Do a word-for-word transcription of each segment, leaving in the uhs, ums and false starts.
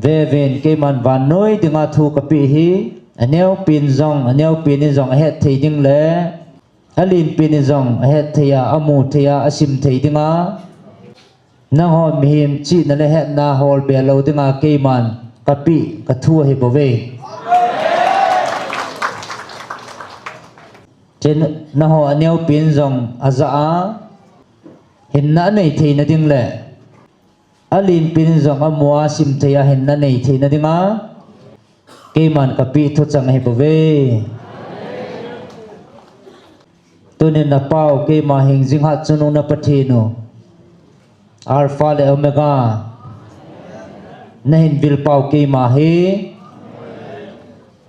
Vevin keiman vannoi dinga thu kapeh hi, aneopin jong, aneopin in jong ahet thei ding le, alenpin in jong ahet thei a, amu thei a, asim thei dinga, nangho mihem chihna le hetna holbe lou dinga keiman kapeh kathu ahibouve. Chule nangho aneopin jong ajah a, hinna anei theina ding le, alenpin jong amu a, asim thei a, hinna anei theina dinga keiman kapeh thuchang ahibouve. Tunin napao keima hingjing hatchungnung na Pathen u, Alpha le Omega, nahin vilpau keima hi,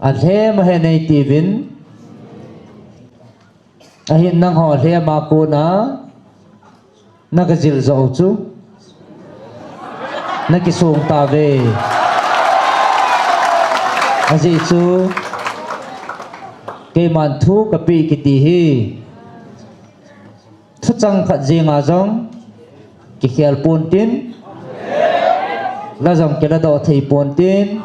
alhem ahi nei tiuvin, ahin nangho lhem a kona nakajil jou chu nakisong tauve. Ajeh chu keiman thu kapeh kiti hi, thuchang khat jenga jong kikhel pontin, la jong kiladoh thei pontin,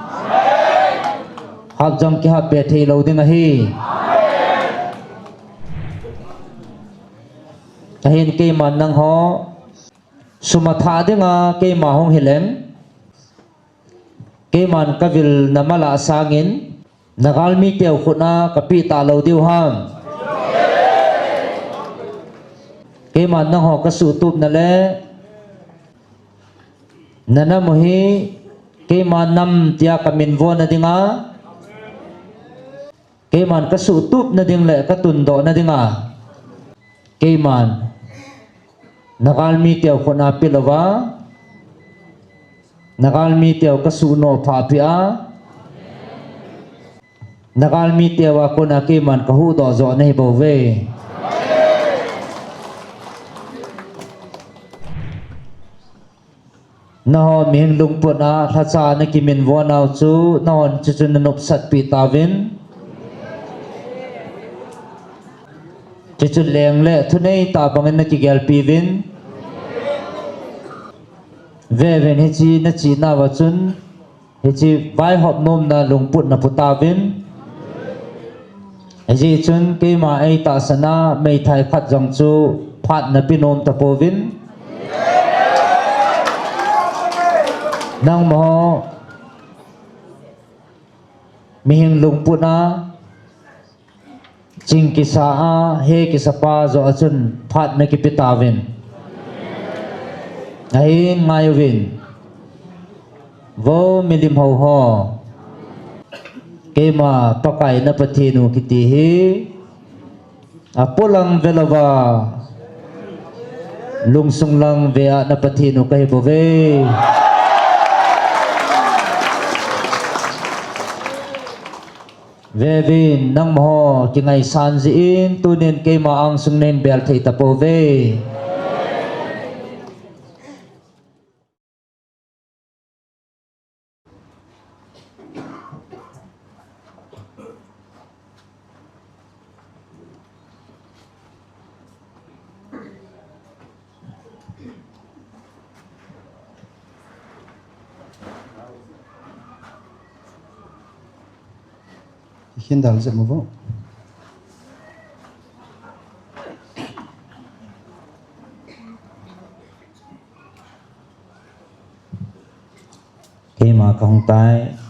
hap jong kihapbe thei lou ding ahi. Ahin keiman nangho sum athah dinga keima hung hileng, keiman kavilna mala sangin nagalmi teu khut a kapeh talou diu ham? Keiman nangho kasuhtupna le nanam u hi keima nam tia kaminvona dinga, keiman kasuhtupna ding le katundohna dinga, keiman nagalmi teu khut a pelouva, nagalmi teu kasuhnoh phah peh a, nagalmi teu a kona keiman kahuhdoh joh nahibouve. Nangho mihem lungput a lhacha nakiminvonau chu nanghon chuchu nanopsatpeh tauvin, chuchu leng le thunei tah bangin nakigelpiuvin, vevin hiche nachehnauva chun hiche vaihop nomna lungput napu tauvin, hijeh chun keima eitahsan a meithai khat jong chu phat nape nom tapouvin, nangho mihem lungput a ching kisa a he kisapa joh a chun phat nakipe tauvin, ahin ngaiuvin, vo milim hou ho, keima Pakai na Pathen u kiti hi apolang velouva, lungsung lang ve a na Pathen u kahibouve. Vevin nangho kingaisan jeh in tunin keima angsung nahin bel thei tapouve. Hin dal jep mo vo. Keima kahung tai.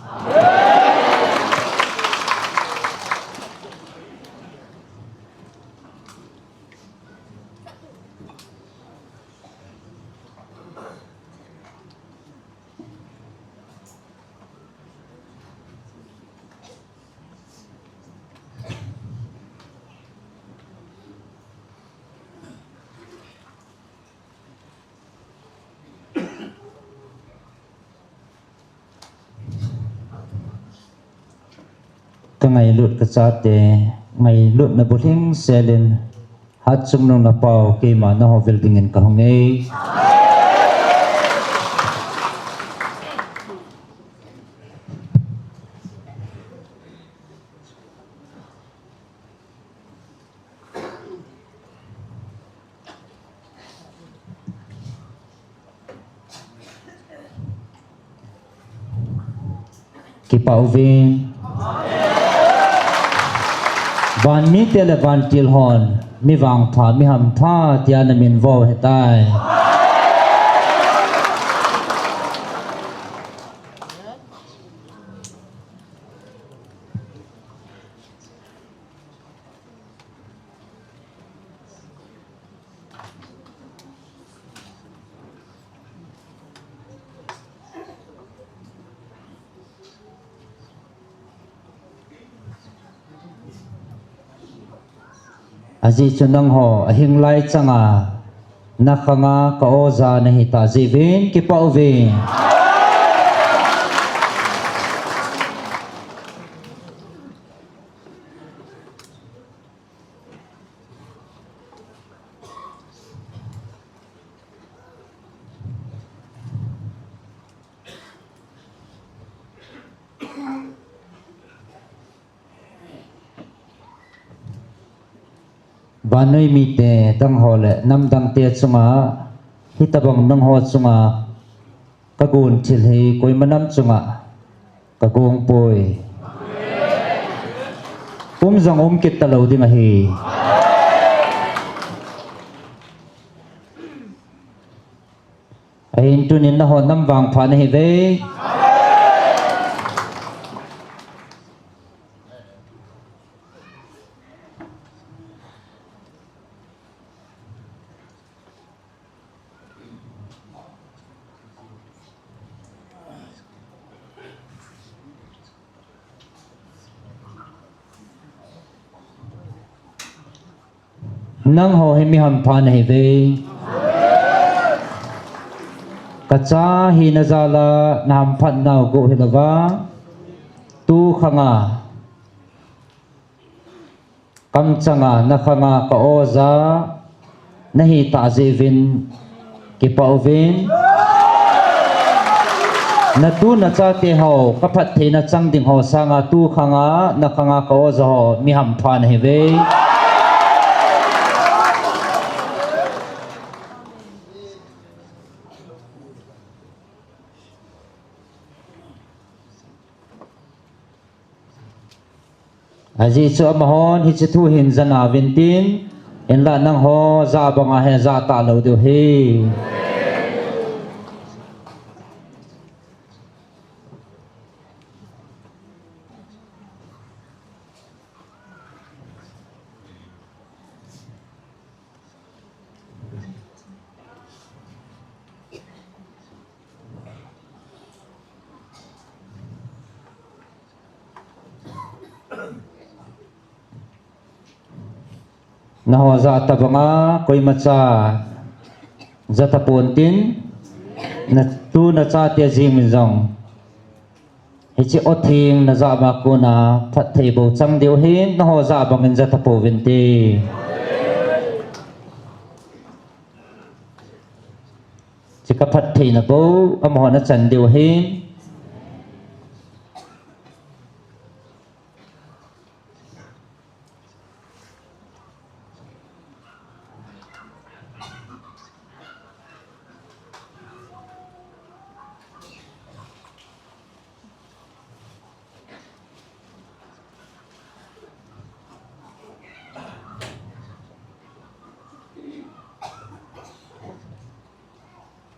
Ka ngailut ka chate, ngailutna bulhing selin, Hatchungnung na pau, keima nangho vil dingin kahung e. Kipah uvin. Van mite le vantil hon, mi vangpha, mi hampha, tia na min vo hetai. Ajeh chu nangho, ahing lai changa, na khanga ka oja nahi tah jeh uvin, kipah uvin. Vannoi mite dang ho le namdang te chunga, hitobang nangho chunga, ka gon thil hi koima nam chunga ka gong poi. Um jong um kit talou ding ahi. Ahin tunin nangho nam vangpha nahiuve. Nangho hi mi hampha nahiuve. Ka cha hina jal a na hamphat nau gu hilouva, tu khanga, kamchanga, na khanga ka oja nahi tah jeh uvin, kipah uvin. Na tu na chate ho, ka phattheina chang ding ho sanga tu khanga, na khanga ka oja ho, mi hampha nahiuve. Ajeh chu amahon hiche thu hin ja nauvin tin, hinlah nangho ja banga hi ja talou diu ahi. Nangho ja tabanga koimacha ja tapon tin, na tu na chate jeng in jong, hiche o theng na ja ma kona phatthei bou chang diu ahin, nangho ja bangin ja tapouvin te. Hiche ka phattheina bou amahon achan diu ahin.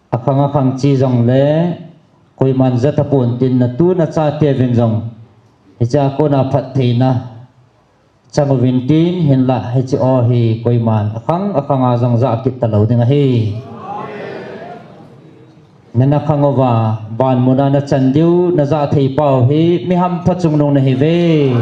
Akhang akhang chi jongle, koiman ja tapon tin, na tu na chate uvin jong hichea kona phattheina chang uvin tin, hinlah hiche o hi koiman akhang akhanga jong ja kit talou ding ahi. Nana khang uva, van muna na chan diu, na ja thei pau hi, mi hampha chungnung nahiuve.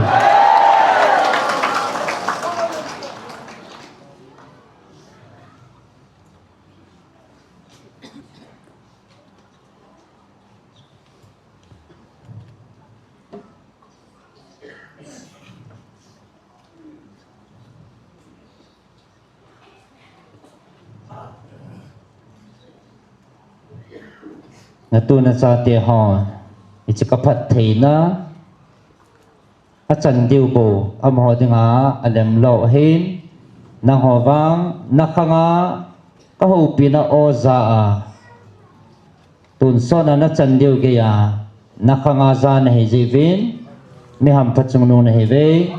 Na tu na chate ho, hiche ka phattheina achan diu bou, amaho dinga alem lou ahin, nangho vang, na khanga, ka houpina o ja a, tonsot a na chan diu geiya, Nakhanga ja nahi jiuvin, mi hampha chungnung nahiuve.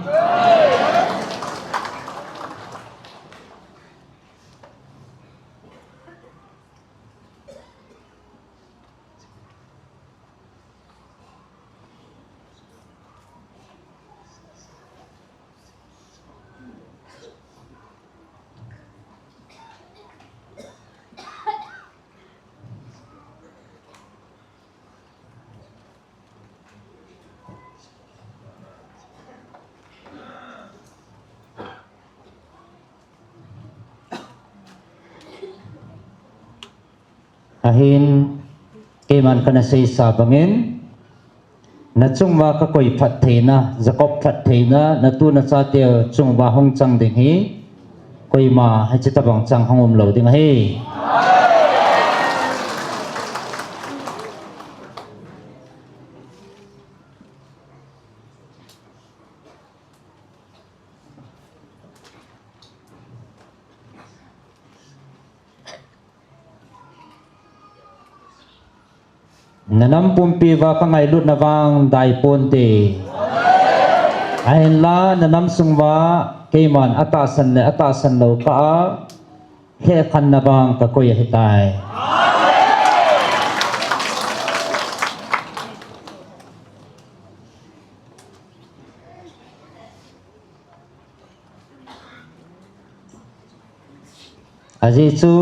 Ahin, keiman kana seisa bangin, nachunguva kakoi phattheina, Jacob phattheina, natu nachate chunguva hung chang ding hi, koima hiche tobang chang hung umlou ding ahi. Nanam pumpiuva kangailutna vang daiponte. Ahinla nanam sunguva keiman atahsan le atahsan lou kah a hekhanna vang kakoi ahitai. Ajeh chu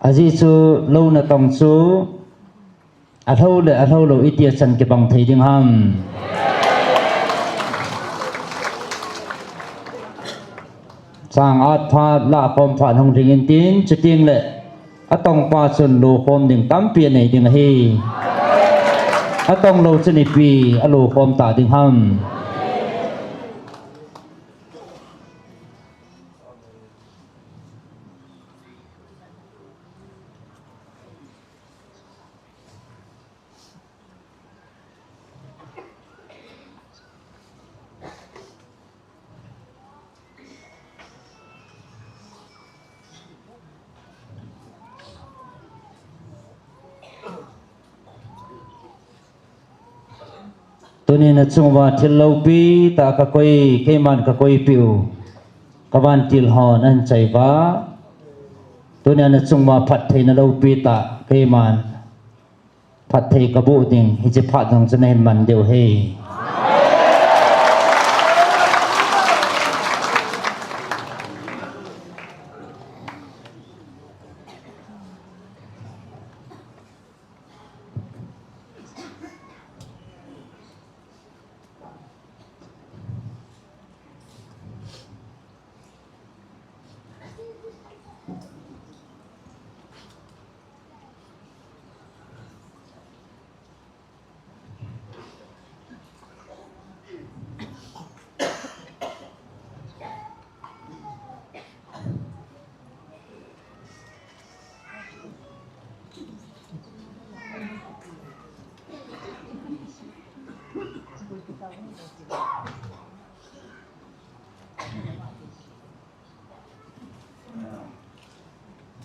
Ajeh chu lou natong chu alhou le alhou lou itia chan kibang thei ding ham. Chang at phat lah khom phat hung ding intin, chuteng le atongpa chun lo khom ding tampi anei ding ahi. Atong lou chun ipi alo khom ta ding ham. Tunin nachunguva thil loupi tah kakoi, keiman kakoipiu kavantil hon ahin chaiuva. Tunin nachunguva phattheina loupi tah keiman phatthei kaboh ding, hiche phat jong chu nahin man diu ahi.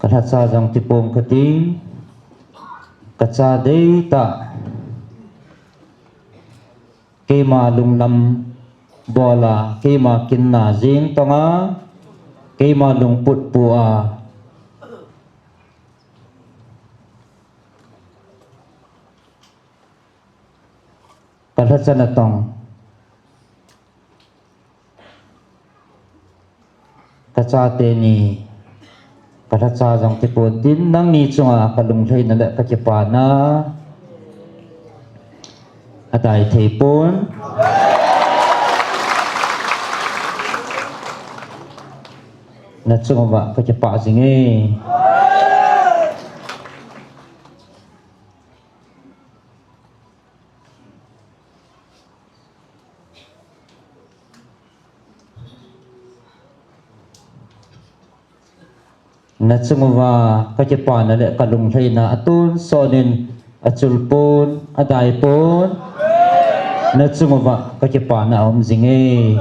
Kalhacha jong tipong kati, kacha deitah. Keima lunglam bola, keima kinna jing tonga, keima lungput pua. Kalhacha natong. Kachate ni, kalhacha jong tipon tin, nangni chunga kalunglhaina le kakipana adai thei pon. Nachunguva kakipah jinge. Nachung uva kakipana le kalunglhaina atonsot in achul pon, adai pon. Nachung uva kakipana aum jinge.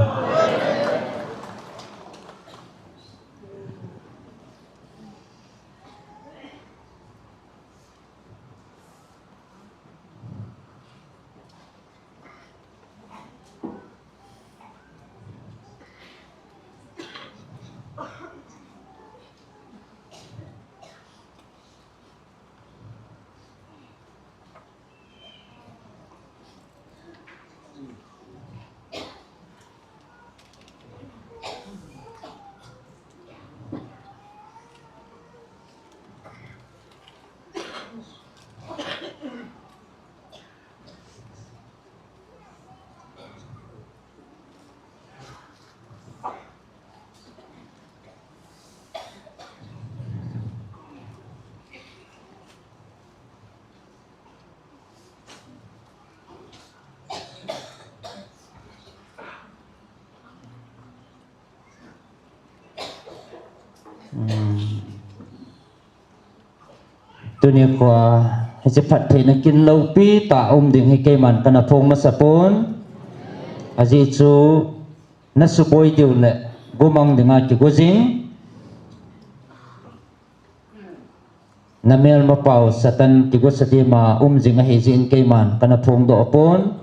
Tuni khoa hiche phattheina kin loupi tah um ding hi keiman kana phong masa pon. Ajeh chu nasuboi diu le gumang dinga kigo jing. Namelmapau Satan kigosa dima um jing ahi jeh in keiman kana phongdoh pon.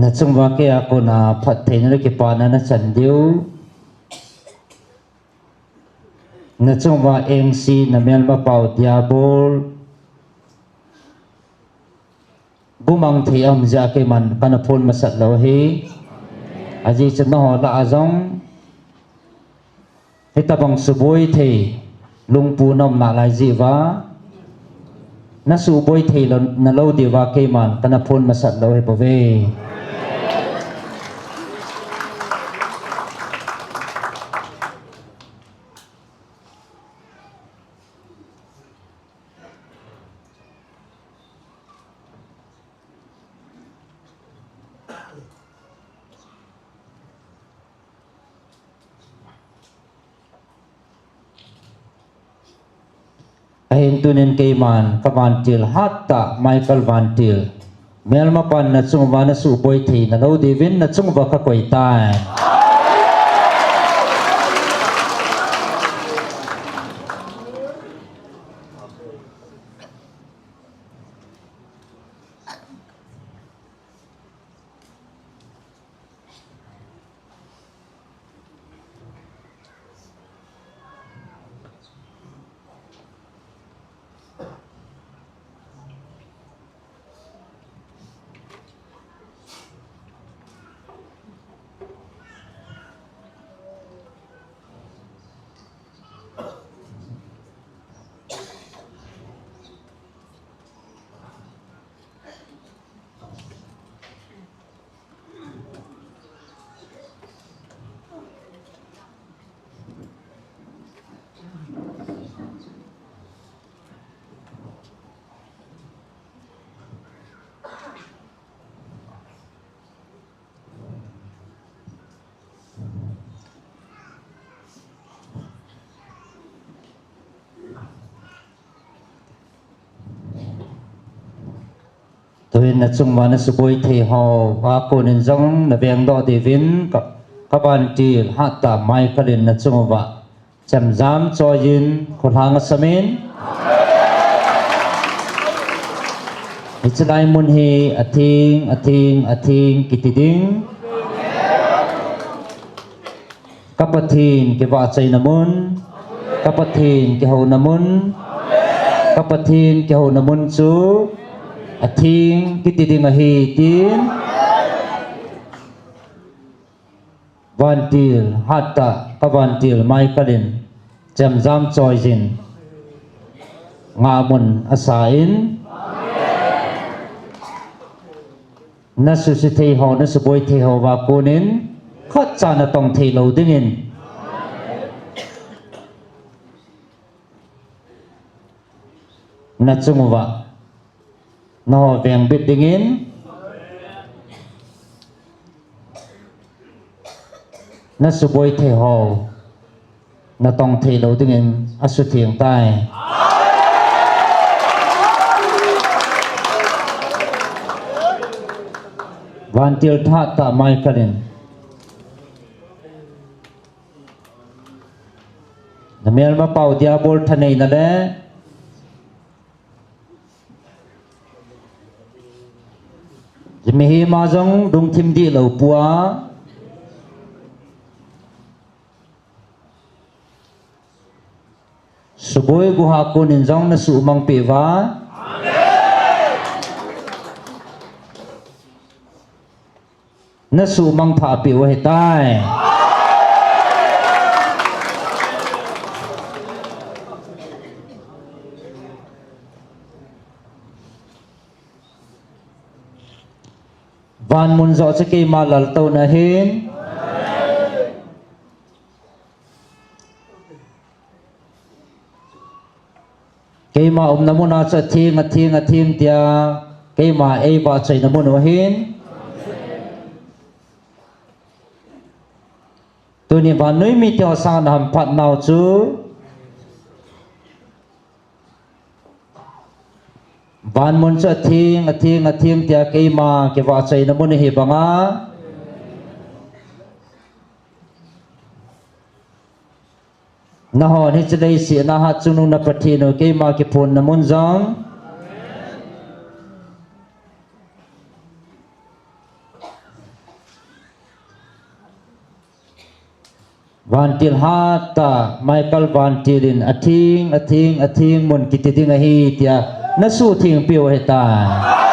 Nachung uva keia kona phattheina le kipana nachan diu. Nachung uva engse namelmapau diabol. Gumang thei aum jeh a keiman kana phon masat lou ahi. Ajeh chu nangho lah a jong hitabang suboi thei lungput na um nalai jeh uva, nasuboi thei lou, nalou diuva keiman kana phon masat lou ahi bouve. Ahin tunin keiman kavantil hattah Michael vantil, melmapan nachung uva nasuboi thei nalou diuvin nachung uva kakoi tai. Tuin nachung uva nasuboi thei hou a konin jong naveng doh diuvin ka, kavantil hattah Michael in nachung uva chemjam choiyin kholhang asamin. Hiche lai mun hi atheng, atheng, atheng kiti ding. Ka Pathen kivahchoina mun, ka Pathen kihouna mun, ka Pathen kihouna mun chu atheng kiti ding ahi tin. Vantil hattah, kavantil Michael in chemjam choiyin ngahmun asan, nasuse thei hou, nasuboi thei hou a konin khatcha natong thei lou dingin nachung uva naho vengbit dingin, nasuboi thei hou natong thei lou dingin asutheng tai. Vantil hattah Michael in namelmapau Diabol thaneina le mihem a jong lungthim dihlou pua, suboi guha konin jong nasuhmang peh uva, nasuhmang thah peh u ahitai. Van mun joh chu keima laltouna ahin, keima umna mun a chu atheng, atheng, atheng tia keima eivahchoina mun u ahin. Tuni vannoi mite ho sanga nahamphat nau chu, van mun chu atheng, atheng, atheng tia keima kivahchoina mun ahi banga, nahon hiche leiset a Hatchungnung na Pathen u keima kiphonna mun jong, Vantil hattah Michael Vantil in atheng, atheng, atheng mun kiti ding ahi tia nasuhtheng peh u ahitai.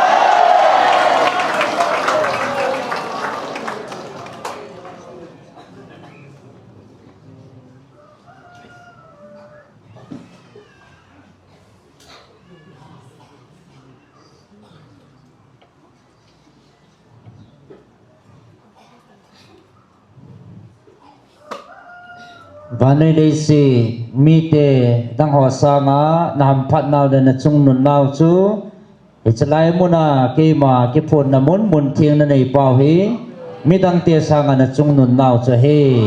Vannoi leiset mite dang ho sanga nahamphat nau le nachungnun nau chu, hiche lai mun a keima kiphonna mun, mun theng nanei pau hi, midangte sanga nachungnun nau chu ahi.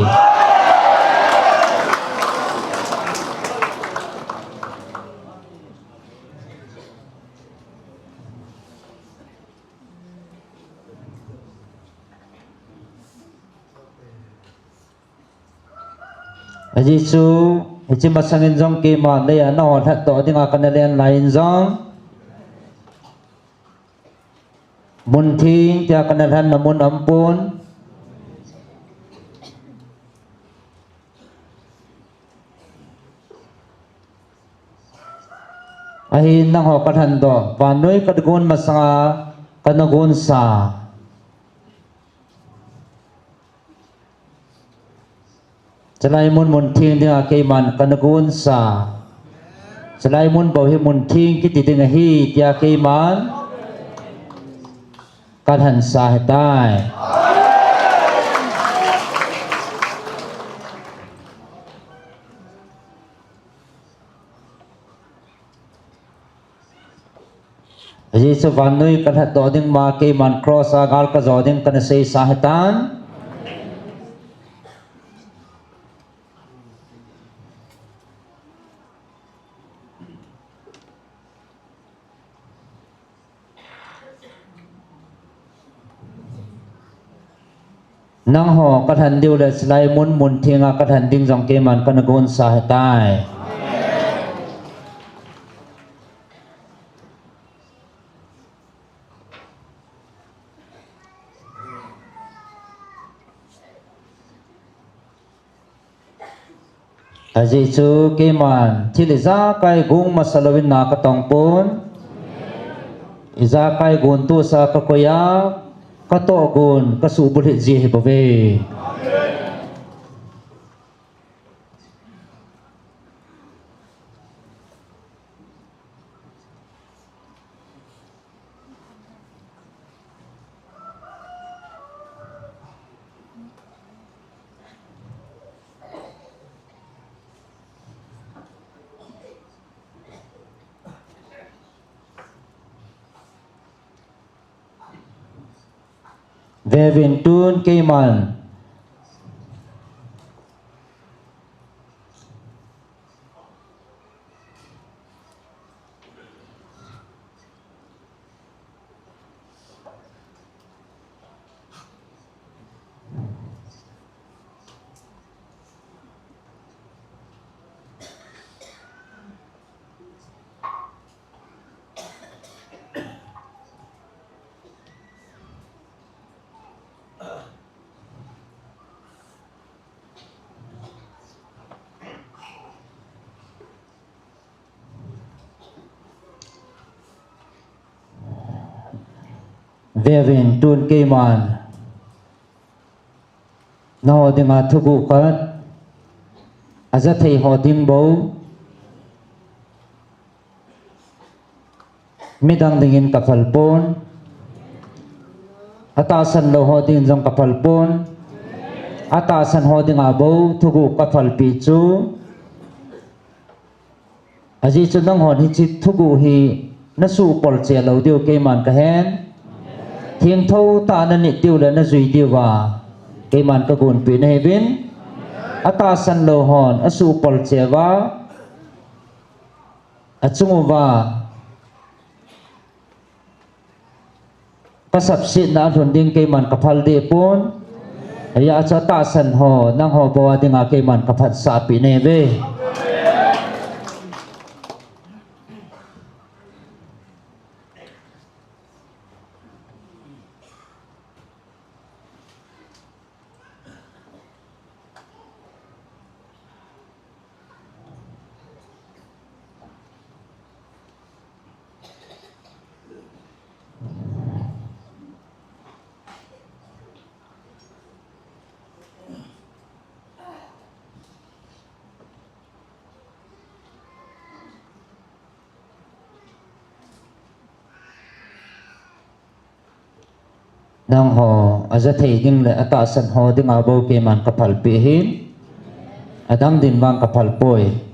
Ajeh chu, hiche masangin jong keima lei a naho lhatdoh dinga kana len lai in jong, mun theng tia kana lhanna mun aumpon. Ahin nangho kalhandoh, vannoi kagon masanga kana gonsa, chulai mun mun theng dinga keiman kana gonsa, chulai mun bou hi mun theng kiti ding ahi tia keiman kalhansa ahitai. Ajeh chu vannoi kalhatdoh ding ma keiman cross a gal kajo ding kana seisa ahitan. Nangho kalhen diu le, chulai mun mun thenga kalhen ding jong keiman kana gonsa ahitai. Ajeh chu keiman thil ijakai gong masa louvin na katong pon. Ijakai gon tohsa kakoi a, katoh gon kasuh bulhit ji ahi bouve. Veuvin, tun keiman Veuvin, tun keiman nangho dinga thuguh khat, ajathei ho ding bou, midang dingin kaphal pon, atahsan lou ho dingin jong kaphal pon, atahsan ho dinga bou thuguh kaphalpeh chu, ajeh chu nanghon hiche thuguh hi nasuh polcheh lou diu keiman kahen. Thengtho tah a nanit diu le najui diuva keiman kagonpeh nahiuvin. Atahsan lou hon asuh polcheh uva, achung uva kasapsetna alhun ding keiman kaphal deh pon. Hijeh a chu atahsan ho, nangho bou a dinga keiman kaphatsahpeh nahiuve. Nangho ajathei ding le atahsan ho dinga bou keiman kaphalpeh ahin, adang din vang kaphalpoi.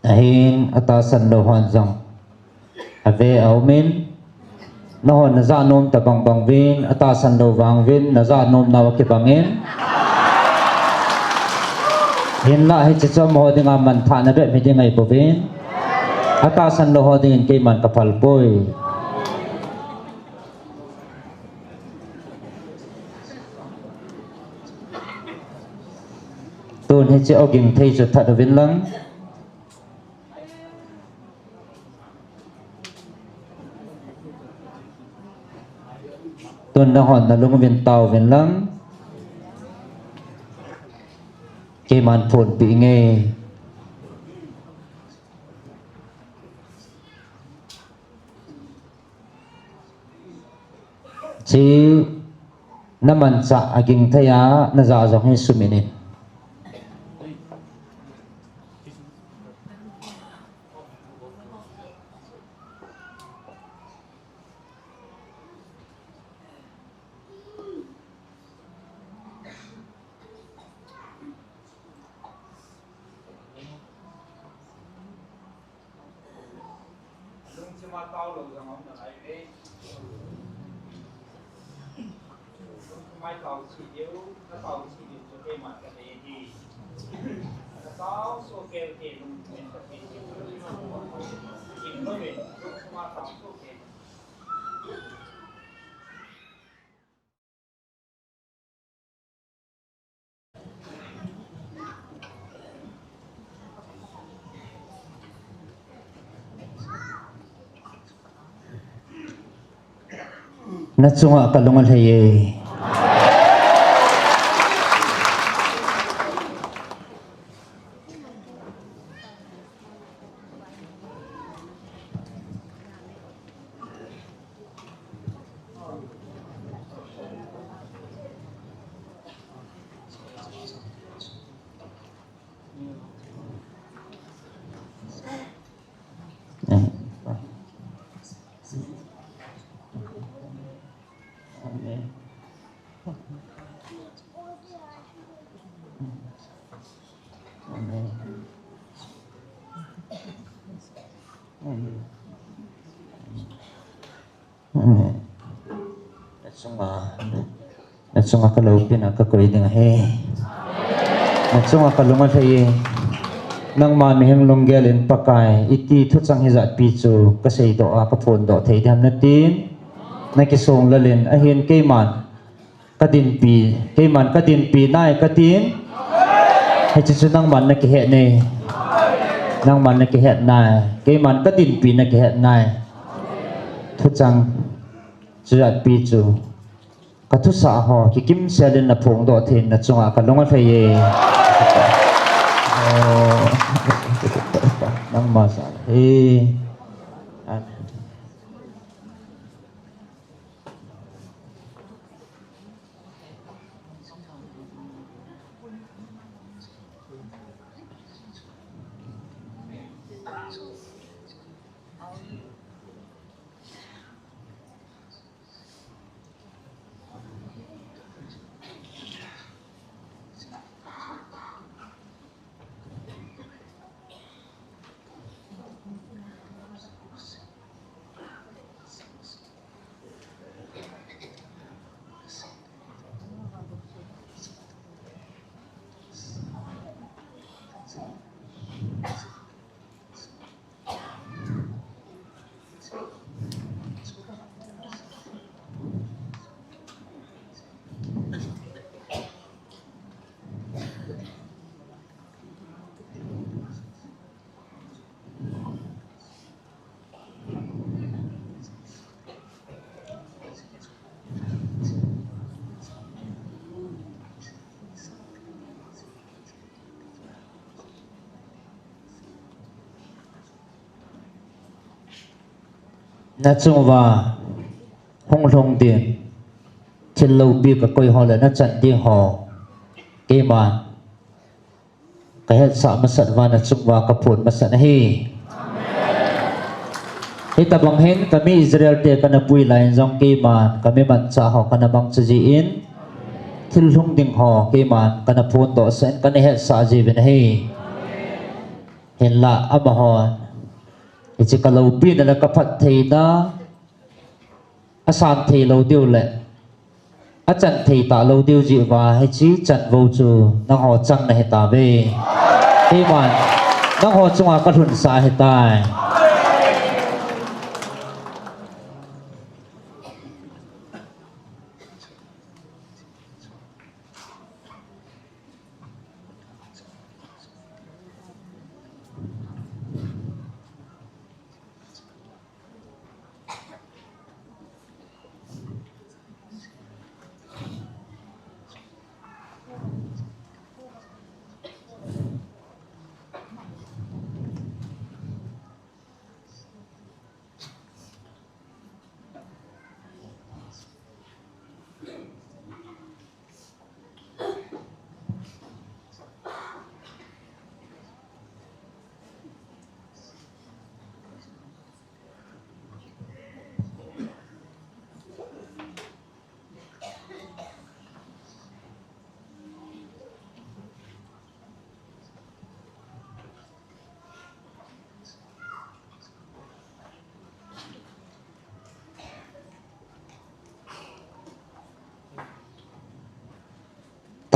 Ahin atahsan lou hon jong ave aumin, nahon najah nom tabang bang uvin, atahsan lou vang uvin najah nom nau akibangin. Hinlah hiche chu amaho dinga manthahna bep hiding ahi bouvin, atahsan lou ho dingin keiman kaphalpoi. Tun hiche oging thei chu that uvin lang. Tun nahon nalung uvin tao uvin lang. Keiman phonpeh inge. Hiche namanchah aging thei a, najah jong hi sumit in. Lungthim a taolou jong aum nalai ve. Lungthim a tao cheh diu, na tao cheh diu chu keiman kadei ahi. Na tao soh kei te lungthim in kadei. Kim lou ve, lungthim a tao soh kei. Na chunga kalung alhai e. Na chunga, na chunga kaloupina kakoi ding ahi. Na chunga kalung alhai e. Nangma mihem lunggel in Pakai, iti thuchang hijat pi chu kaseidoh a kaphondoh thei diham natin. Nakisong lal in ahin keiman kadinpi, keiman kadinpi nai katin. Hiche chu nangman nakihet nai. Nangman nakihet nai. Keiman kadinpi nakihet nai. Thuchang, chujat pi chu kathusah ho kikimsel in naphongdoh thei in na chunga kalung alhai e. Nangma sa e. Na chunguva hung lhung ding thil loupi kakoi ho le nachan ding ho, keima kahetsah masat uva na chunguva kaphon masat ahi. Hitobang hin kami Israel te kana pui lai in jong keiman kami manchah ho kana mangcha jin, thil lhung ding ho keiman kana phondoh sah in kana hetsah jiuvin ahi. Hinlah amahon hiche kaloupina le kaphattheina asan thei lou diu le achan thei talou diu jeh uva hiche chanvou chu nangho chang nahitauve. Keiman nangho chunga kalhunsah ahitai.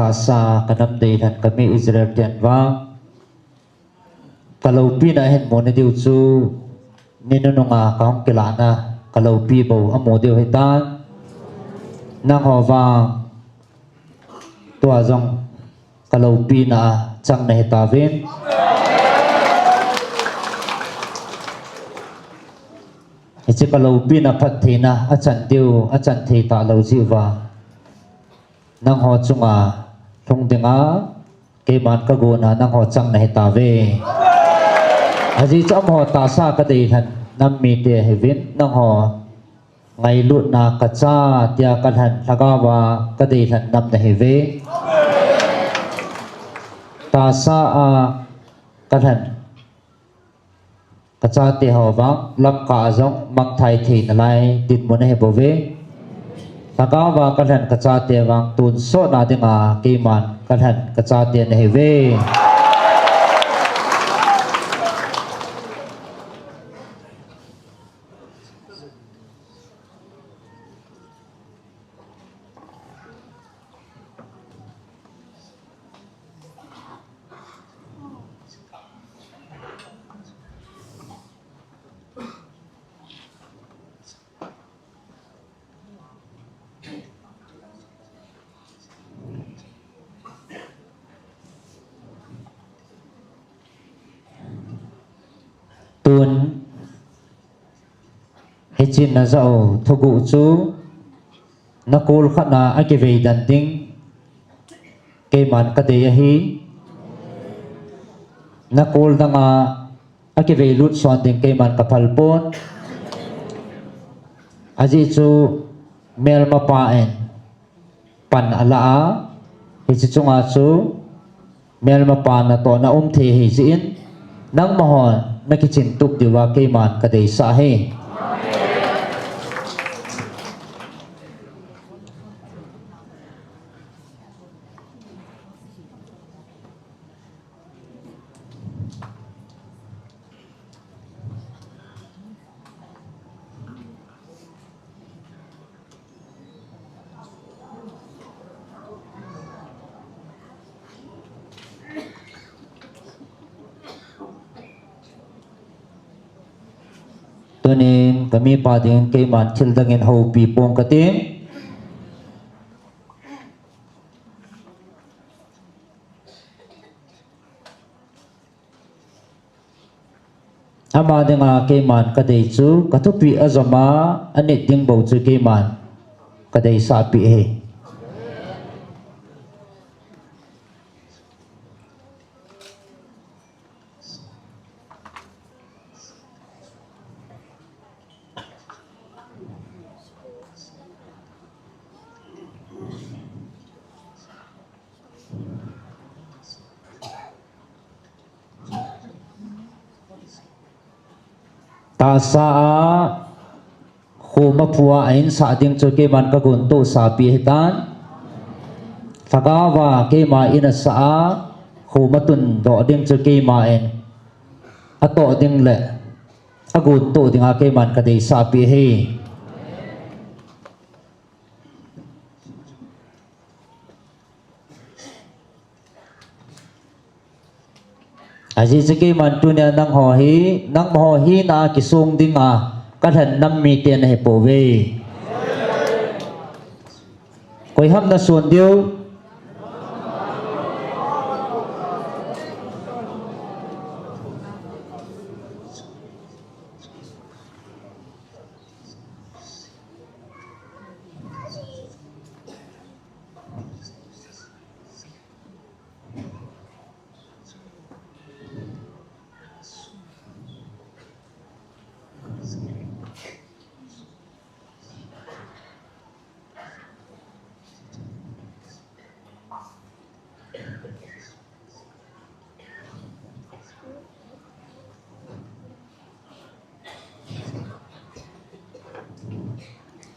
Tahsa ka nam deilhen ka mi Israel ten vang ka loupina hin mu nadiu chu ni nunung a ka hung kilahna ka loupi bou a mu diu hitan. Nangho vang tua jong ka loupina a chang nahi tauvin. Hiche ka loupina phattheina a chan diu a chan thei talou jeh uva nangho chunga lhung dinga keiman ka gonna nangho chang nahi tauve. Ajeh chu amaho tahsa ka deilhen nam mite hiuvin nangho ngailutna ka cha tia ka lhen lhagaova ka deilhen nam nahiuve. Tahsa a ka lhen ka chate ho vang lamkah a jong mangthai thei nalai dinmun ahi bouve. Lhagaova ka lhen ka chate vang tonsotna dinga keiman ka lhen ka chate nahiuve. Tun hiche najah u thuguh chu nakol khat na akivei den ding keiman kadei ahi. Nakol danga akivei lut son ding keiman kaphal pon. Ajeh chu melmapa in pan ala a, hiche chunga chu melmapa natohna um thei ahi jeh in, nangma hon nakichin tup diuva keiman kadeisah ahi. Tunin kamipa dingin keiman thil dangin houpi pong kating. Ama dinga keiman kadei chu, kathupeh ajom a, anit ding bou chu keiman kadeisahpeh ahi. Tahsa a khoma phu a insah ding chu keiman kagontoh sahpeh ahitan. Lhagaova keima in asah a khoma tundoh ding chu keiman atoh ding le agontoh dinga keiman kadeisahpeh ahi. Ajeh chu keiman tunia nangho hi, nangho hina kisong dinga kalhen nam mite nahipouve. Koiham nason diu?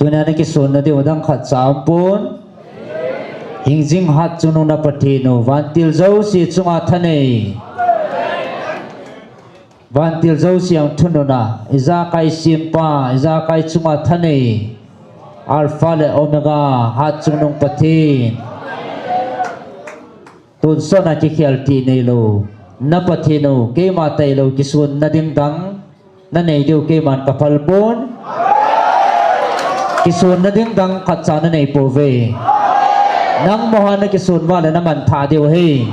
Tunia nakisonna diu dang khatcha aumpon. Hingjing Hatchungnung na Pathen u, vantil jouse chunga thanei. Vantil jouse a thununna, ijakai sempa, ijakai chunga thanei. Alpha le Omega, Hatchungnung Pathen. Tonsot a kikhel ti neilou, na Pathen u, keima tailou kisonna ding dang nanei diu keiman kaphal pon. Kisonna ding dang khatcha nanei pouve. Nangma ho nakison uva le namanthah diu ahi.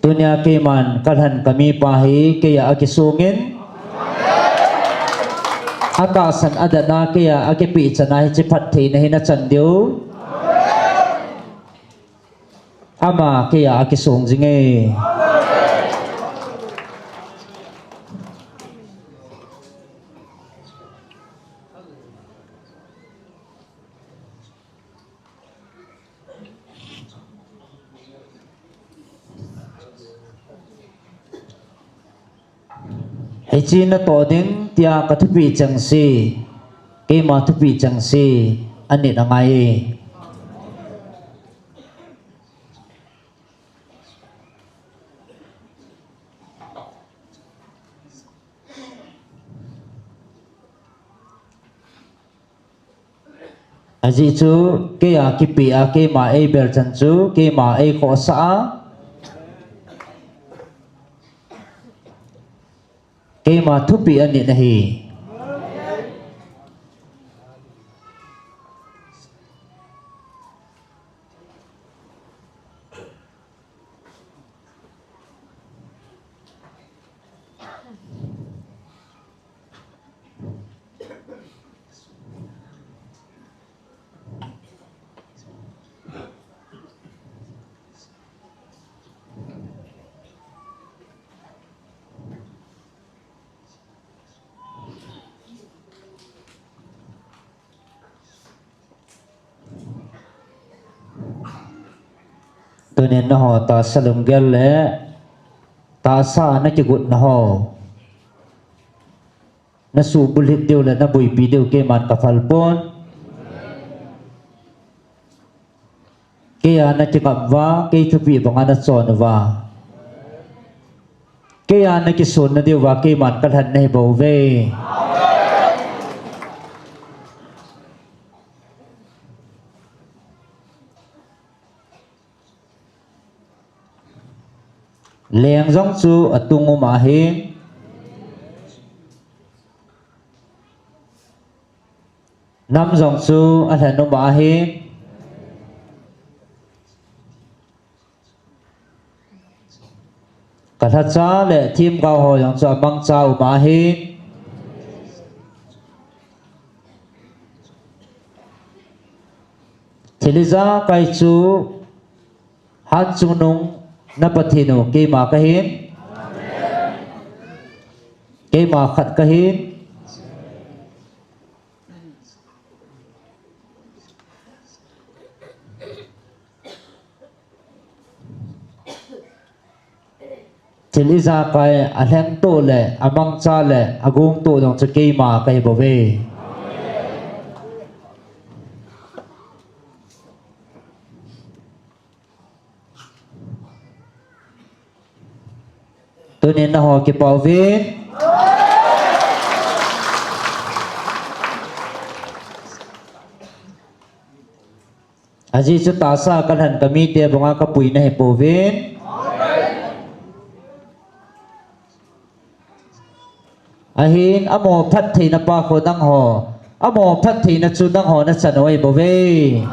Tunia keiman kalhen kamipa hi keia akisongin, atahsan adatna keia akipeh chan a hiche phattheina hi nachan diu. Ama keia akisong jinge. Hiche natoh ding tia kathupeh chengse, keima thupeh chengse, anit angai e. Ajeh chu, keia kipeh a, keima eibel chan chu, keima eikhohsah a, keima thupeh anit ahi. Tunin nangho tahsa lunggel le tahsa nakigotna ho nasuhbulhit diu le naboipi diu keiman kaphal pon. Keia nakingap uva, kei thupeh banga nachon uva, keia nakisonna diuva keiman kalhen nahi bouve. Leng jong chu atung um ahi. Nam jong chu alhen um ahi. Kalhacha le themgao ho jong chu amangcha um ahi. Thil ijakai chu Hatchungnung na Pathen u keima kahin. Keima khat kahin. Thil ijakai alhengtoh le, amangcha le, agongtoh jong chu keima kahi bouve. Tunin nangho kipah uvin. Ajeh chu tahsa kalhen kamite banga kapui nahi pouvin. Ahin, amaho phattheina pa khu nangho, amaho phattheina chu nangho nachan u ahi bouve.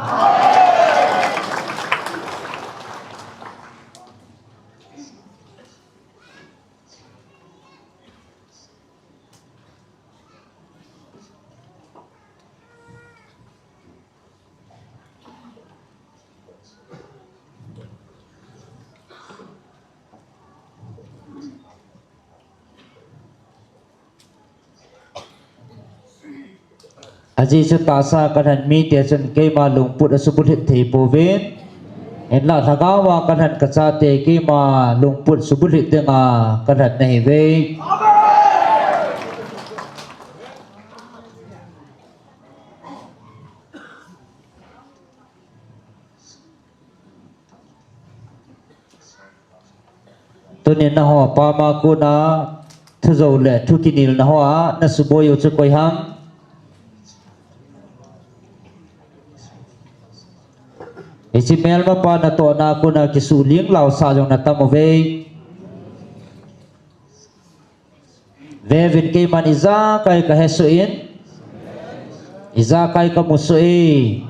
Ajeh chu tahsa kalhen mite chun keima lungput asubulhit thei pouvin. Hinlah lhagao a kalhen kachate keima lungput subulhit dinga kalhen nahiuve. Tunin nangho pam a kona thujou le thu kinelna hoa nasuboi u chu koi ham? Hiche melmapa natohna kona kisuh linglausah jong natam uve. Veuvin, keiman ijakai kahesoh in, ijakai kamusoh e.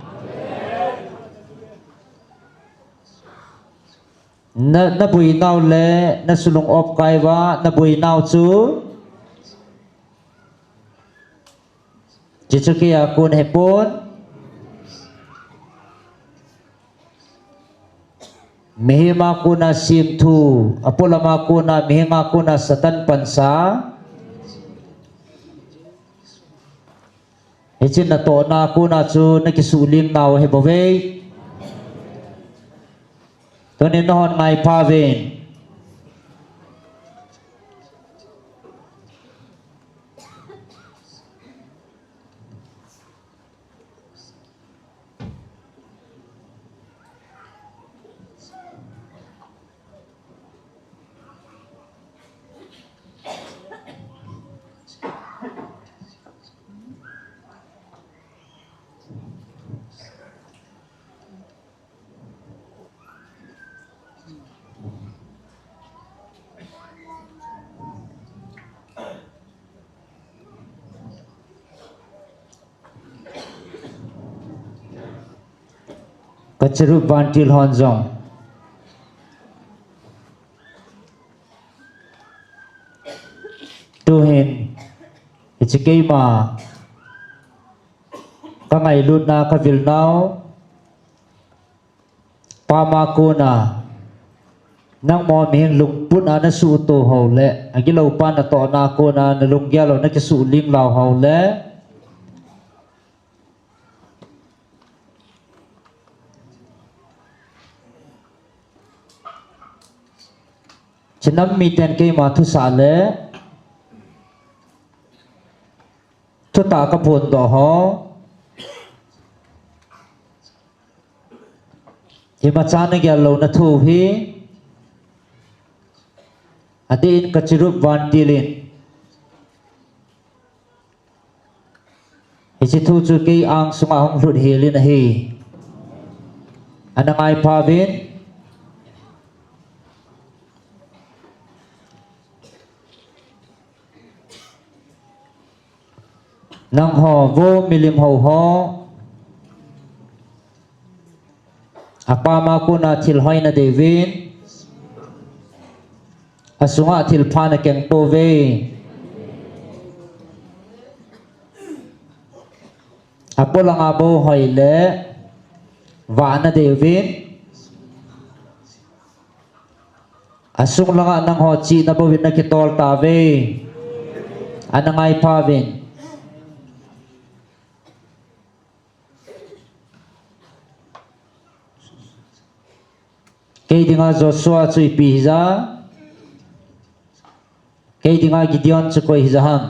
Na, naboinau le nasulung opkai uva naboinau chu, hiche chu keia kon ahipon, mihem a kona semthu, apolam a kona, mihem a kona Satan pansa. Hiche natohna kona chu nakisuh lingnau ahibouve. Tunin nahon ngaiphauvin. Ka cherub vantil hon jong tuhin, hiche keima kangailutna kavilnau pam a kona, nangho mihem lungput a nasuhto ho le, agiloupa natohna kona nalunggel u nakisuh linglau ho le, hiche nam miten keima thusah le thutah kaphondoh ho, imacha nagel louna thu hi, adeh in ka cherub vantil in hiche thu chu kei angsunga hung lhut hel in ahi. Ana ngaiphauvin. Nangho vo milim hou ho, apam a kona thil hoi nadei uvin, asunga thilpha nakeng pouve. Apolang a bou hoi le vah nadei uvin, asung langa nangho chihna bouvin nakitol tauve. Ana ngaiphauvin. Kei dinga Joshua chu ipi hija, kei dinga Gideon chu koi hija ham?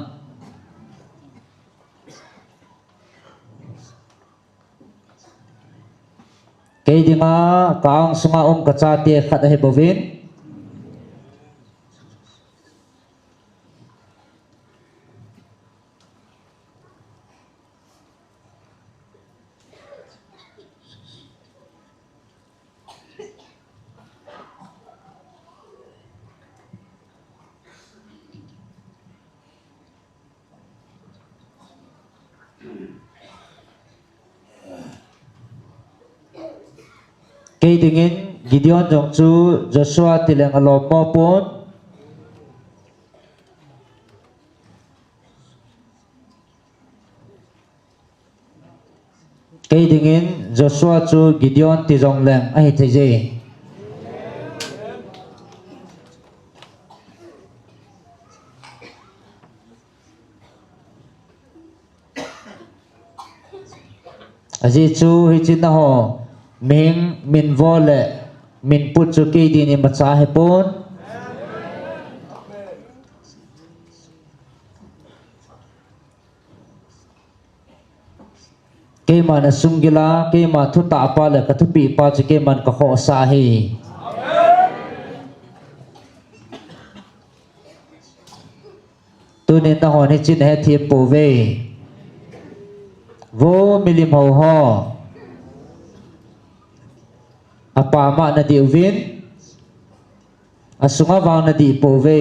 Kei dinga ka angsunga um kachate khat ahibouvin, kei dingin Gideon jong chu Joshua tileng alom mo pon. Kei dingin Joshua chu Gideon ti jongleng ahithei je. Ajeh chu hiche nangho mihing minvo le minput chu kei dingin imacha ahipon. Keiman asunggila, keima thutahpa le kathupehpa chu keiman kakhohsah ahi. Tunin nahon hiche nahethem pouve. Vo milim hou ho. Apam a nadih uvin. Asunga vang nadih pouve.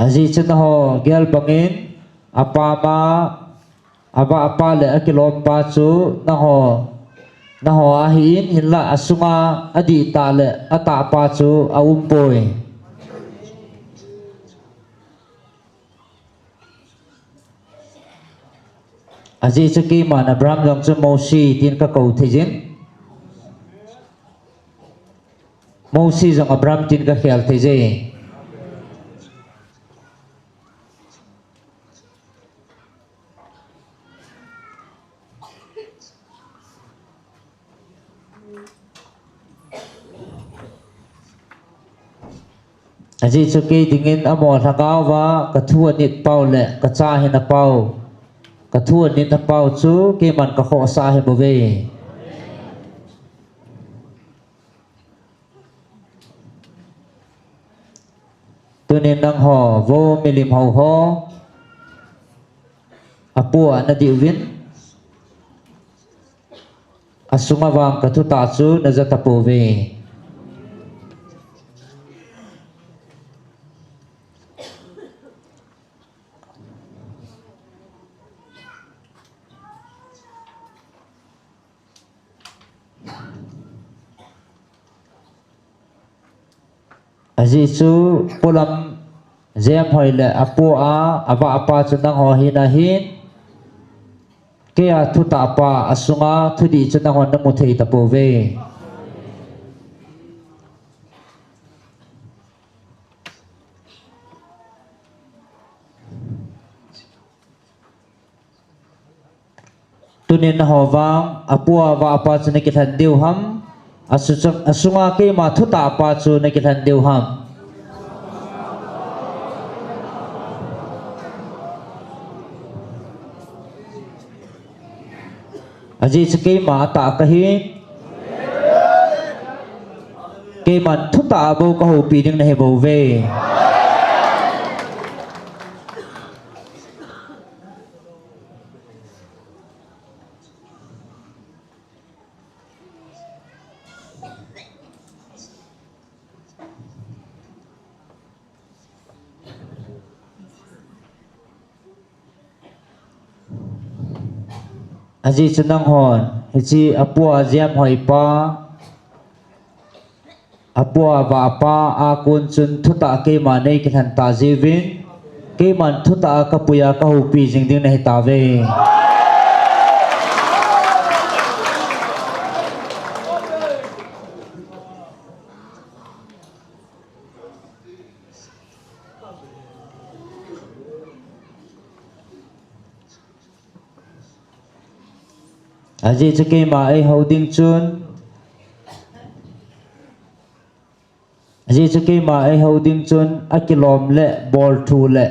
Ajeh chu nangho gel bangin apam a, avahpa le akilompa chu nangho, nangho ahin, hinlah asunga adihtah le atahpa chu aumpoi. Ajeh chu keiman Abraham jong chu Mose tin kakou thei jin. Mose jong Abraham tin kakhel thei jin. Ajeh chu kei dingin amaho lhagao va kathu anit pau le kacha hina pau, kathu anit na pau chu keiman kakhohsah ahibouve. Tunin nangho, vo milim hou ho, apua nadih uvin, asunga vang kathutah chu naja tapouve. Ajeh chu polam jemhoi le apua, avahpa chu nangho hina ahin, keia thutahpa asunga thudih chu nangho namu thei tapouve. Tunin nangho vang apua avahpa chu nakilhen diu ham, asu-, asunga keima thutahpa chu nakilhen diu ham? Ajeh chu keima atah kahi. Keiman thutah a bou kahoupi ding nahibouve. Ajeh chu nanghon hiche apua jemhoipa, apua avahpa a kon chun thutah keima neikilhen tah jeh uvin, keiman thutah a kapuiya kahoupi jing ding nahitauve. Ajeh chu keima eihou ding chun, ajeh chu keima eihou ding chun akilom le bolthu le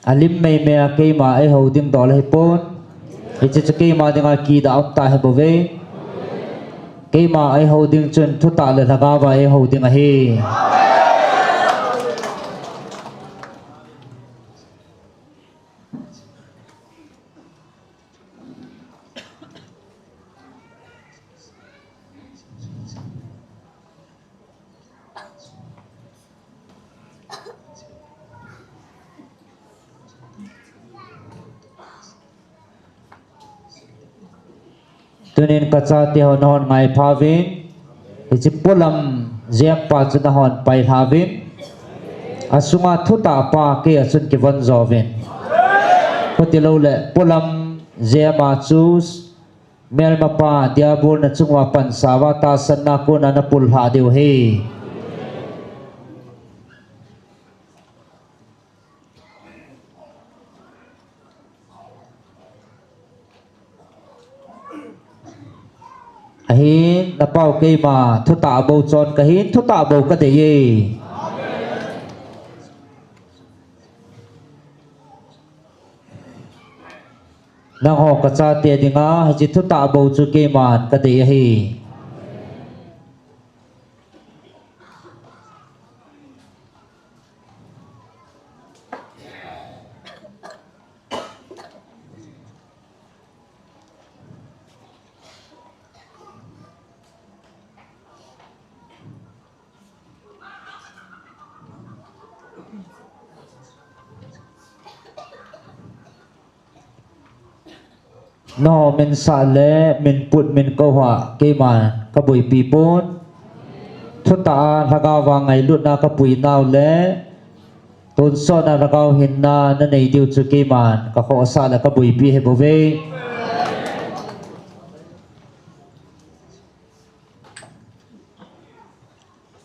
alim meimei a keima eihou ding dol ahipon. Hiche chu keima dinga kidah umtah ahibouve. Keima eihou ding chun thutah le lhagaova eihou ding ahi. Tunin kachate ho nahon ngaiphauvin, hiche polam jempa chu nahon pailhauvin, asunga thutahpa keia chun kivon jouvin. Khuti loule polam jema chu melmapa Diabol nachunguva pansauva tahsanna kona napullhah diu ahi. Ahin, napao keima thutah bou chon kahin, thutah bou kadei e. Nangho kachate dinga hiche thutah bou chu keiman kadei ahi. Nangho min sah le min put min kou hoa keiman kaboipi pon. Thutah a lhagao vang ngailutna kapui nau le tonsot na lhagao hinna nanei diu chu keiman kakhohsah le kaboipi ahi bouve.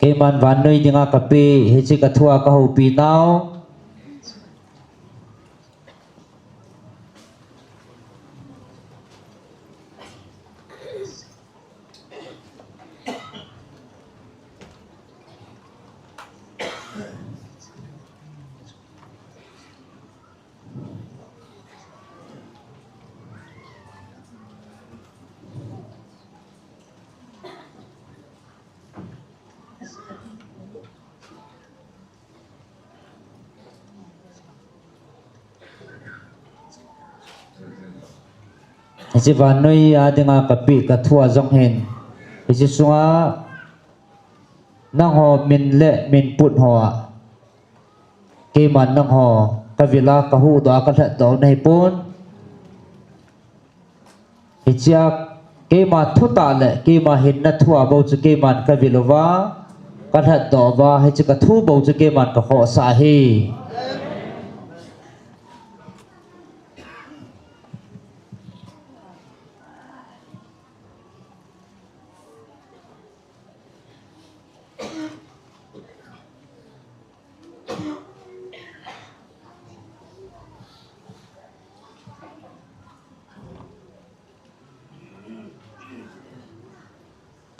Keiman vannoi dinga kapeh, hiche kathua kahoupi nau. Hiche vannoi a dinga kapeh kathua jong hin, hiche sunga nangho min le min put hoa keiman nangho kavil a kahuhdoh a kalhatdoh u nahi pon. Hichea keima thutah le keima hinna thua bou chu keiman kavil uva, kalhatdoh uva, hiche kathu bou chu keiman kakhohsah ahi.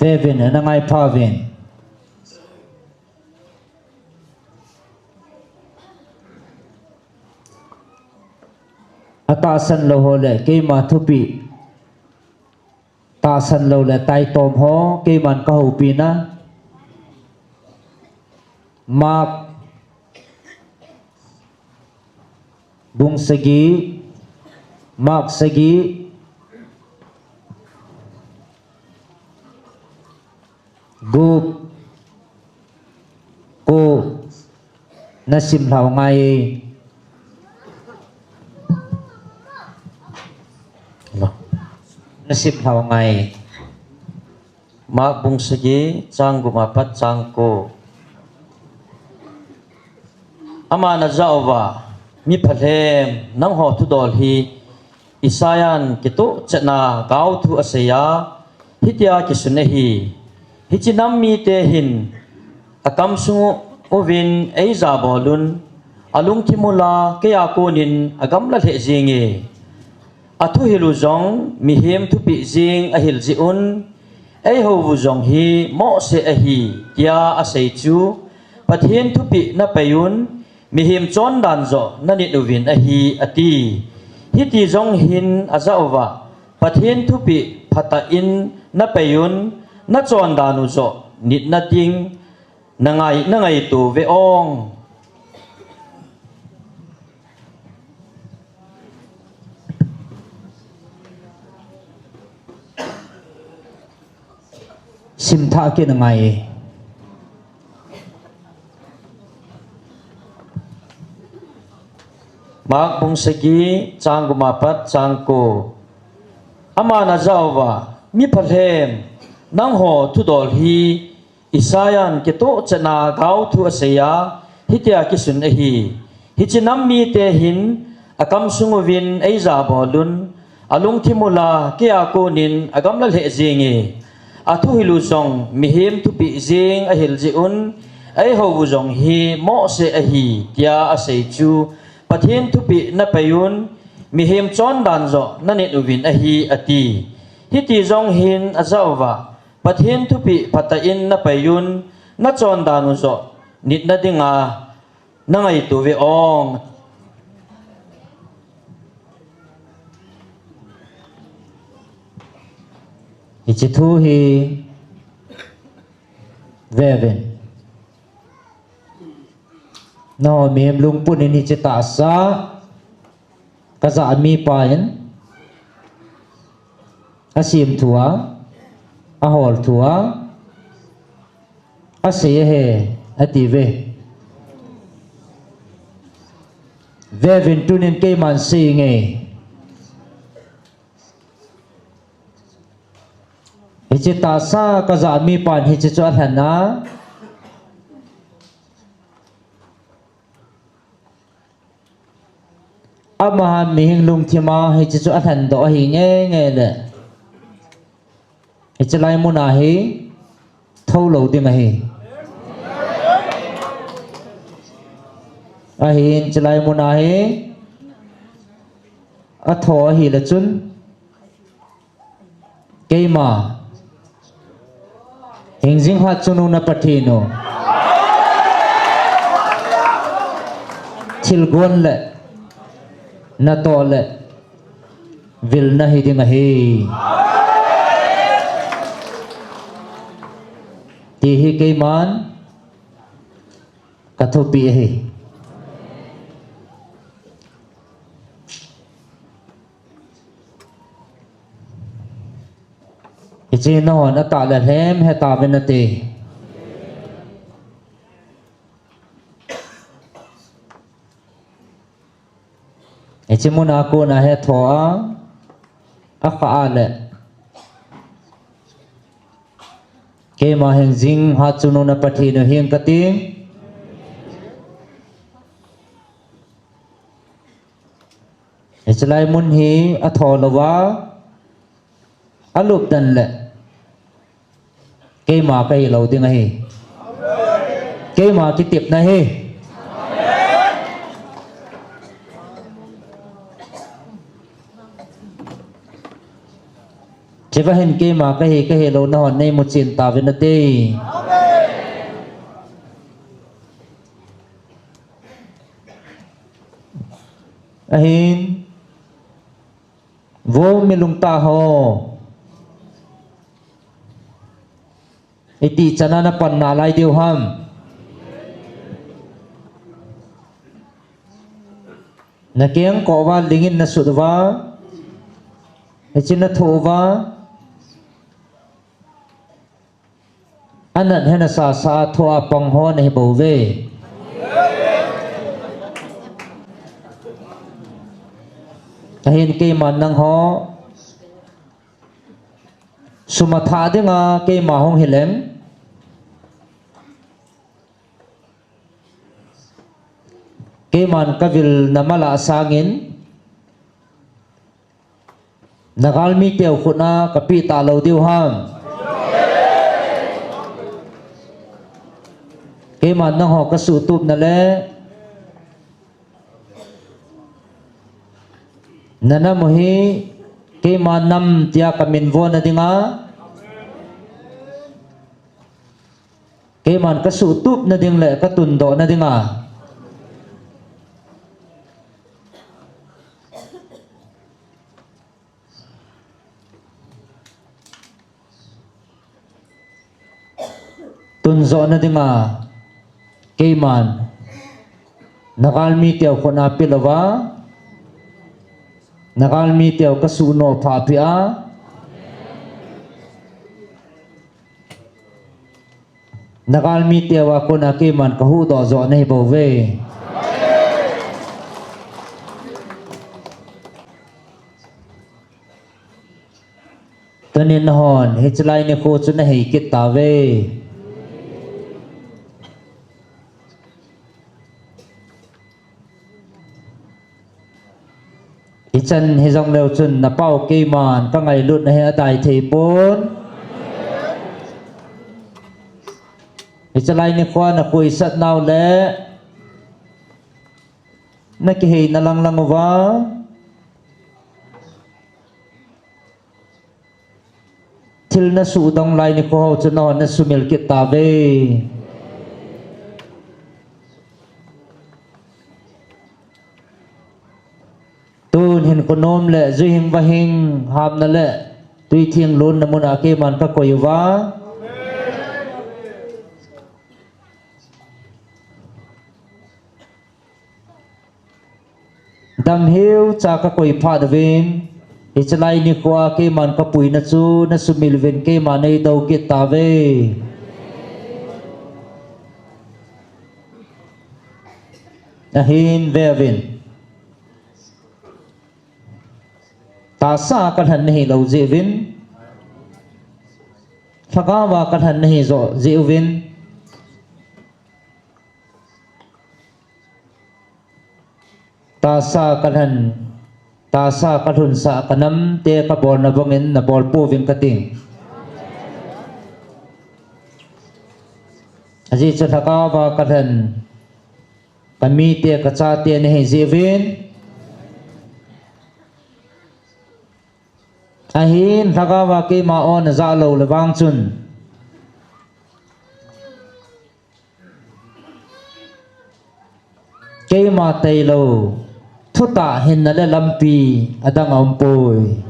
Tevin, ana ngai pha uvin. Atahsan lou ho le keima thupeh tahsan lou le taitom ho keiman kahoupi na. Mark bung sagi, Mark sagi, gup, ko, nasim lhau ngai. Nasim lhau ngai. Mark bung sagi, chang gup apat chang ko. Aman ajah uva, mi phalhem, nangho thudol hi Isaiah in kitoh chetna gaothu asei a, hitia kisun ahi. Hiche nam mite hin akamsung uvin eija bol un, alungthim ula keija konin agamla lheh jenge. Athuhil u jong mihem thupeh jeng ahil jeh un, eihou u jong hi mohseh ahi, tia asei chu, Pathen thupeh napei un, mihem chondan joh nanit uvin ahi, ati. Hiti jong hin ajah uva, Pathen thupeh phatah in napei un, nachondan u joh nitna ding nangai, nangaito uve ong. Simthah kit nangai. Mark bung sagi, chang gup apat chang ko. Aman ajah uva, mi phalhem, nangho thudol hi Isaiah in kitoh chetna gaothu asei a, hitia kisun ahi. Hiche nam mite hin akamsung uvin eija bol un, alungthim ula keija konin agamla lheh jenge. Athuhil u jong mihem thupeh jeng ahil jeh un, eihou u jong hi mohseh ahi, tia asei chu, Pathen thupeh napei un, mihem chondan joh nanit uvin ahi, ati. Hiti jong hin ajah uva, Pathen thupeh phatah in napei un, nachondan u joh nitna dinga nangaito uve ong. Hiche thu hi veuvin. Nangho mihem lungput in hiche tahsa kajah mipa in asem thu a, ahol thu a, asei ahi, ati ve. Veuvin, tunin keiman seinge. Hiche tahsa kajah mipan hiche chu alhen a, amahan mihem lungthim a hiche chu alhen doh ahi ngeingei le, hiche lai mun a hi thou lou ding ahi. Ahin hiche lai mun a hi atho ahile chun, keima, hingjing hatchungnung na Pathen u, thilgon le natoh le vilna hiding ahi, ti hi keiman kathupeh ahi. Hiche nahon atah le lhem hetauvin nate. Hiche mun a kon a hetho a, akhah a le, keima hingjing hatchungnung na Pathen u hing kating. Hiche lai mun hi atho louva, alup den le, keima kahi lou ding ahi. Keima kitepna ahi. Hiche va hin keima kahi, kahi lou nahon neimu chen tauvin nate. Ahin, vo mi lungtah ho, itih chan a napan nalai diu ham? Nakeng koh uva, ling in nasut uva, hiche nathoh uva, anat hena sasa a thoh a pang ho nahi bouve. Ahin keiman nangho sum athah dinga keima hung hileng, keiman kavilna malah sangin, nagalmi teu khut a kapeh talou diu ham? Keiman nangho kasuhtupna le nanam u hi keima nam tia kaminvona dinga, keiman kasuhtupna ding le katundohna dinga, tunjohna dinga, keiman nagalmi teu khut a pelouva, nagalmi teu kasuhnoh phah peh a, nagalmi teu a kona keiman kahuhdoh joh nahi bouve. Tunin nahon hiche lai nikho chu nahei kit tauve. Ichan hijongleu chun napau keiman kangailutna hi adai thei pon. Hiche lai nikho a nakhoisat nau le nakiheina langlang uva, thil nasuhdong lai nikho ho chu nahon nasumil kit tauve. Tun hinkho nom le juihing vahing, hamna le Tuithing lonna muna keiman kakoi uva. Damheucha kakoi phat uvin, hichelai nikhoa keiman kapuina chu nasumil uvin keiman neidou kit tauve. Ahin veuvin. Tahsa kalhen nahilou jeh uvin. Lhagaova kalhen nahi jo jeh uvin. Tahsa kalhen, tahsa kalhunsah kanamte kabolna bangin nabol pouvin kati. Ajeh chu lhagaova kalhen, kamite kachate nahi jeh uvin. Ahin lhagaova keima o najah lou le vang chun. Keima tailou, thutah hinna le lampi adang aumpoi.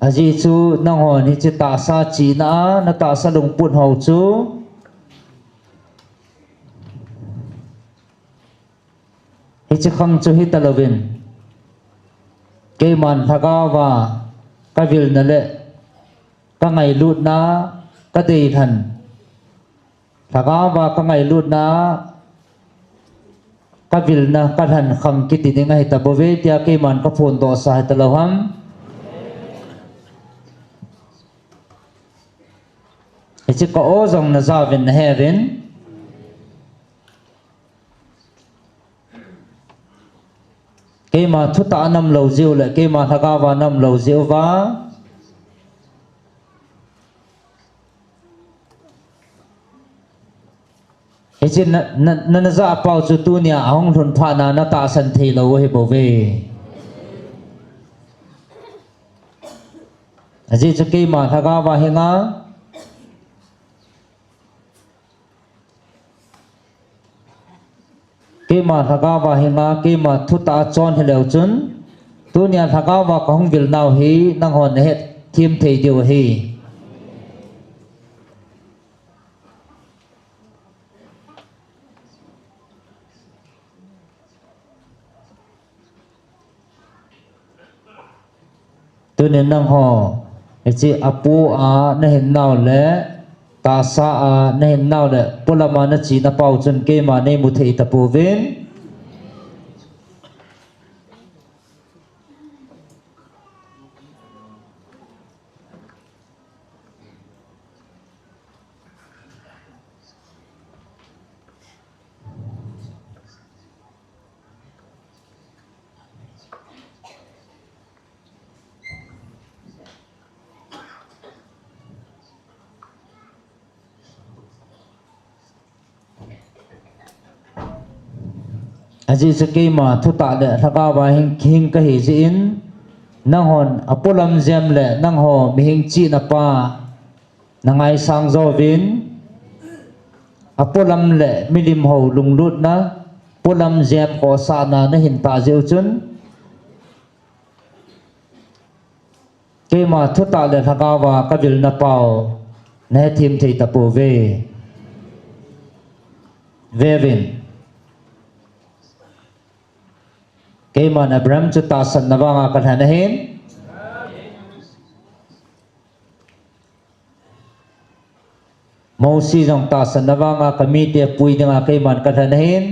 Ajeh chu nanghon hiche tahsa chihna a natahsa lungput hou chu. Hiche khang chu hitalouvin. Keiman lhagaova kavilna le kangailutna kadeilhen. Lhagaova kangailutna, kavilna, kalhen khang kiti ding ahitabouve tia keiman kaphondohsa hitalou ham. Hiche ka o jong najauvin naheuvin. Keima thutah a naum lou jeh u le, keima lhagaova naum lou jeh uva. Hiche na, na, na, najah pau chu tunia ahung lhun phat na natahsan thei lou u ahibouve. Ajeh chu keima lhagaova hinga. Keima lhagaova hinga, keima thutah a chon hileu chun, tunia lhagaova kahung vil nau hi, nanghon nahet them thei diu ahi. Tunin nangho, hiche apo a nahin nau le, tahsa a nahin nau le, polam a nache napau chun keima neimu thei tapouvin. Ajeh chu keima thutah le lhagaova hing, hing kahi jeh in, nanghon apolam jem le nangho mihem chihna pa nangaisang jouvin, apolam le milim ho lunglutna, polam jem kosahna nahin tah jeh u chun, keima thutah le lhagaova kavilna pau nahethem thei tapouve. Veuvin. Keiman Abraham chu tahsanna vanga kalhen ahin. Mosi jong tahsanna vanga kamite pui dinga keiman kalhen ahin.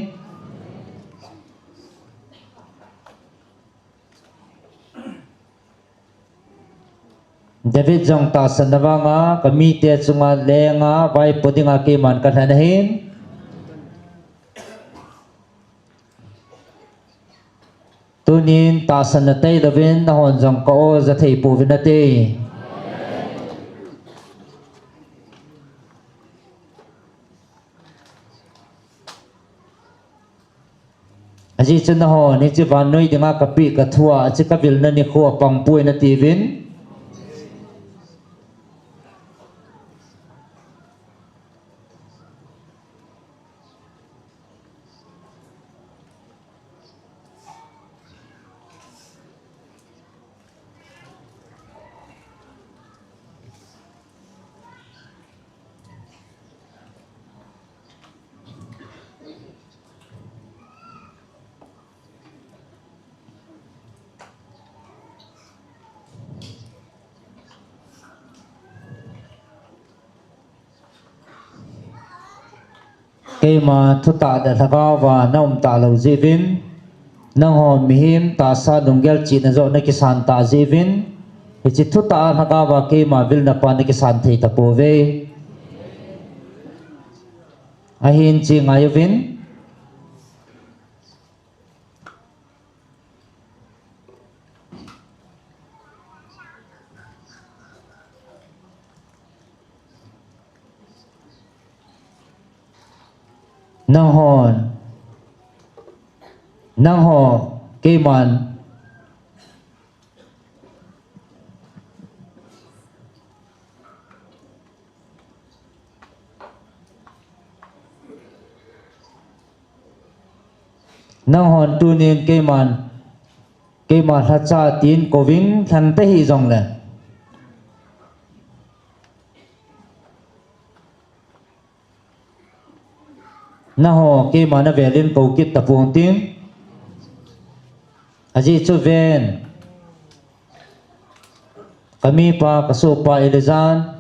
David jong tahsanna vanga kamite chunga lenga vaipo dinga keiman kalhen ahin. Tunin tahsanna tailouvin nahon jong ka-o ja thei pouvin nate. Ajeh chu nahon hiche vannoi dinga kapeh kathua, hiche kavilna nikho apang poi natiuvin. Keima thutah le lhagao va naum talou jeh uvin, nangho mihem tahsa lunggel chihna joh nakisan tah jeh uvin, hiche thutah a lhagao va keima vilna pa nakisan thei tapouve. Ahin che ngaiuvin. Nanghon, nangho, keiman, nanghon tunin keiman, keima lhacha tin kouvin lhang tahih jongle, nangho keima navelin kou kit tapong ting. Ajeh chu ven, kamipa, kasohpa Elijah in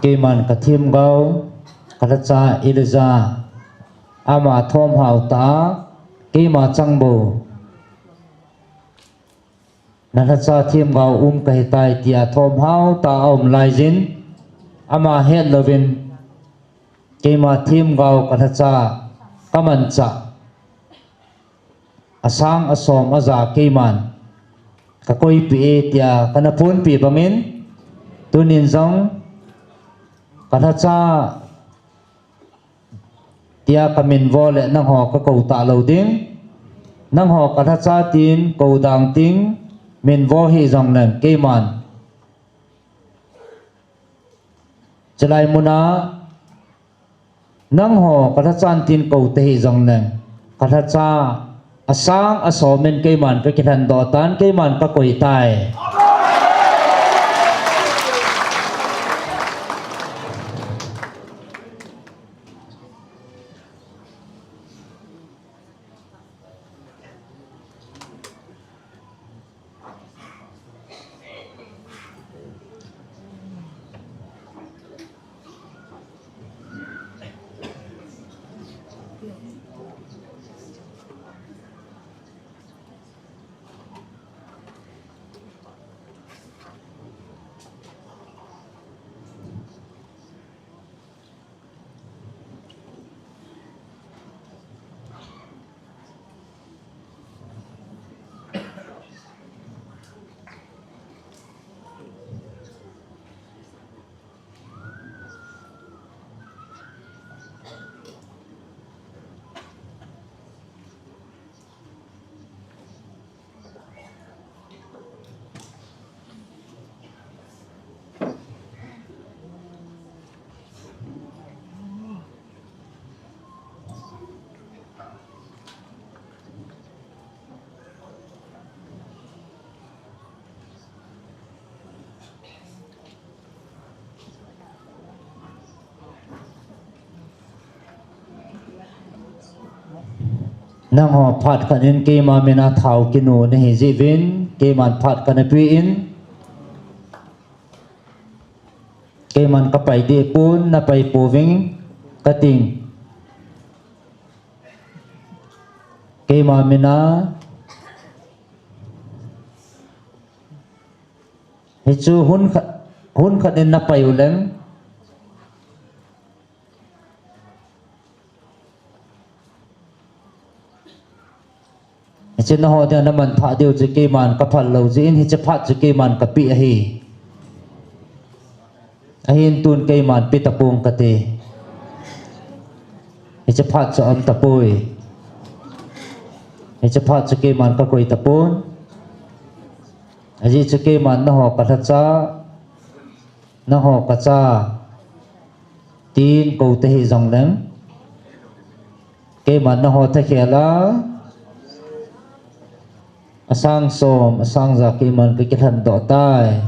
Keiman kathemgao, kalhacha Elijah, ama thomhao tah a, keima changbou, nalhacha themgao um kahitai tia thomhao tah a aum laijin, ama hetlouvin, keima themgao kalhacha kamanchah, asang asom aja keiman kakoipeh e tia kana ponpeh bangin, tunin jong kalhacha tia kaminvo le nangho kakou talou ding. Nangho kalhacha tin kou dang ting, minvo hih jongleng keiman chulai muna nangho kalhacha tin kou tahih jongleng, kalhacha asang asomin keiman kakilhendoh tan, keiman kakoi tai. Nangho phat khat in keima mina thao kinu nahi jeh uvin, keiman phat kana pe in, keiman kapai deh pon, napai pouving kating. Keima mina hichu hun khat, hun khat in napai uleng. Hiche nangho dinga namanthah diu chu keiman kaphal lou jeh in hiche phat chu keiman kape ahi. Ahin tun keiman pe tapong kati. Hiche phat chu aum tapoi. Hiche phat chu keiman kakoi tapon. Ajeh chu keiman nangho kalhacha, nangho kacha, tin kou tahih jongleng, keiman nangho thakhel a, asang som, asang ja keiman kakilhen doh tai.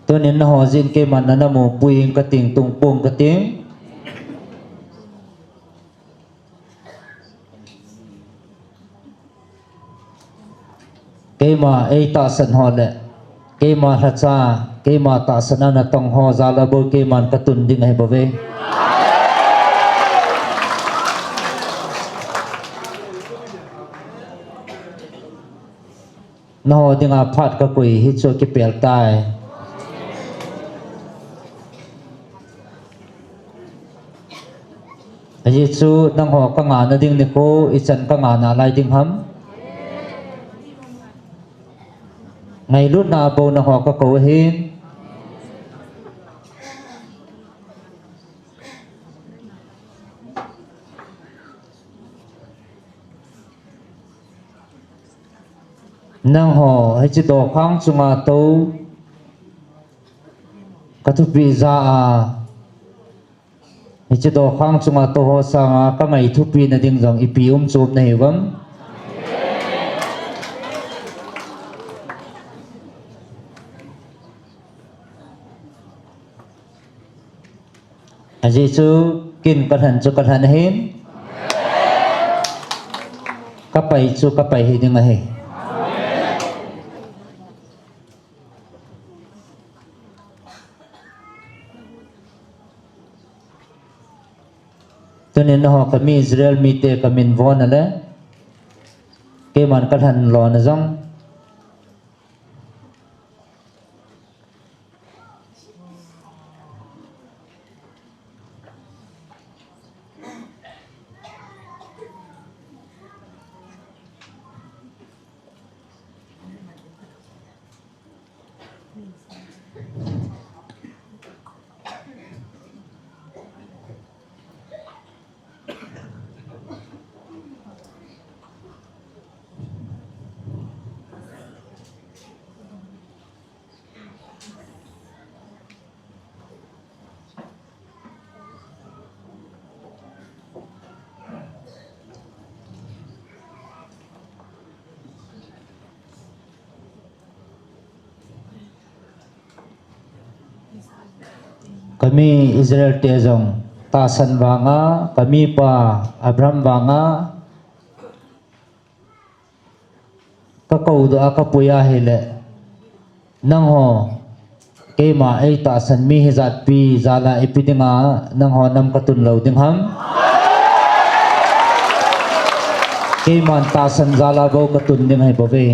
Tunin nangho jin keiman nana mupui ing kating, tungpung kating. Keima eitahsan ho le keima lhacha, keima tahsan a natong ho jal a bou keiman katun ding ahi bouve. Nangho dinga phat kakoi hichu kipel tai. Ajeh chu nangho kangah nading nikho, ichan kangah nalai ding ham? Ngailutna bou nangho kakou ahin. Nangho hiche dokhang chunga tou kathupeh jeh a, hiche dokhang chunga tou ho sanga kangai thupeh nading jong ipi um chom nahiuvem? Ajeh chu ken kalhen chu kalhen ahin, kapai chu kapai hiding ahi. Tunin nangho kami Israel mite kamin von ale, keiman kalhen lona jong. Kami Israel te jong tahsan vanga, kamipa Abraham vanga, kakou doh a kapui ahile, nangho keima eitahsan mi hijatpi jal a ipi dinga nangho nam katun lou ding ham? Keiman tahsan jal a bou katun ding ahi bouve.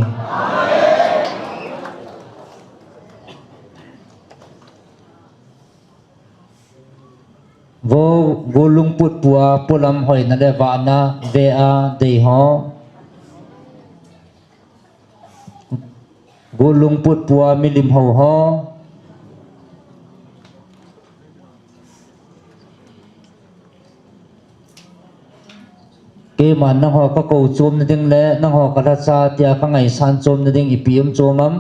Vo, vo lungput pua, polam hoina le vahna ve a dei ho. Vo lungput pua, milim hou ho. Keiman nangho kakou chom nading le nangho kalhacha tia kangaisan chom nading ipi um chom am?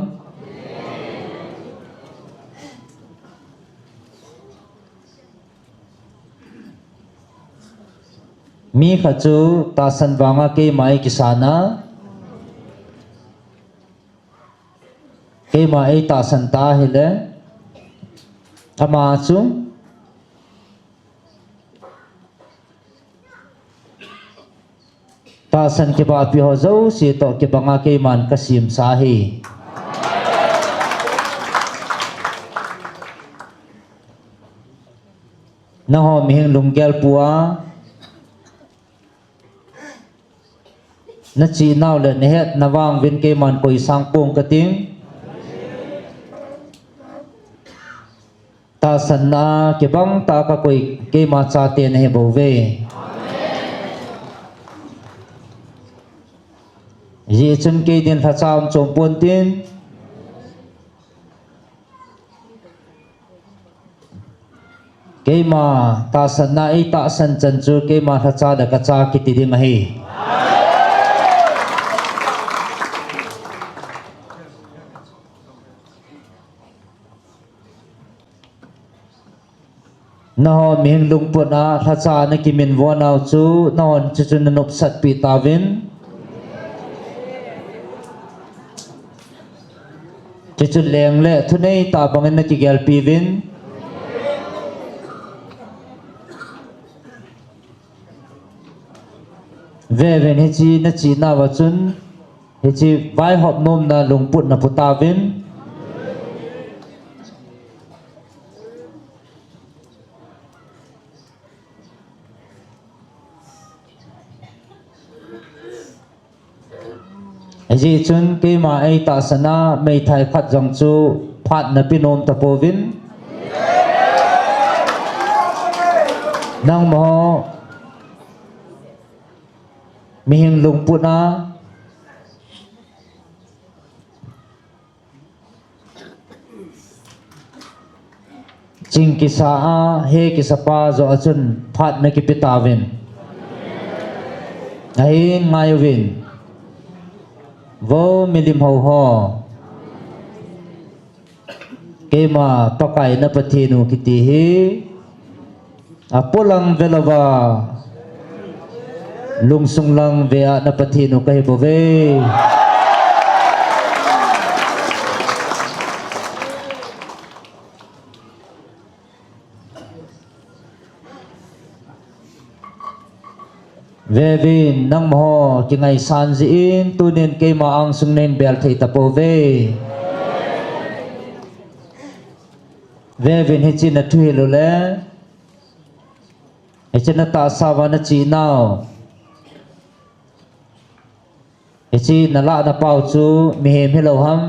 Mi khat chu tahsan vanga keima eikisan a, Keima eitahsan ta hile, ama chu tahsan kibahpi ho jouse toh kibanga keiman kasemsa ahi. Nangho mihing lunggel pua, nachehnau le nahetna vang uvin keiman koi sang pong kating. Tahsanna kibang tah a kakoi keima chate nahi bouve. Hijeh chun kei din lhacha um chom pontin, keima tahsanna eitahsan chan chu keima lhacha le kacha kiti ding ahi. Nangho mihing lungput a lhacha nakiminvo nau chu nangho chuchu nanopsatpi tauvin. Chuchu leng le thunei tah bangin nakigelpi uvin. Veuvin hiche nachehnauva chun hiche vaihop nomna lungput napu tauvin. Hijeh chun keima eitahsan a meithai khat jong chu phat nape nom tapouvin. Nangma ho mihing lungput a ching kisa a he kisapa joh a chun phat nakipe tauvin. Ahin ngaiuvin, vo milim hou ho, keima Pakai na Pathen u kiti hi apolang velouva, lungsung lang ve a na Pathen u kahi bouve. Veuvin, nangma ho kingaisan jeh in tunin keima angsung nahin bel thei tapouve. Veuvin, hiche nathu hilou le, hiche natahsa uva nachehnau, hiche nalah napau chu mihem hilou ham?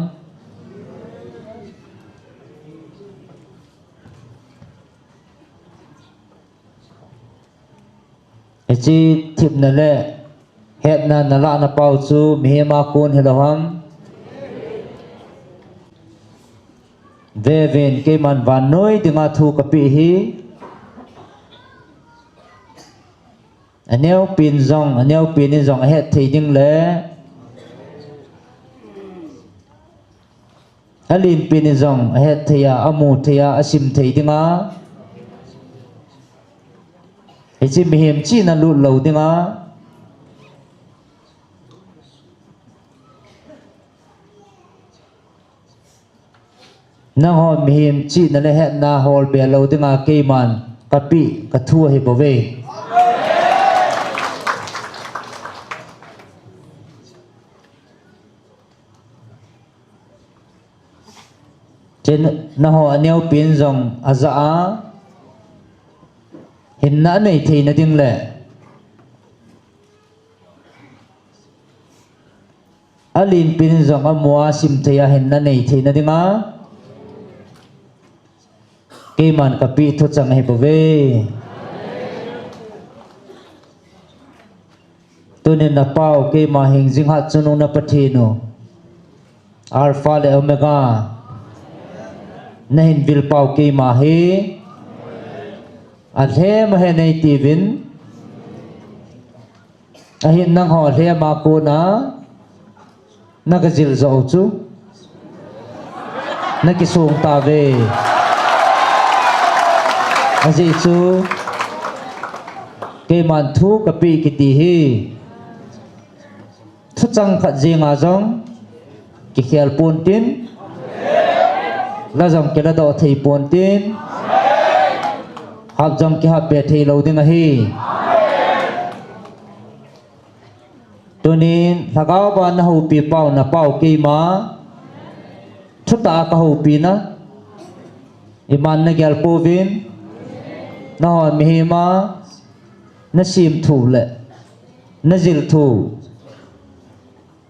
Hiche themna le hetna nalah napau chu mihem a kon hilou ham? Veuvin, keiman vannoi dinga thu kapeh hi aneopen jong, aneopen in jong ahet thei ding le alenpen in jong ahet thei a, amu thei a, asim thei dinga, hiche mihem chihna lut lou dinga, nangho mihem chihna le hetna holbe lou dinga keiman kapeh kathu ahi bouve. Hiche nangho aneopen jong ajah a hinna anei theina ding le alenpen jong amu a asim thei a hinna nei theina dinga keiman kapeh thuchang ahi bouve. Tunin napau keima hingjing hatchungnung na Pathen u, Alpha le Omega, nahin vilpau keima hi alhem ahi nei tiuvin. Ahin nangho lhem a kona nakajil joh u chu nakisong tauve. Ajeh chu keiman thu kapeh kiti hi thuchang khat jenga jong kikhel pontin, La jong kiladoh thei pontin, hap jong kihap be thei lou ding ahi. Tunin lhagao va na houpi pau, na pau keima thutah a ka houpina, iman na gel pouvin, nahon mihem a na sim thu le na jil thu,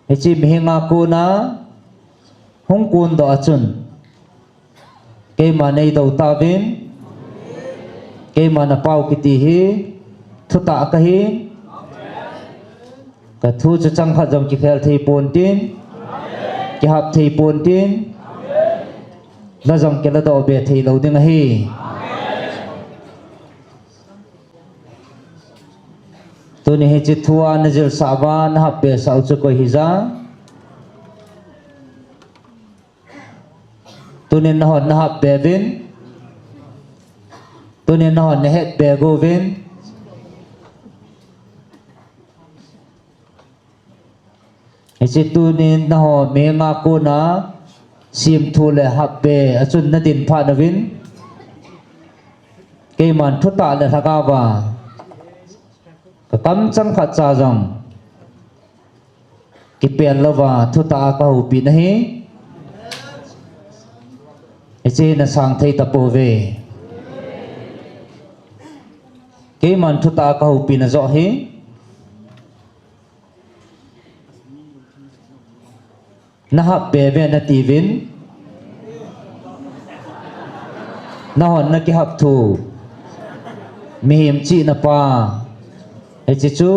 hiche mihem a kona hung kondoh a chun, keima nei dou tauvin, keima na pau kiti hi thutah kahi. Ka thu chu changkhat jong kikhel thei pontin, kihap thei pontin, la jong kiladoh be thei lou ding ahi. Tuni hiche thu a na jilsah uva na hap be sah u chu koi hija? Tunin nahon na hap be uvin, tunin nahon na het be uvin. Hiche tunin nahon mihem a kona sim thu le hap be a chun na din phat uvin, keiman thutah le lhagao va ka kam changkhat cha jong kipel louva thutah a ka houpi nahi. Hiche na sang thei tapouve. Keiman thutah a ka houpina joh hi na hap be uve na tiuvin, nahon na kihap thu, mihem chihna pa, hiche chu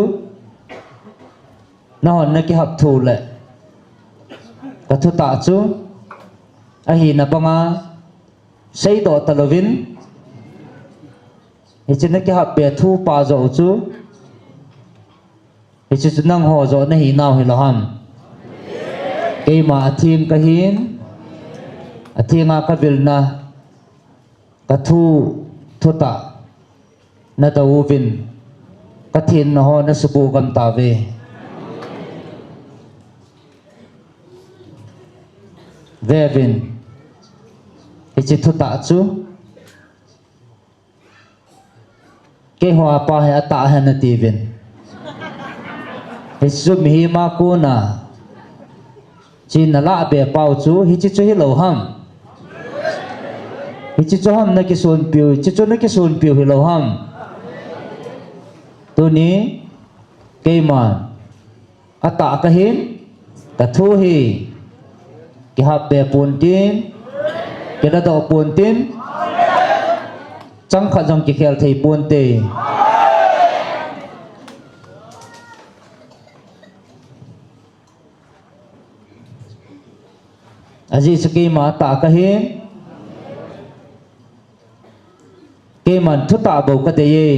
nahon na kihap thu le ka thutah chu ahina banga seidoh talouvin, hiche na kihap be thu pa joh u chu, hiche chu nangho joh nahi nau hilou ham? Keima atheng kahin, atheng a ka vilna, ka thu, thutah na dou uvin, ka thenna ho na subuh gam tauve. Ve uvin, hiche thutah chu keiho a pa hi atah ahi na tiuvin. Hiche chu mihem a kona hiche na lah be pau chu hiche chu hilou ham? Hiche chu ham na kisonpiu, hiche chu na kisonpiu hilou ham? Tuni keiman atah kahin, ka thu hi kihap be pontin, kiladoh pontin, changkhat jong kikhel thei ponte. Ajeh chu keima atah kahin, keiman thutah bou kadei e.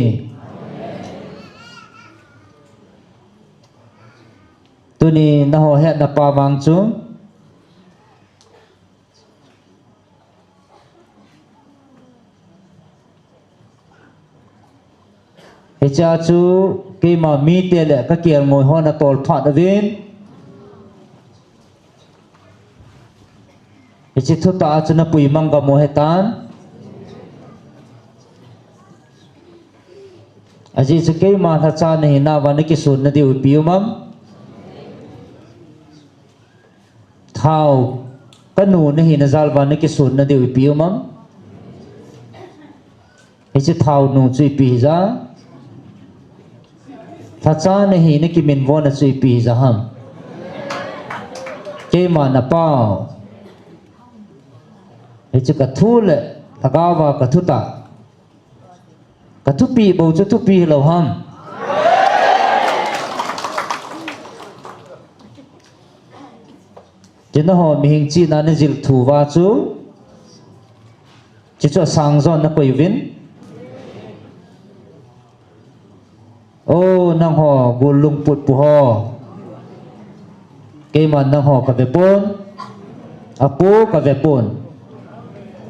Tuni nangho hetna pa vang chu, hichea chu keima mite le ka kelngoi hon atol phat uvin, hiche thutah a chu napui mang gam u ahitan. Ajeh chu keima lhacha nahinauva nakisonna diu ipi um am? Thao kanu nahina jal uva nakisonna diu ipi um am? Hiche thao nu chu ipi hija? Lhacha nahi nakiminvona chu ipi hija ham? Keima napao. Hiche ka thu le lhagao va ka thutah, ka thupeh bou chu thupeh hilou ham? Hiche nangho mihem chihna najil thu uva chu, hiche chu asang jon nakoi uvin. O, nangho gul lungput pu ho, keiman nangho kave pon, apo kave pon,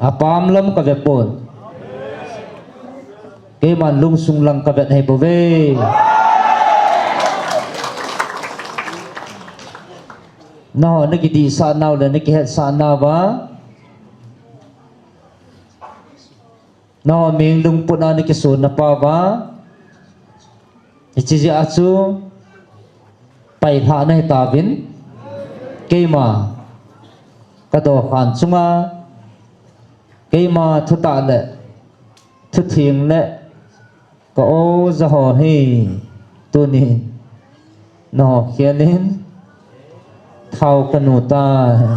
apam lam kave pon, keiman lungsung lang kavet ahi bouve. Nangho nakidihsah nau le nakihetsah nauva Nangho meng lungput a nakisun napa uva, hiche jeh a chu pailhah nahi tauvin, keima kadokhan chunga, keima thutah le thutheng le ka-o jaho hi tunin nahou khelin thao kanu tai.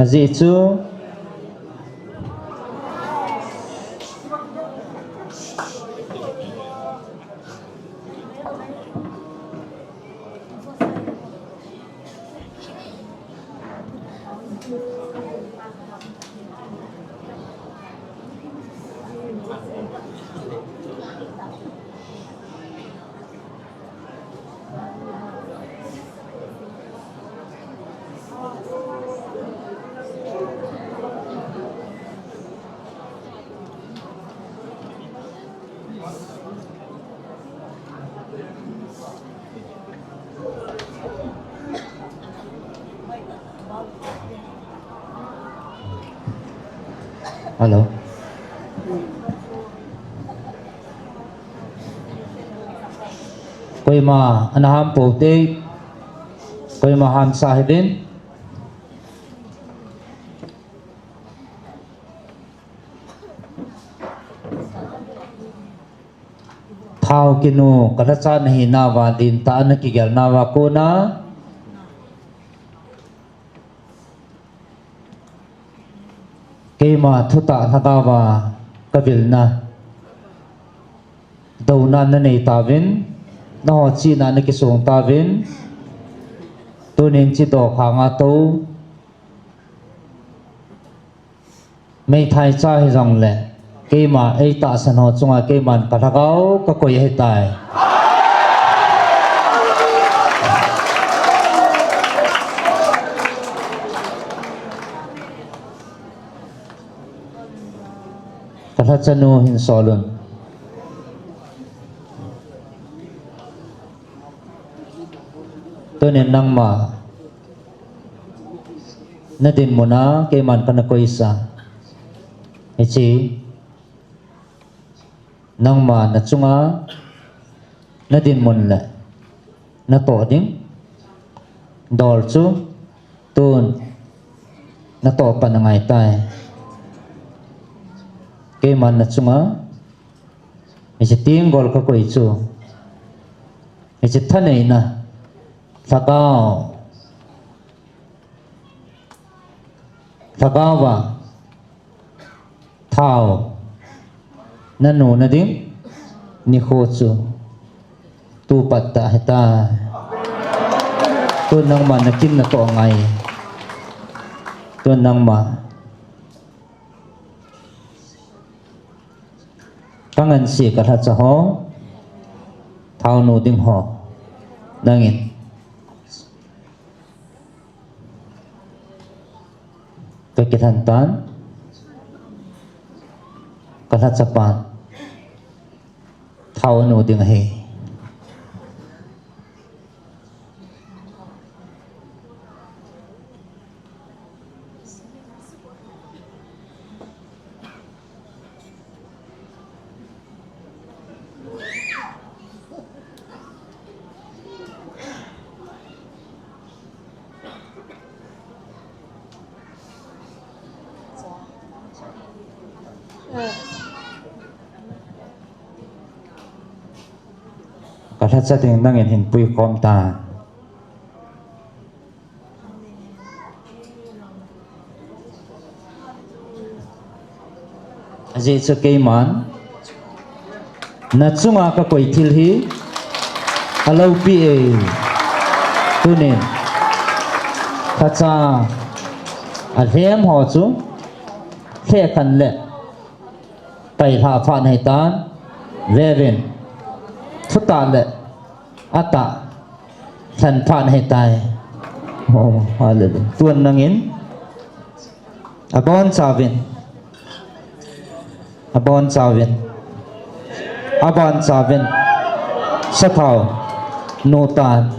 Ajeh chu Hello. Koima ana ham pou te, koima hamsa hih in. Thao kinu kalhacha nahinauva, lentah a nakigel nauva kona keima thutah lhagaova kavilna, douna nanei tauvin, nangho chihna nakisong tauvin, tunin hiche dokhanga tou meithai cha hijongle, keima eitahsan ho chunga keiman kalhagao kakoi ahitai. Kalhachanu hin solun. Tunin nangma nadinmuna keiman kana koisa. Hiche nangma nachunga nadinmun le natoh ding dol chu tun natoh pan angaitai. Keiman nachunga hiche tenggol kakoi chu, hiche thaneina, lhagao, lhagaova thao nanuna ding nikho chu tupat tah ahitai. Tun nangma nakin natoh angai. Tun nangma kangansea kalhacha ho, thao nu ding ho, nangin kakilhen tan, kalhachapan thao anu ding ahi. Kalhacha ding nangin hin puikhom tan. Ajeh chu keiman nachunga kakoi thil hi aloupi e. Tunin lhacha alhem ho chu lhekhen le pailhah phat nahitan, veuvin, thutah le atah lhen phat nahitai. Oh, hallelujah. Tun nangin abonchauvin, abonchauvin, abonchauvin sathao nutan.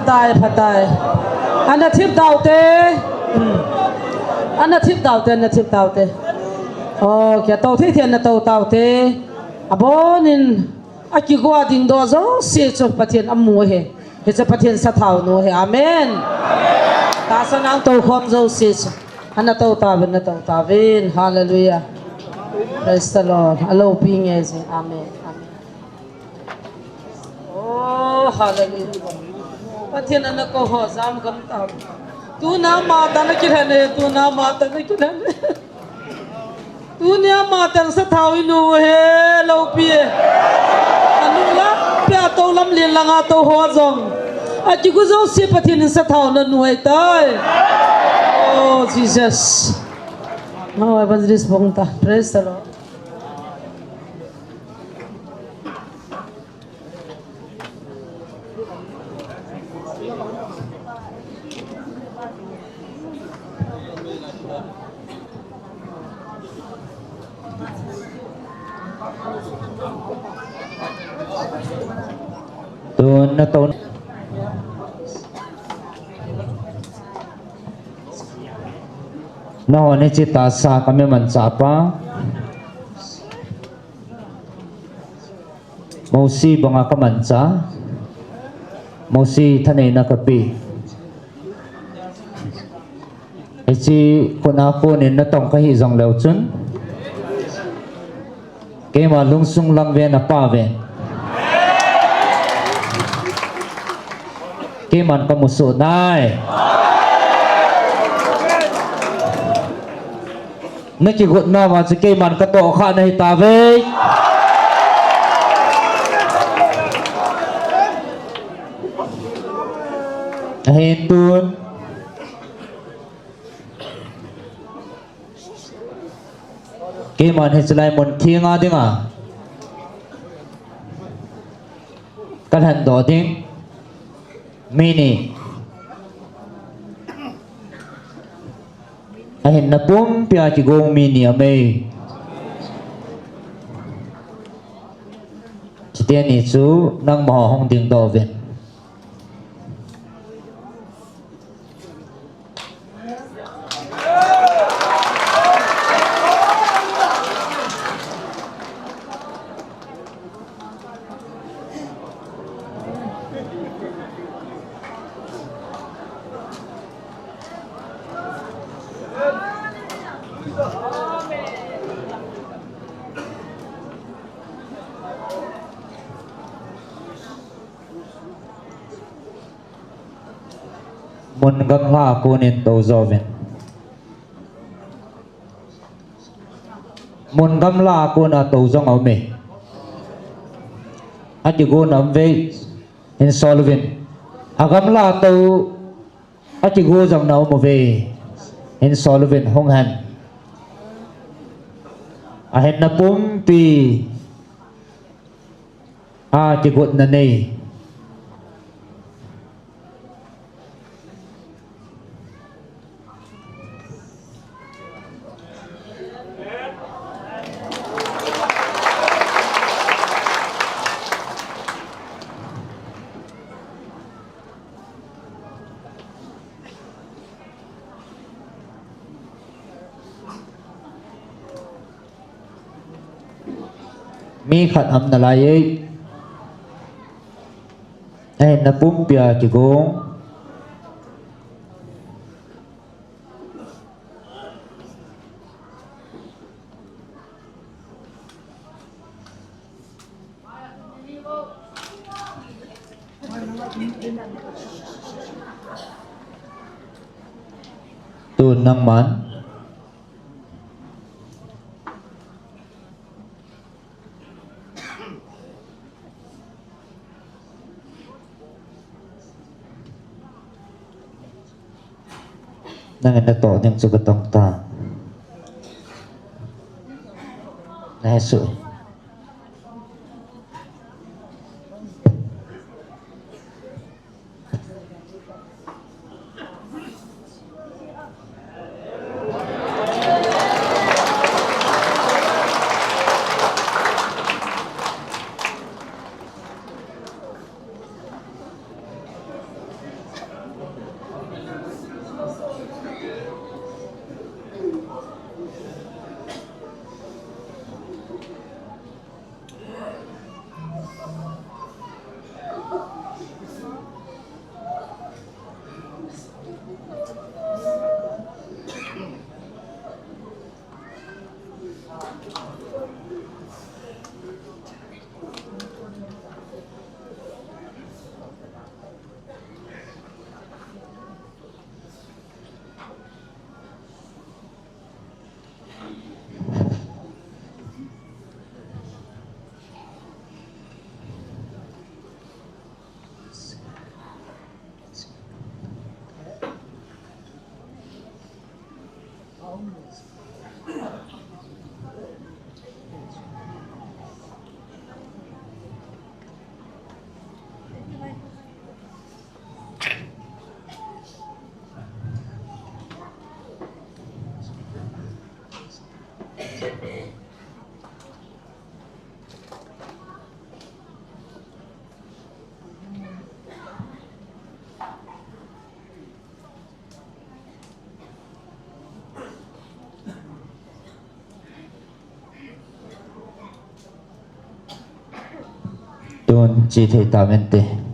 Phatai, phatai. Ana thip daute. Hmm. Ana thip daute, ana thip daute. Oh, kia to thei thei ana to taute. Abonin, akigo a dingdoh jouse chu Pathen amu ahi. Hiche Pathen sathau nu ahi. Amen. Tahsa nang to khom jouse chu. Ana to tauvin, ana to tauvin. Hallelujah. Praise the Lord. Alopi nge ji. Amen. Amen. Oh, hallelujah. Pathen ana kou ho jam gam tau. Tuna matan akilhen e, tuna matan akilhen e. Tunia matan sathau inu he, loupi e. Anu lampi a to lamlen langa to ho jong. Akigo jouse Pathen in sathau na nu ahitai. Oh, Jesus. Now evangelist Bongta. Praise the Lord. Tun na to. Nahon hiche tahsa kamin manchah pa. Mosi banga kamanchah. Mosi thaneina kapeh. Hiche khut a konin natong kahi jongleu chun, keima lungsung lang ven, apa ven. Keiman kamusoh nai. Nakigotna uva chu keiman katohkhah nahi tauve. Ahin tun, keiman hiche lai mun thenga dinga kalhendoh ding mi ni. Ahinna pumpia kigong mi ni aume. Chuteni chu nangma ho hung dingdoh uvin. Mun gamla a konin tou jouvin. Mun gamla a kona tou jong aume. Akigona aume. Hinsol uvin. Agamla tou, akigo jong na um uve. Hinsol uvin hung hen. Ahinna pumpi. Akigotna nei. Mi khat aum nalai e. Ahinna pumpia kigong. Tun nangman. Nangin natoh ding chu katong ta. Nahesoh. Tun che thei tauvinte.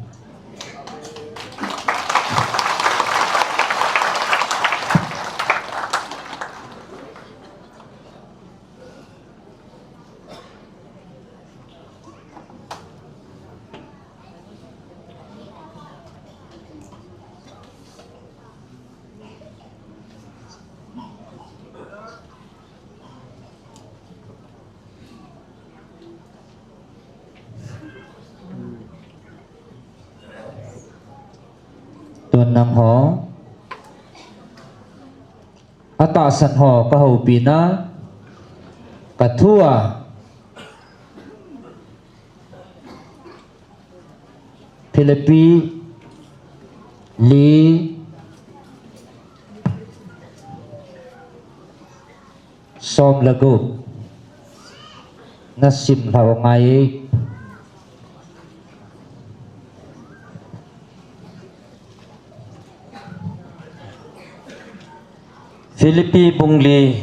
Tun nangho, atahsan ho kahoupi na, kathua, Philippi li som le gup. Nasim lhau ngai. Philippi bung li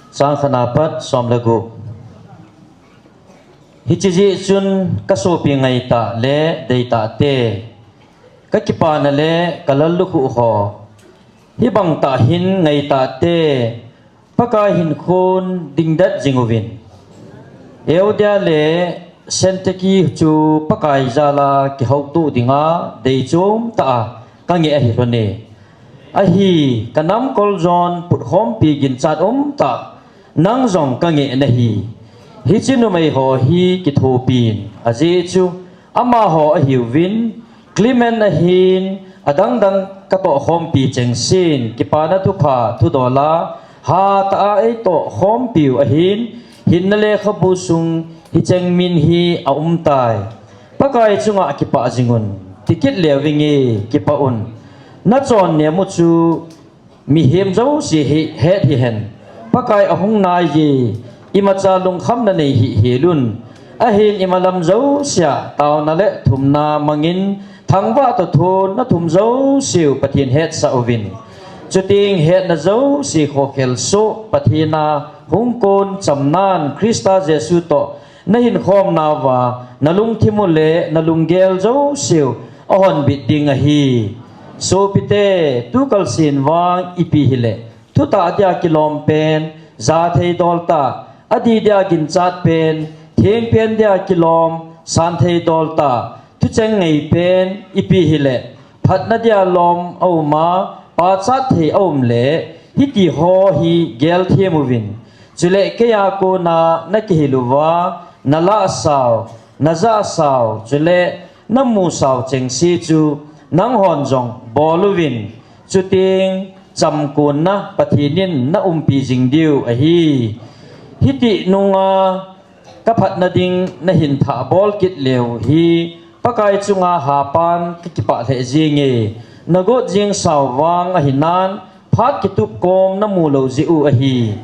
chang khat na pat som le gup. Hiche jeh chun kasopi ngaitah le deitah te, kakipana le kalallukhuh ho, hibang tah hin ngaitah te, Pakai hinkhon dingdet jing uvin. Euodia le Syntyche chu Pakai jal a kihoutoh dinga deichom tah a kangeh ahi lhon e. Ahi, kanamkol jon putkhompi ginchat um tah nang jong kangeh nahi. Hiche numei ho hi kithopin, ajeh chu amaho ahiuvin, Clement ahin, adang dang katoh khompi chengsen, kipana thupha thudol a hatah a eitoh khompiu ahin, hinna lekhabu sung hicheng min hi aum tai. Pakai chunga kipah jing un, tikit leu vinge, kipah un. Nachon nemu chu mihem jouse hi het hihen, Pakai ahung naiye, imacha lungkhamna nei hihhel un. Ahin imalam jousea taona le thumna mangin thangvah toh thon nathum jouseu Pathen hetsah uvin. Chuteng hetna jouse khokhel soh Pathen a hung kon chamnan Christa Jesu toh nahinkhomnauva, nalungthim u le nalunggel jouseu ahonbit ding ahi. Sopite, tukalson vang ipi hile, thutah dia kilom pen, jathei dol tah, adih dia ginchat pen, theng pen dia kilom, santhei dol tah, thucheng ngei pen, ipi hile, phatna dia lom aum a, pachat thei aum le, hiti ho hi gelthem uvin. Chule keiya kona nakihil uva, nalahsau, najahsau, chule namusau chengse chu nanghon jong bol uvin. Chuteng chamkonna Pathen in naumpi jing diu ahi. Hiti nunga kaphatna ding nahin thah bol kit leu hi Pakai chunga hapan kakipah lheh jenge. Nagot jeng sao vang ahinan, phat kitup kom namu lou jeh u ahi.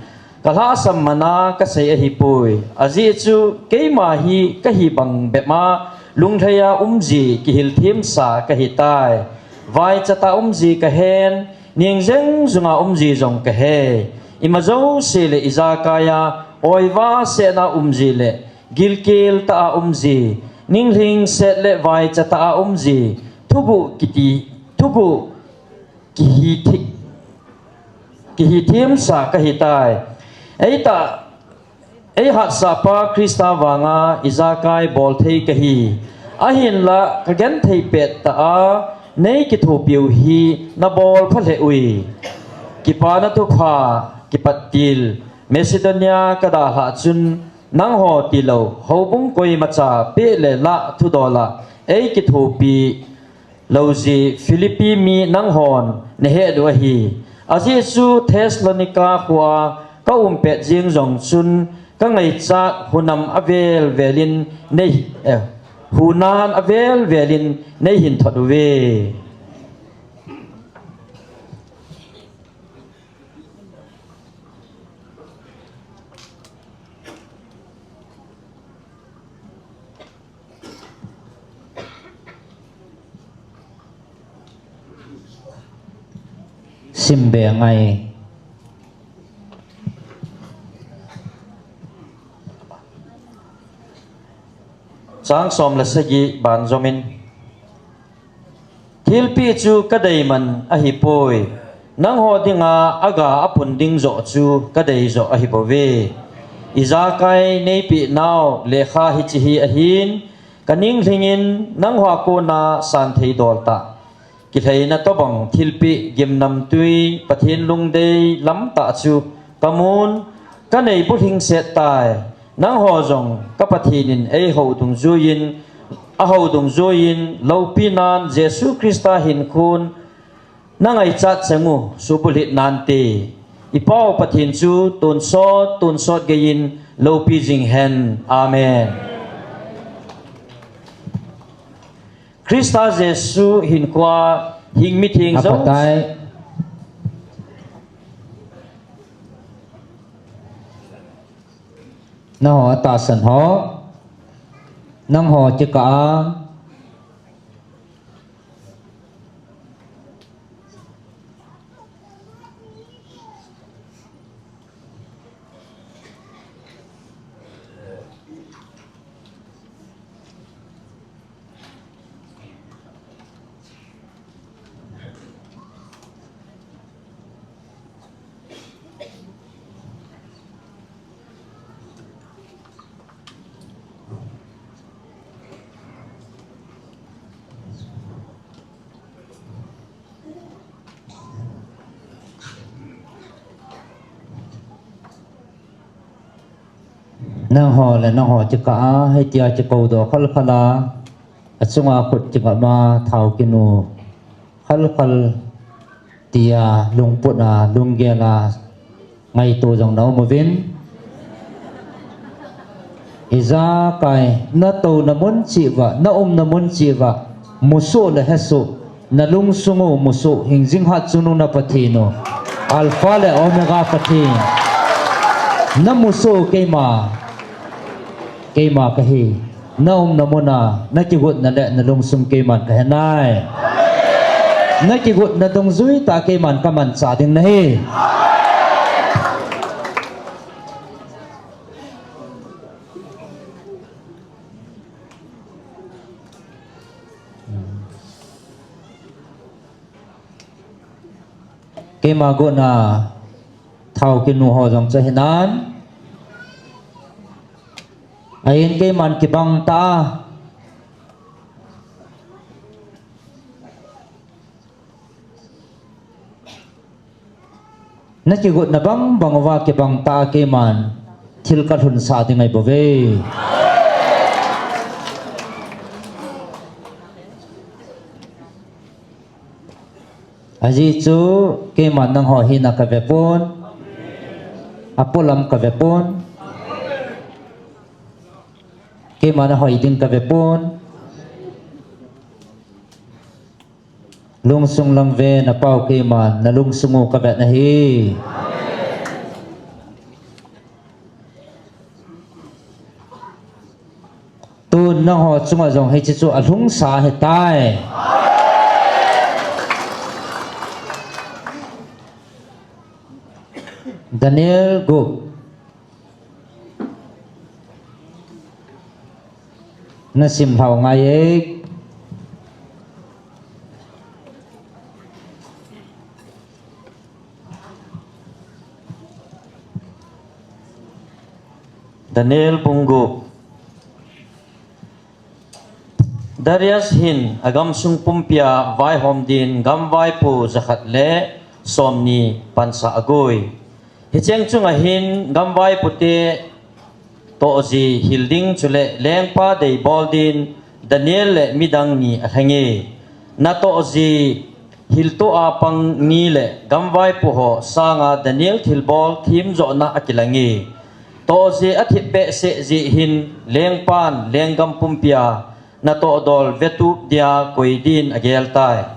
Kalhahsam mana kasei ahipoi. Ajeh chu keima hi kahi bang bep a lunglhai a umji kihilthemsa kahitai. Vaicha tah a umji kahen, ning jeng junga umji jong kahe. Ima jouse le ijakai a oiva sehna umji le gilkel tah a umji, ninglhingset le vaicha tah a umji, thuguh kiti, thuguh kihi thi-, kihithemsa kahitai. Eitah, eihatsahpa Christa vanga ijakai bolthei kahi. Ahinla kagenthei pettah a neikithopiu hi nabolpha lheh ui. Kipana thupha kipattil Macedonia kadalhah chun, nangho tilou houbung koimacha peh le lah thudol a eikithopi louji Philippi mi nanghon nahet u ahi. Ajeh chu Thessalonica khoa kaum pet jeng jong chun kangaichat hunam avel velin nei, eh, hunan avel velin neihin thot uve. Simbe ngai. Chang som le sagi ban jomin. Thilpeh chu kadei man ahipoi. Nangho dinga aga apun ding joh chu kadei joh ahibouve. Ijakai neipeh nau lekha hiche hi ahin, kaning lhingin nangho a kona santhei dol tah. Kilheina tobang thilpeh gimnamtui Pathen lungdei lamtah chu kamun, kanei bulhing set tai. Nangho jong ka Pathen in eihou dungjuiyin, ahou dungjuiyin, loupi nan Jesu Christa hinkhon nangaichat cheng u subulhit nante. I Pau Pathen chu tonsot, tonsot geiyin loupi jing hen. Amen. Christa Jesu hinkhoa hing mitheng jo. Apatai. Nangho atahsan ho. Nangho kikah a. Nangho le nangho kikah a, hitia kikoudoh khalkhal a, achunga khut kingam a, thao kinu khalkhal tia, lungput a, lunggel a, ngaito jong na um uvin. Ijakai, natouna mun cheh uva, naumna mun cheh uva, musoh le hesoh, nalungsung u musoh, hingjing hatchungnung na Pathen u, Alpha le Omega Pathen. Namusoh keima, keima kahi. Naumna mun a, nakigotna le nalungsung keiman kahe nai. Nakigotna dungjui tah keiman kamanchah ding nahi. Keima gotna thao kinu ho jong chu hinan. Ahin keiman kibang tah a. Nakigotna bang bang uva kibang tah a keiman thil kalhunsah ding ahibouve. Ajeh chu keiman nangho hina kave pon, apolam kave pon, keiman ahoi ding kave pon. Lungsung lang ve, na Pau keiman nalungsung u kavet nahi. Tun nangho chunga jong hiche chu alhungsa ahitai. Daniel gup. Nasim lhau ngai e. Daniel bung gup. Darius hin agamsung pumpia vaihom din gamvaipo jakhat le somni pansah agoi. Hicheng chunga hin gamvaipote tohji hil ding chule lengpa dei bol din Daniel le midang ni alhenge. Natohji hiltoh a pang ni le gamvaipo ho sanga Daniel thilbol themjohna akilange. Tohji athip behseh jeh hin lengpan lenggam pumpia natoh dol vetup dia koi din agel tai.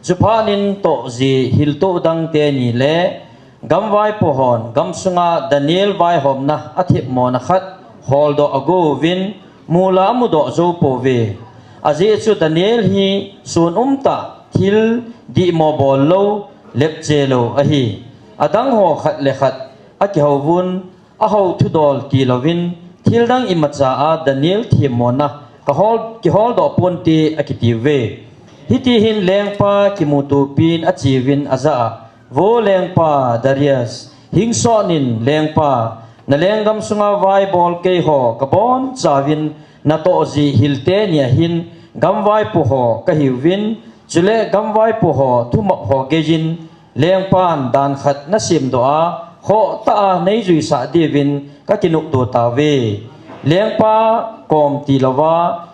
Chuphat in tohji hiltoh dang teni le gamvaipo hon gamsunga Daniel vaihomna athemmona khat holdoh agouvin, mula amudoh jou pouve. Ajeh chu Daniel hi sun umtah thil dihmo bol lou, lepche lou ahi. Adang ho khat le khat akihouvun, ahou thudol tilouvin, thildang imacha a Daniel themmona Kahol, kiholdoh ponte akitiuve. Hitihin lengpa kimutopin acheuvin ajah a, Vo lengpa Darius, hingsotnin lengpa, nalenggam sunga vaibol keiho kabonchauvin natoh jeh hilte nia hin gamvaipo ho kahiuvin, chule gamvaipo ho thumop ho geiyin lengpan dan khat nasemdoh a, khohtah a neijuisah diuvin kakinopto tauve. Lengpa kom tilouva,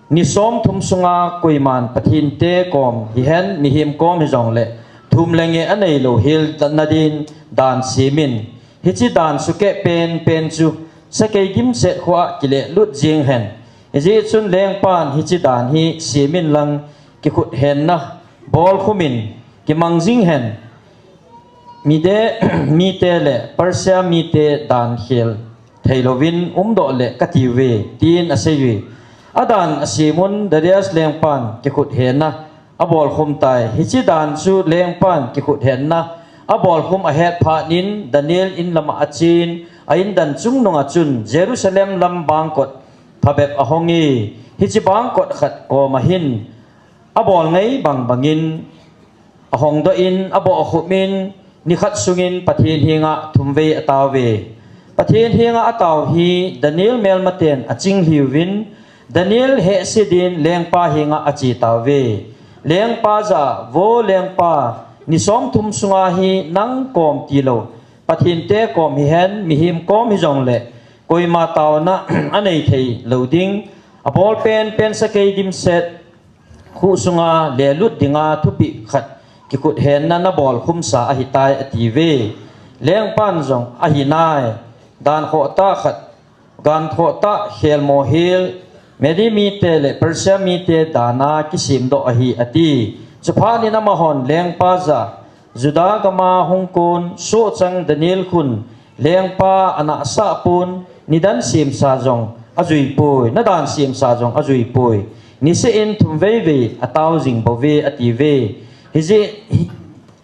ni somthum sunga koiman Pathen te kom hihen, mihem kom hijongle, thum le ngeh aneilou hel nadin dan semin. Hiche dan sukeh penpen chu sakei dimset khoa kilehlut jeng hen. Hijeh chun lengpan hiche dan hi semin lang kikhuthenna bolkhumin kimang jing hen. Mide mite le Persia mite dan khel theilouvin umdoh le katiuve, tin aseiye. Adan asemun Darius lengpan kikhuthenna abolkhum tai. Hiche dan chu lengpan kikhuthenna abolkhum ahet phatnin Daniel in lama achen, a indan chungnunga chun Jerusalem lam bangkot phabep ahonge. Hiche bangkot khat koma hin abol ngai bang bangin ahongdoh in, abohkhum in, nikhat sungin Pathen henga thumvei ataove. Pathen henga atao hi Daniel melmaten achinglhiuvin, Daniel hehse din lengpa henga ache tauve. Lengpa jah a, Vo lengpa, ni somthum sunga hi nang kom tilou Pathen te kom hihen, mihem kom hijongle, koima taona anei theilou ding, abol penpen sakei dimset khuh sunga lelut dinga thupeh khat kikhuthenna nabolkhumsa ahitai, atiuve. Lengpan jong, Ahinai, dan khohtah khat, dan khohtah khelmo hel, Mede mite le Persia mite dana kisemdoh ahi, ati. Chuphatnin amahon lengpa jah a, Juda gama hungkon sohchang Daniel khun lengpa anahsah pon, nidan semsa jong ajuipoi, nadan semsa jong ajuipoi. Niseh in thumveivei atao jing bouve, atiuve. Hijeh, hi,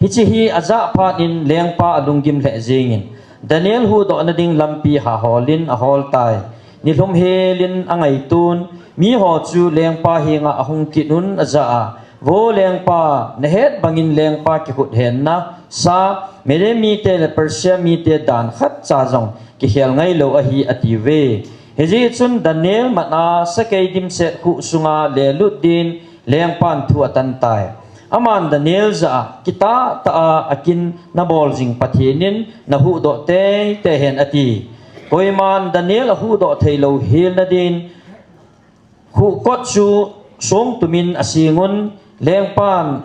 hiche hi ajah phatnin lengpa alunggim lheh jengin, Daniel huhdohna ding lampi haholin aholtai. Nilhum helin angaiton, miho chu lengpa henga ahung kit un ajah a, Vo lengpa, nahet bangin lengpa kikhuthenna sa, Mede mite le Persia mite dan khatcha jong kikhel ngailou ahi, atiuve. Hijeh chun Daniel matna sakei dimset khuh sunga lelut din lengpan thu atantai. Aman Daniel jah a, Kitah tah a akin nabol jing Pathen in nahuhdoh teitei hen, ati. Koiman Daniel ahuhdoh theilou hel nadin khuh kot chu songtumin asengun, lengpan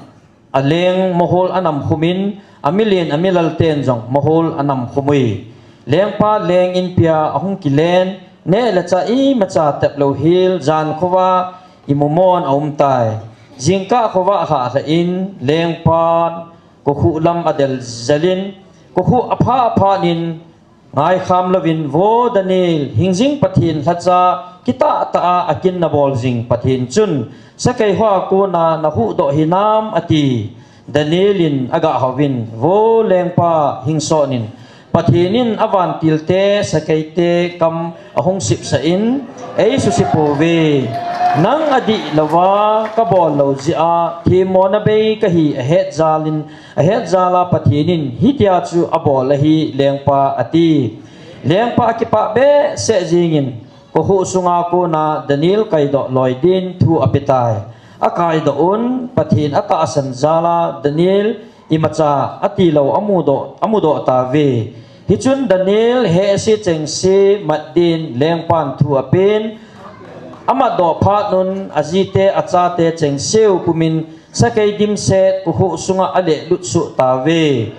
aleng mohol anamkhumin, amilen amilalten jong mohol anamkhum ui. Lengpa leng inpia ahung kilen, neh le chah imacha teplou hel jan khovah imumon aumtai. Jingkah khovah lhah lhah in lengpan kokhuh lam adel jelin, kokhuh aphah phatnin, ngaikham louvin, Vo Daniel, hingjing Pathen lhacha kitah tah a akin nabol jing Pathen chun sakei hoa kona nahuhdoh hinam, ati. Daniel in agah houvin, Vo lengpa, hingsotnin, Pathen in avantilte sakeite kam ahung sipsah in, eisuse pouve. Nang adihlouva kabol lou jeh a themmona bei kahi ahet jalin, ahet jal a Pathen in hitia chu abol ahi lengpa, ati. Lengpa akipah behseh jengin, kokhuh sunga kona Daniel kaidoh loi din thu apetai. Akaidoh un, Pathen atahsan jal a Daniel imacha atilou amudoh, amudoh tauve. Hichun Daniel hehse chengse mat din lengpan thu apen, amatdoh phatnun ajite achate chengseu pumin sakei dimset kokhuh sunga alehlut soh tauve.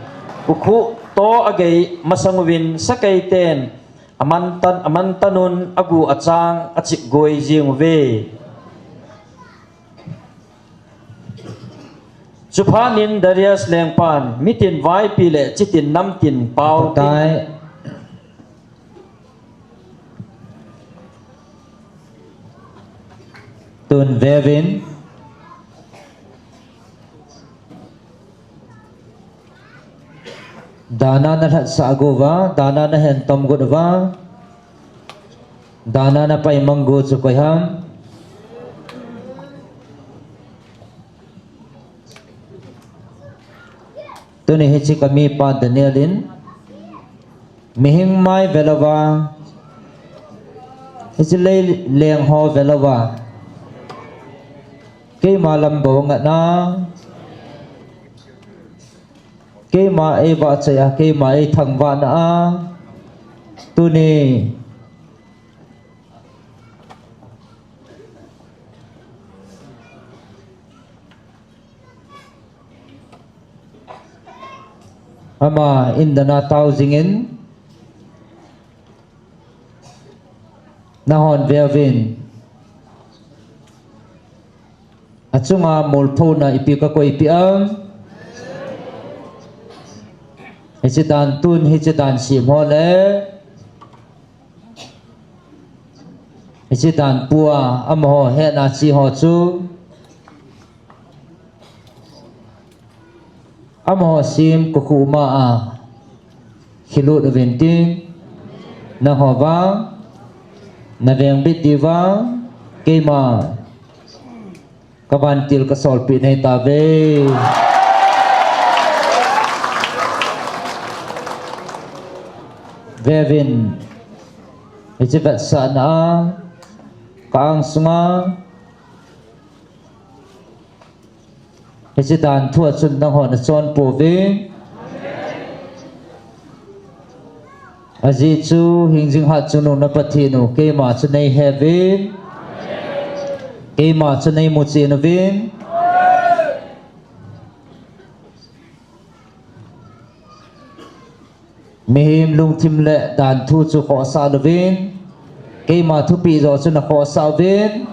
Kokhuh to agei masanguvin sakeiten amantan, amantanun agu achang achipgoi jenguve. Chuphatnin Darius lengpan mitin vaipi le chitin namtin pao tai. Tun veuvin. Dana nalhatsah got uva, dana nahentom got uva, Taona na pai mang gu chu koi ham? Tuni hiche ka mipa Daniel in, mihing mai velouva, hiche lei leng ho velouva, keima lam bou ngatna, keima ei vahchoi a, keima ei thangvahna a, tuni ama indana tao jingin, nahon veuvin, achunga molphona ipi ka koipeh am? Hiche dan tun, hiche dan sem ho le hiche dan pua amaho hetna chi ho chu, amaho sem kokhuh ma a khilut uvin tin, nangho vang, na vengbit diu vang, keima ka vantil ka solpeh nahi tauve. Veuvin, hiche vetsahna a, ka angsunga, hiche dan thu a chun nangho na chon pouvin. Ajeh chu hingjing hatchungnung na Pathen u, keima chu nei heuvin, keima chu nei muchen uvin. Mihem lungthim le dan thu chu khohsah louvin, keima thupeh joh chu na khohsah uvin.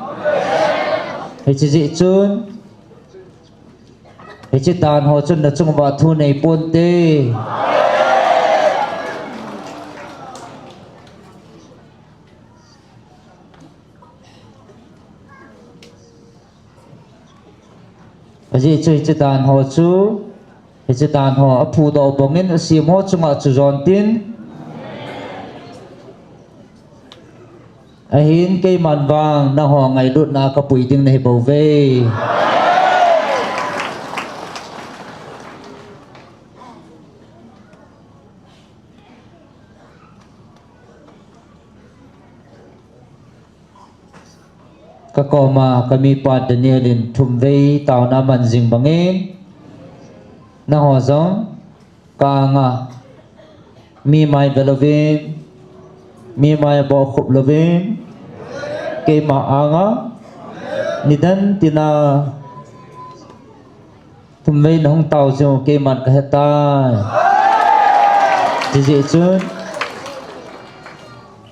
Hiche jeh chun, hiche dan ho chun na chung uva thu nei ponte. Ajeh chu hiche dan ho chu, hiche dan ho aphudoh bangin asem ho chunga chu jon tin. Ahin keiman vang nangho ngailutna a ka pui ding nahi bouve. Ka koma ka mipa Daniel in thumvei taona aman jing bangin, nangho jong ka anga mi mai ve louvin, mi mai bohkhup louvin, keima anga nidan tina thumvei nahung tao jing u keiman kahetai. Hijeh chun,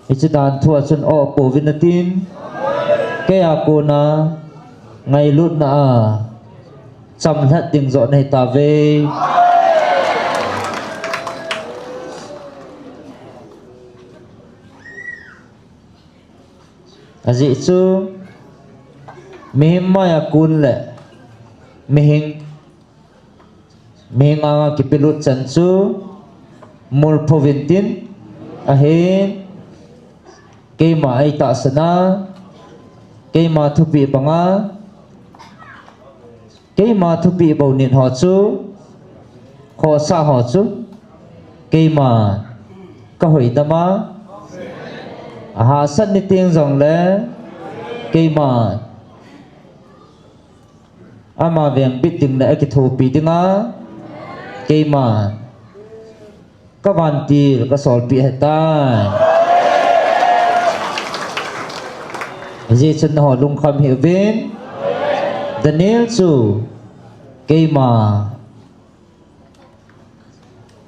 hiche dan thu a chun oh pouvin atin, keia kona ngailutna a chamlhat ding joh nahi tauve. Ajeh chu, mihem maia kun le mihing, mihing anga kipelut chan chu molpho uvin tin, ahin keima eitahsan a, keima thupeh banga, keima thupeh bou nit ho chu, khohsah ho chu, keima kahoidam a, ahahsat ni teng jongle, keima ama vengbit ding le akithopi dinga, keima ka vantil ka solpeh ahitai. Hijeh chun nangho lungkham hih uvin, Daniel chu keima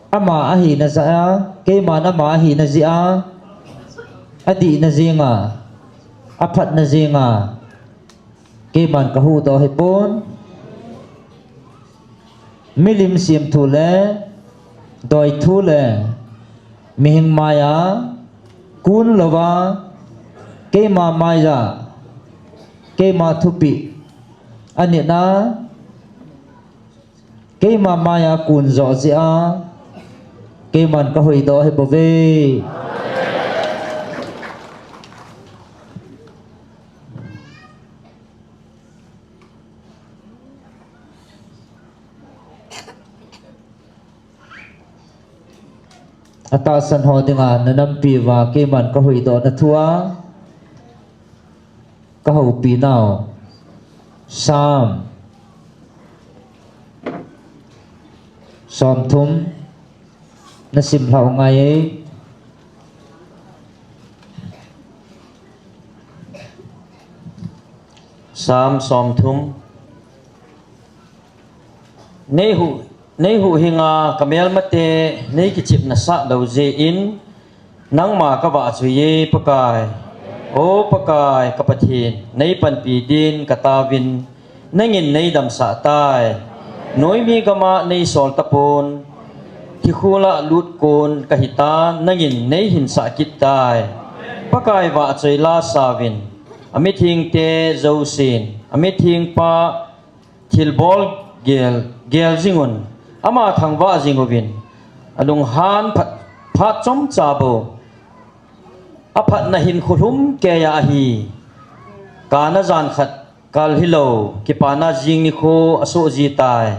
ama ahina jeh a, keiman ama ahina jeh a, adihna jenga, aphatna jenga, keiman kahuhdoh ahipon. Milim semthu le doithu le mihing maia kun louva, keima maia, keima thupeh anitna, keima maia kun joh jeh a, keiman kahoidoh ahibouve. Atahsan ho dinga nanampi uva keiman kahuhdoh na thua kahoupi nau. Psalm somthum nasim lhau ngai e. Psalm somthum. Nei hu, nei huhhinga kamelmate nei kichepna sah lou jeh in, nangma kavahchoi e Pakai. O Pakai, ka Pathen, nei panpi din kataovin, nangin nei damsah tai. Noimi gama nei sol tapon, thikhul a lut kon kahitan, nangin nei hinsah kit tai. Pakai vahchoi la sauvin, amithengte jousen, amithengpa thilbol gel, gel jingun, ama thangvah jing uvin, alunghan phat, phat chomcha bou, aphatna hinkho lhumkeiya ahi. Kana jan khat kal hilou, kipana jing nikho asoh ji tai.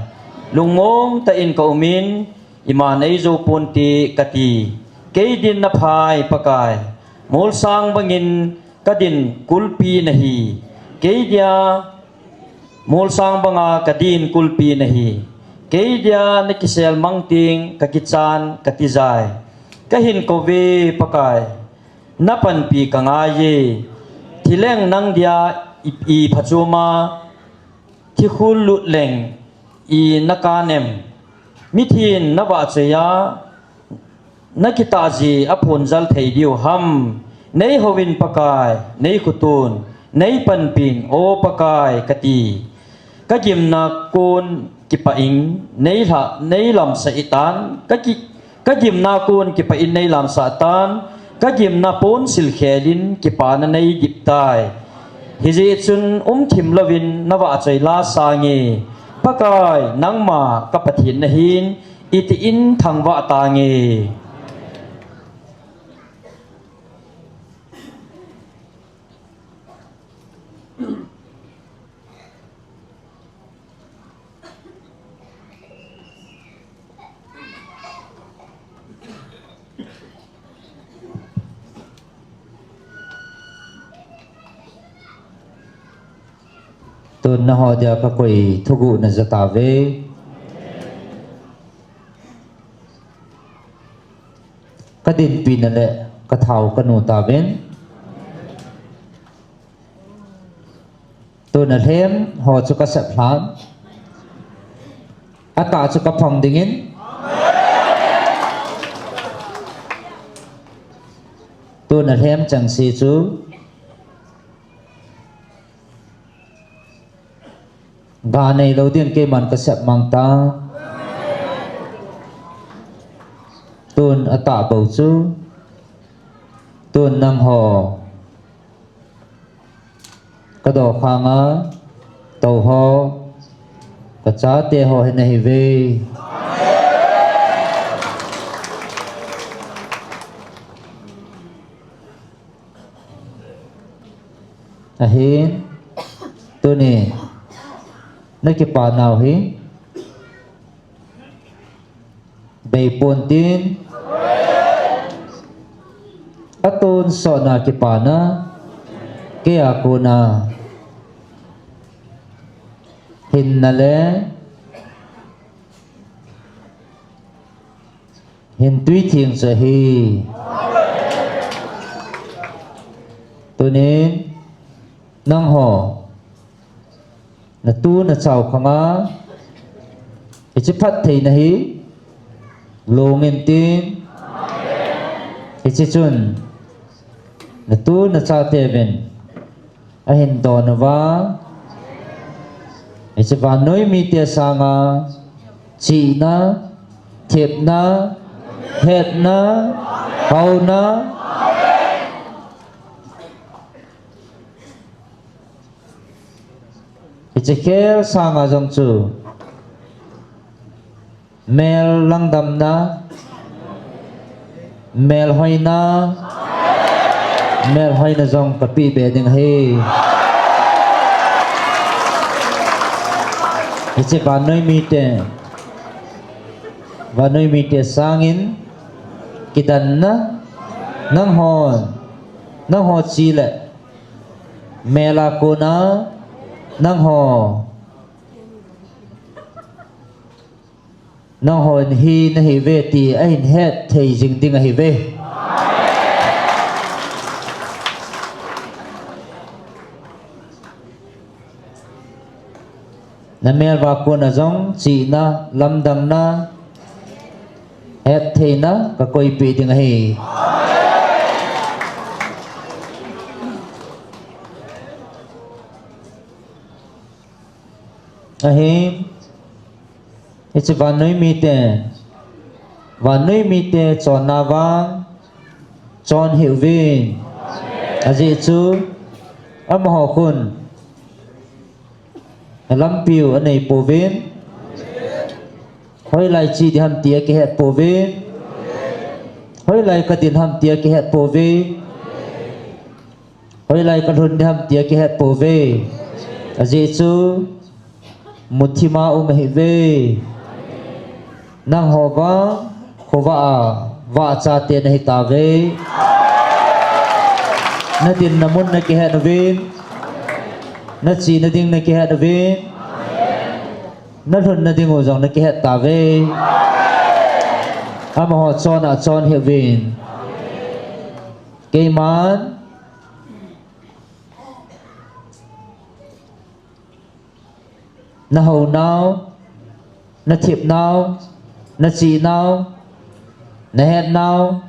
Lungmong tah in kaumin, iman eijou ponte kati. Kei din naphai Pakai, molsang bangin kadin kulpi nahi. Kei dia molsang banga kadin kulpi nahi. Kei dia nakisel mang teng kakichan katijai. Kahin kouve Pakai, napanpi kangai e. Thileng nang dia i, iphachom a, thikhul lut leng i nakanem. Mithen navahchoi a, nakitah ji aphonjal thei diu ham. Nei houvin Pakai, nei khotun, nei panpin, O Pakai, kati. Kagimna kon kipah in, nei lha, nei lamsah tan, kaki, kagimna kon kipah in nei lamsah tan, kagimna ponsil khelin kipana nei dip tai. Hijeh chun umthim louvin navahchoi la sange. Pakai, nangma ka Pathen nahin, itin thangvah tange. Tun nangho dia kakoi thuguh naja tauve. Kadinpi nale kathao kanu tauvin. Tun alhem ho chu kasep lhan. Atah chu kaphong dingin. Tun alhem chengse chu ga neilou din keiman kasep mang ta. Tun atah bou chu. Tun nangho kadokhanga tou ho, kachate ho hi nahiuve. Ahin, tuni nakipa nau hi beipon tin, atonsotna kipana keia kona hinna le hintui theng chu ahi. Tunin nangho natu nachao khanga hiche phattheina hi lungin tin, hiche chun natu nachateuvin ahin don uva, hiche vannoi mite sanga chihna, thepna, hetna, haona, hiche khel sanga jong chu mel langdamna, melhoina, melhoina jong kapeh be ding ahi. Hiche vannoi mite, vannoi mite sangin kidanna, nanghon, nangho chi le mel a kona, nangho, nanghon hi nahiuve ti ahin het thei jing ding ahiuve. Na mel uva kona jong chihna, lamdangna, hettheina kakoipeh ding ahi. Ahin, hiche vannoi mite, vannoi mite chonna vang chon hih uvin. Ajeh chu amaho khun alampiu anei pouvin. Hoilai che ding ham ti akihet pouvin. Hoilai kadin ham ti akihet pouvin. Hoilai kalhun ding ham ti akihet pouve. Ajeh chu muthim a um ahiuve. Nangho vang khovah a vah chate nahitauve. Nadinna mun nakihet uvin. Nachena ding nakihet uvin. Nalhunna ding u jong nakihet tauve. Amaho chonna chon hih uvin. Keiman nahou nau, nathip nau, nache nau, nahet nau,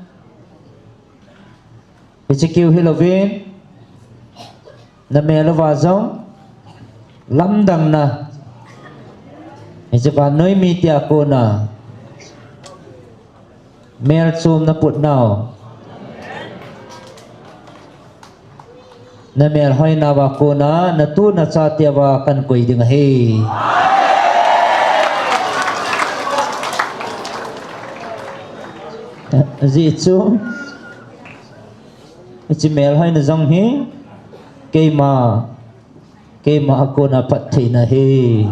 hiche keu hilouvin, na mel uva jong lamdangna, hiche vannoi mite a kona melchum naput nau, na melhoina uva kona natu nachate uva kahin koi ding ahi. Ajeh chu hiche melhoina jong hi keima, keima a kona phattheina ahi.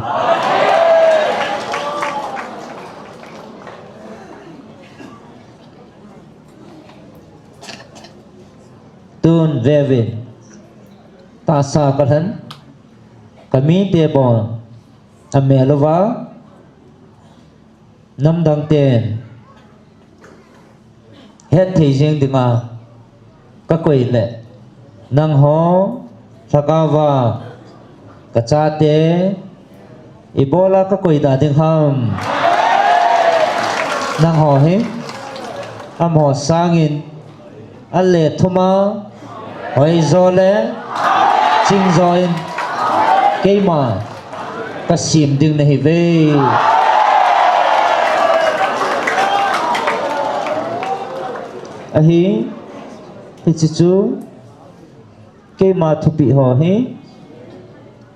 Tun veuvin, tahsa kalhen, kamite bon amel uva, namdang ten hetthei jeng dinga kakoi le, nangho lhagao va kachate ibola kakoi da ding ham? Nangho hi amaho sangin alet thuma, hoijo le chingjo in keima kasem ding nahiuve. Ahi, hiche chu keima thupeh ho hi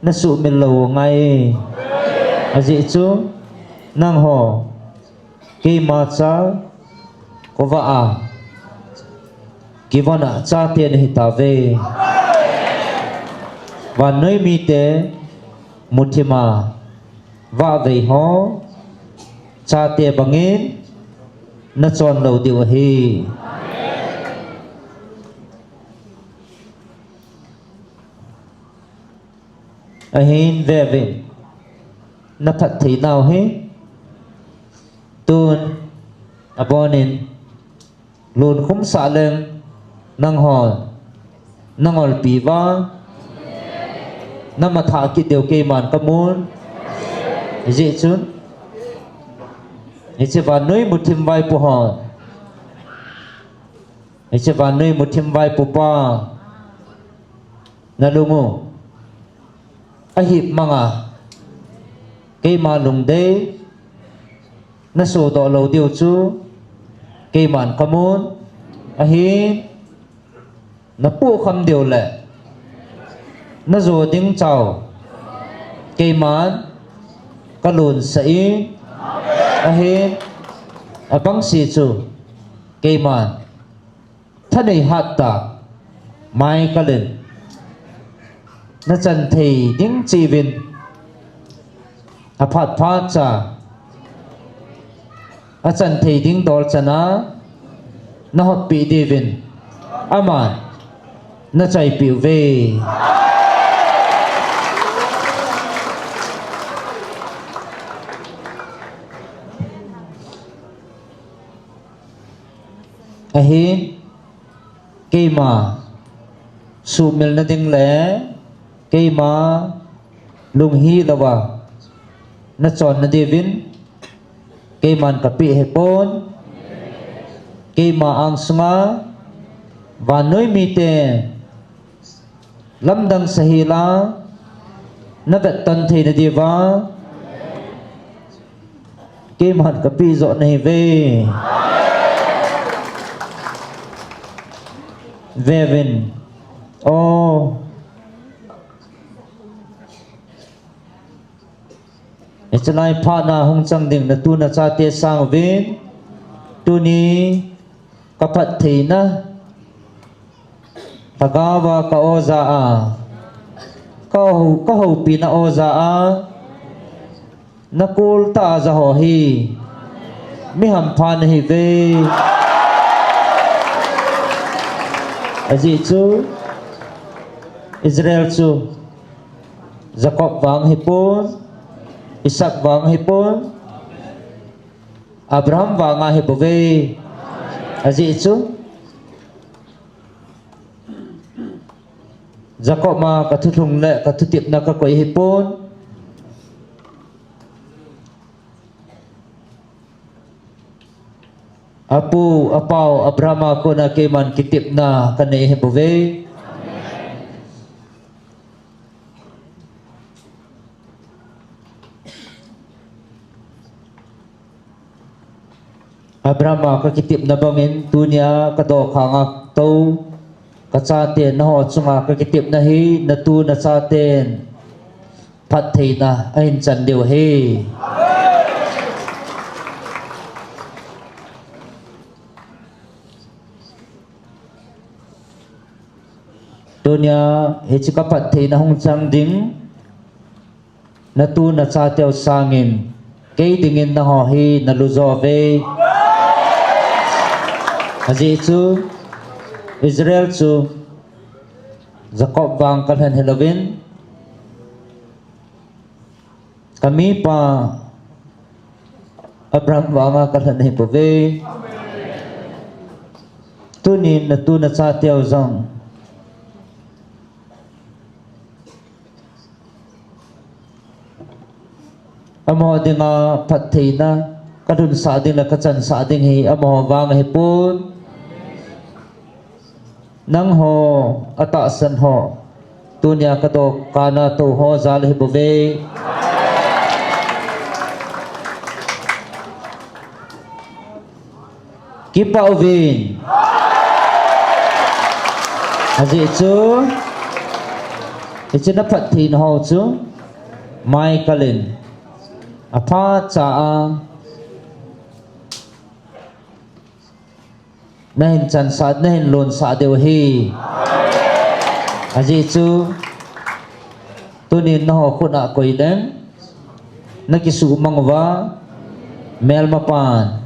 nasuhmil lou ngai. Ajeh chu nangho keima cha khovah a kivon a chate nahitauve. Vannoi mite muthim a vahvei ho chate bangin nachon lou diu ahi. Ahin veuvin, naphatthei nau hi tun abonin lunkhum sah leng nanghon nangolpi uva namatha kit diu keiman kamun. Hijeh chun hiche vannoi muthim vaipo hon, hiche vannoi muthim vaipo pa, nalung u ahip manga keima lungdei nasodoh lou diu chu keiman kamun. Ahin, napohkham diu le najo ding chau keiman kalunsah in, ahin, abangse chu keiman thanei hattah mai kalin, nachan thei ding cheh uvin, aphat phat cha achan thei ding dol chana nahotpi diuvin aman nachaipeh uve. Ahin, keima sumil nading le keima lunghil louva nachon nadiuvin keiman kapeh ahipon, keima angsunga vannoi mite lamdang sahela navetton theina diuva keiman kapeh joh nahiuve. Veuvin. O, hichelai phatna hung chang ding natu nachate sanguvin tuni kaphattheina lhagaova ka-o jah a, kahou, kahoupina o jah a nakoltah a jaho hi mi hampha nahiuve. Ajeh chu Israel chu Jacob vang ahipon, Isaac vang ahipon, Abraham vang ahibouve. Ajeh chu Jacob a kathulhung le kathutepna kakoi ahipon, apu apau Abraham a kona keiman kitepna kanei ahibouve. Abraham a kakitepna bangin tunia kadokhanga tou kachate naho chunga kakitepna hi natu nachaten phattheina ahin chan diu ahi. Tunia hiche kaphattheina hung chang ding natu nachateu sangin kei dingin nangho hi nalujo uve. Ajeh chu Israel chu Jacob vang kalhen hilouvin, kamipa Abraham vanga kalhen ahibouve. Tunin natu nachateu jong amaho dinga phattheina kalhunsah ding le kachansah ding hi amaho vang ahipon, nangho atahsan ho, tunia kadokhana tou ho jal ahibouve. Kipah uvin. Ajeh chu hiche naphattheina ho chu Michael in aphatcha a nahin chansah, nahin lonsah diu ahi. Ajeh chu tunin nangho khut a koi leng nakisuhmang uva, melmapan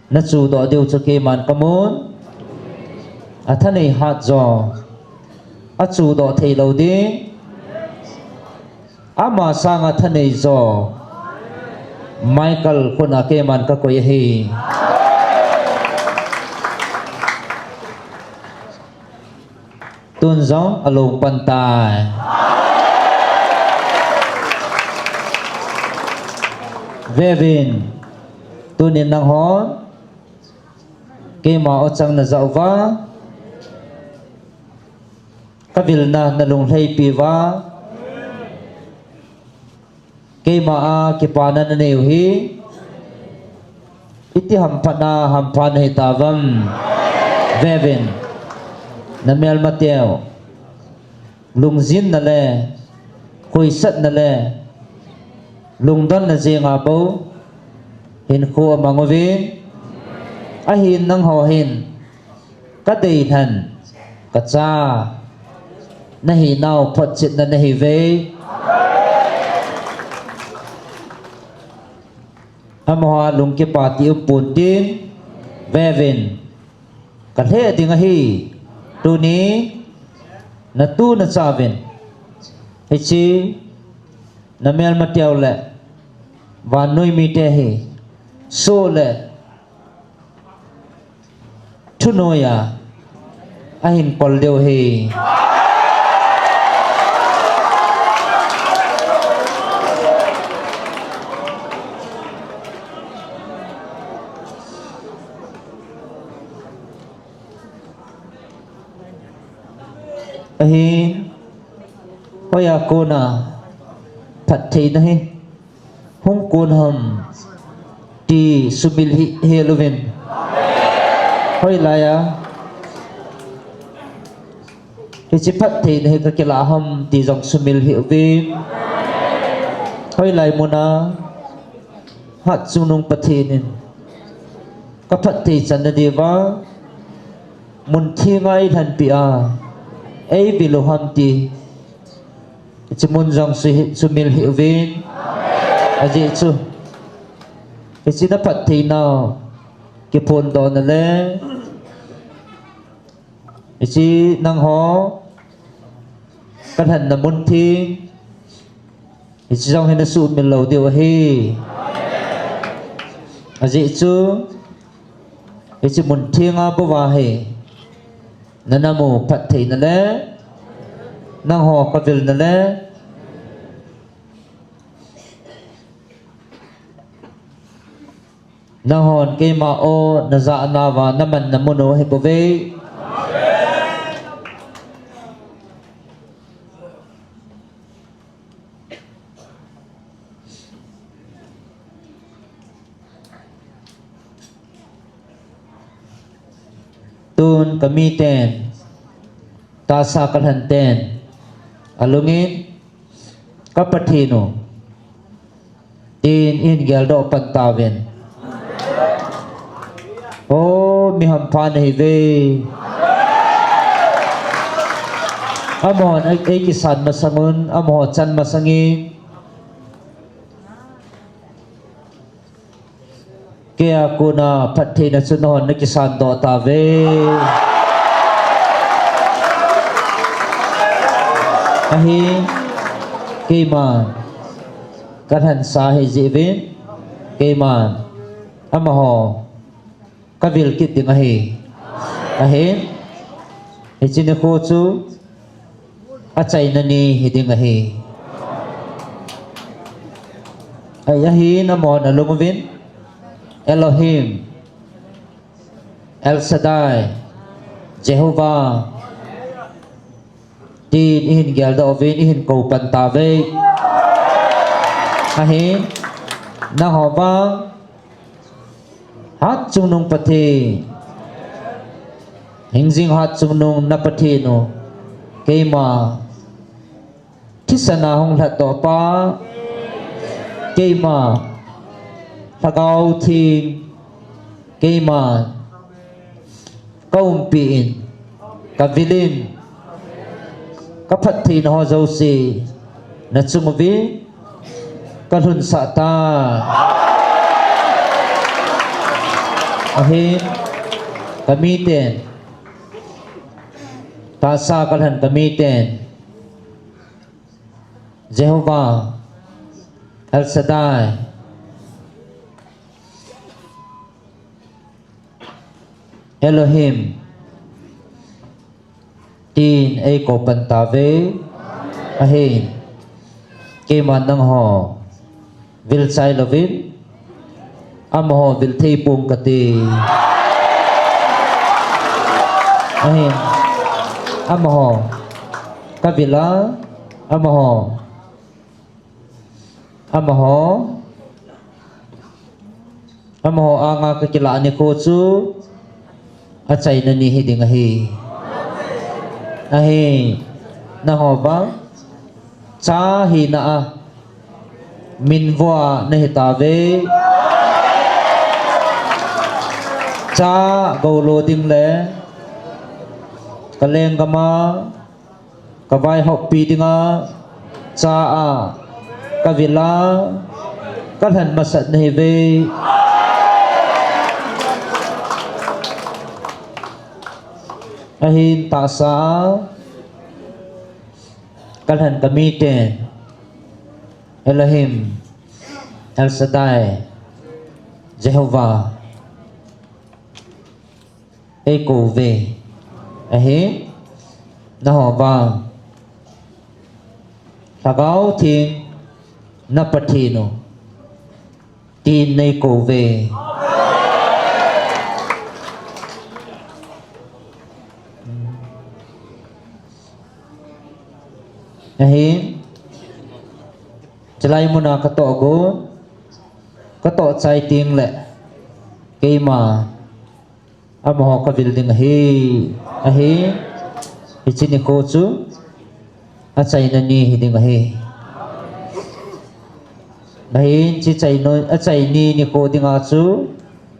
nachudoh diu chu keiman kamun. Athanei hat jo, achudoh theilou ding, ama sanga thanei jo Michael khut a keiman kakoi ahi. Tun jong along pan tai. Veuvin, tunin nanghon keima o chang najah uva, kavilna nalunglhaipi uva, keima a kipana nanei u hi iti hamphatna hampha nahi tauvem. Veuvin, namelmateu lungjinna le khoisatna le lungdonna jenga bou hinkho amang uvin, ahin nangho hin kadeilhen kacha nahinau photchetna nahiuve. Amaho lungkipa ti umpon tin, Vevin, kalheh ding ahi. Tuni, natu nachauvin, hiche, namelmateu le, vannoi mite hi, soh le, thunoiya, ahin kol diu ahi. Ahin, hoiya kona, phattheina hi, hung kon ham, ti sumil hih, hih uvin. Hoilaiya, hiche phattheina hi kakilah ham, ti jong sumil hih uvin. Hoilai muna, Hatchungnung Pathen in, kaphatthei channa diuva, mun thenga eilhenpeh a, eivil u ham ti, hiche mun jong su-, sumil hih uvin, ajeh chu, hiche naphattheinau, kiphondohna le, hiche nangho, kalhenna mun theng, hiche jong hi nasuhmil lou diu ahi. Ajeh chu, hiche mun thenga bou a hi, nanam u phattheina le, nangho kavilna le, nanghon keima o najahna uva namanna mun u ahibouve. Tun kamiten, tahsa kalhen ten, alungin, ka Pathen u, tin eihin geldoh pan tauvin. O, mi hampha nahiuve. Amahon ei, eikisan masang un, amaho chan masangin, keia kona phattheina chu nahon nakisan doh tauve. Ahin, keima, kalhensa ahi jeh uvin, keima, amaho, kavil kit ding ahi. Ahin, hiche nikho chu, achaina ni hiding ahi. Ahi, ahin amahon alung uvin, Elohim, El Shaddai, Jehovah, tin eihin geldoh uvin, eihin kou pan tauve. Ahin, nangho vang, Hatchungnung Pathen, hingjing hatchungnung na Pathen u, keima, thisan a hung lhatdoh pa, keima, Lhagao Theng, keima, kaumpi in, kavil in, kaphattheina ho jouse, nachung uvin, kalhunsah tai. Ahin, kamiten, tahsa kalhen kamiten, Jehovah, El Shaddai, Elohim, tin eikou pan tauve, ahin, keima nangho, vil chai louvin, amaho vil thei ponge kati. Ahin, amaho, kavil a, amaho, Amaho, amaho anga kakilah nikho chu achaina ni hiding ahi. Ahi, nangho vang, cha hina a, minvo a nahi tauve. Cha golo ding le, kalenggam a, kavaihoppi dinga, cha a, kavil a, kalhen masat nahiuve. Ahin tahsa a kalhen kamite Elohim, El Shaddai, Jehovah eikou uve. Ahin, nangho vang Lhagao Theng na Pathen u tin neikou uve. Ahin, chulai muna katoh gon, katoh chai tengle keima amaho kavil ding ahi. Ahin, hiche nikho chu achaina ni hiding ahi. Ahin, hiche achaina ni nikho dinga chu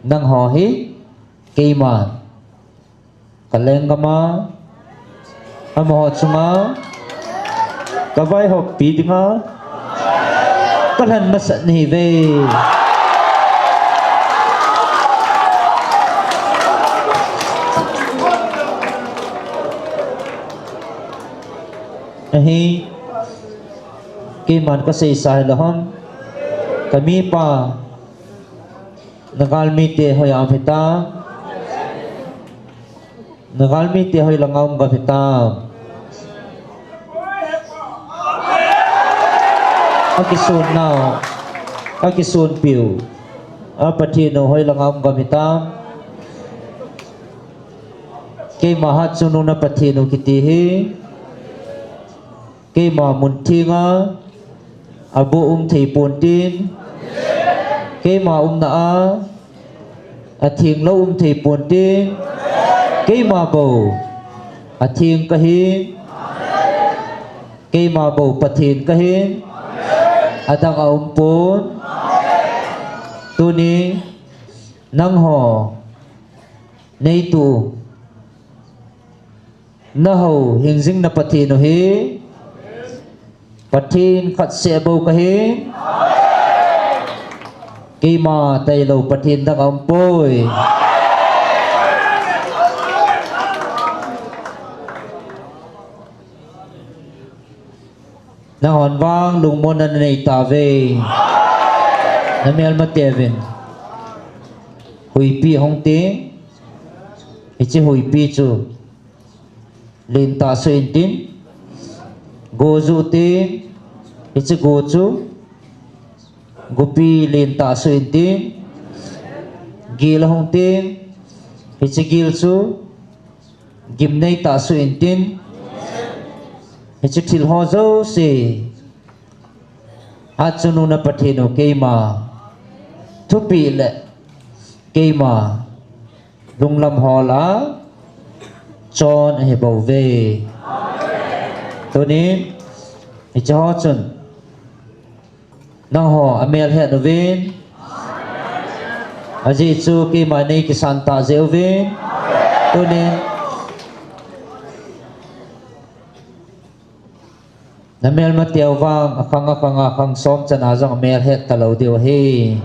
nangho hi keiman kalenggam a, amaho chunga kavaihoppi dinga kalhen masat nahiuve. Ahi, keiman kaseisa hilou ham, kamipa nagalmite hoiya um hitam? Nagalmite hoilanga um gam hitam? Akisonnau, akisonpiu a Pathen u hoilanga um gam hitam? Keima Hatchungnung na Pathen u kiti hi keima munthenga aboh um thei ponte, keima umna a athenglou um thei ponte, keima bou atheng kahi, keima bou Pathen kahi, adang aumpon. Tuni nangho neito nahou hingjing na Pathen u hi Pathen khatseh bou kahi. Keima tailou Pathen dang aumpoi. Nanghon vang lungmonna naneitauve. Namelmateuvin huipi hung teng, hiche huipi chu lentah suh intin, go juh teng, hiche go chu gopi lentah suh intin, gil ahung teng, hiche gil chu gimneitah suh intin, hiche thilho jouse Hatchungnung na Pathen u keima thupeh le keima lunglam hola chon ahibouve. Tunin hicheho chun nangho amelhet uvin, ajeh chu keima neikisantah jeh uvin, tunin namelmateu vang akhang akhanga khang som chana jong amelhet talou diu ahi.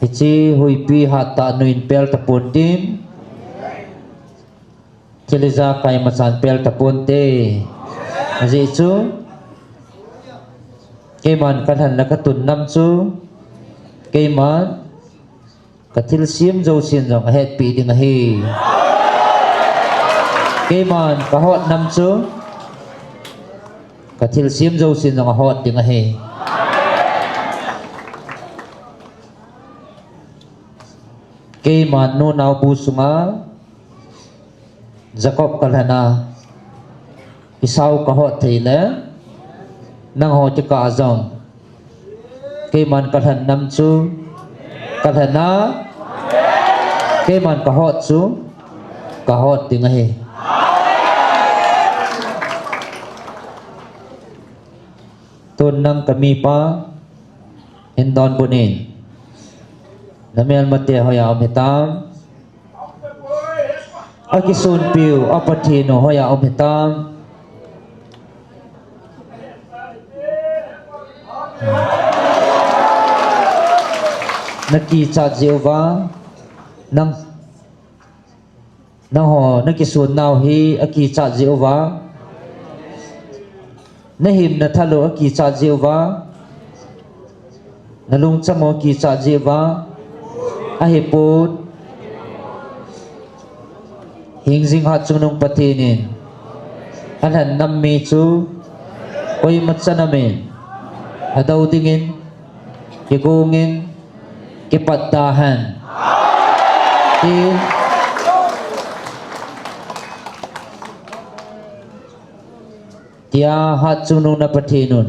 Hiche huipi hattah nuin pel tapontin, thil ijakai machan pel taponte. Ajeh chu keiman kalhen le katun nam chu keiman kathilsem jousen jong ahetpeh ding ahi. Keiman kahot nam chu kathilsem jousen jong ahot ding ahi. Keiman nunao bu sunga Jacob kalhen a, Esau kahot thei le, nangho kikah a jong keiman kalhen nam chu kalhen a, keiman kahot chu kahot ding ahi. Tun nang kamipa hin donbut in. Namelmate hoiya um hitam? Akisonpiu a Pathen u hoiya um hitam? Nakichat jeh uva Nang, nangho, nakisunnau hi akichat jeh uva, nahimna thal u akichat jeh uva, nalungchang u akichat jeh uva, ahipon, hingjing Hatchungnung Pathen in, alhen nam mi chu, koima chanam in, adou dingin, kigong in, kipat tahen. Tin, tia Hatchungnung na Pathen un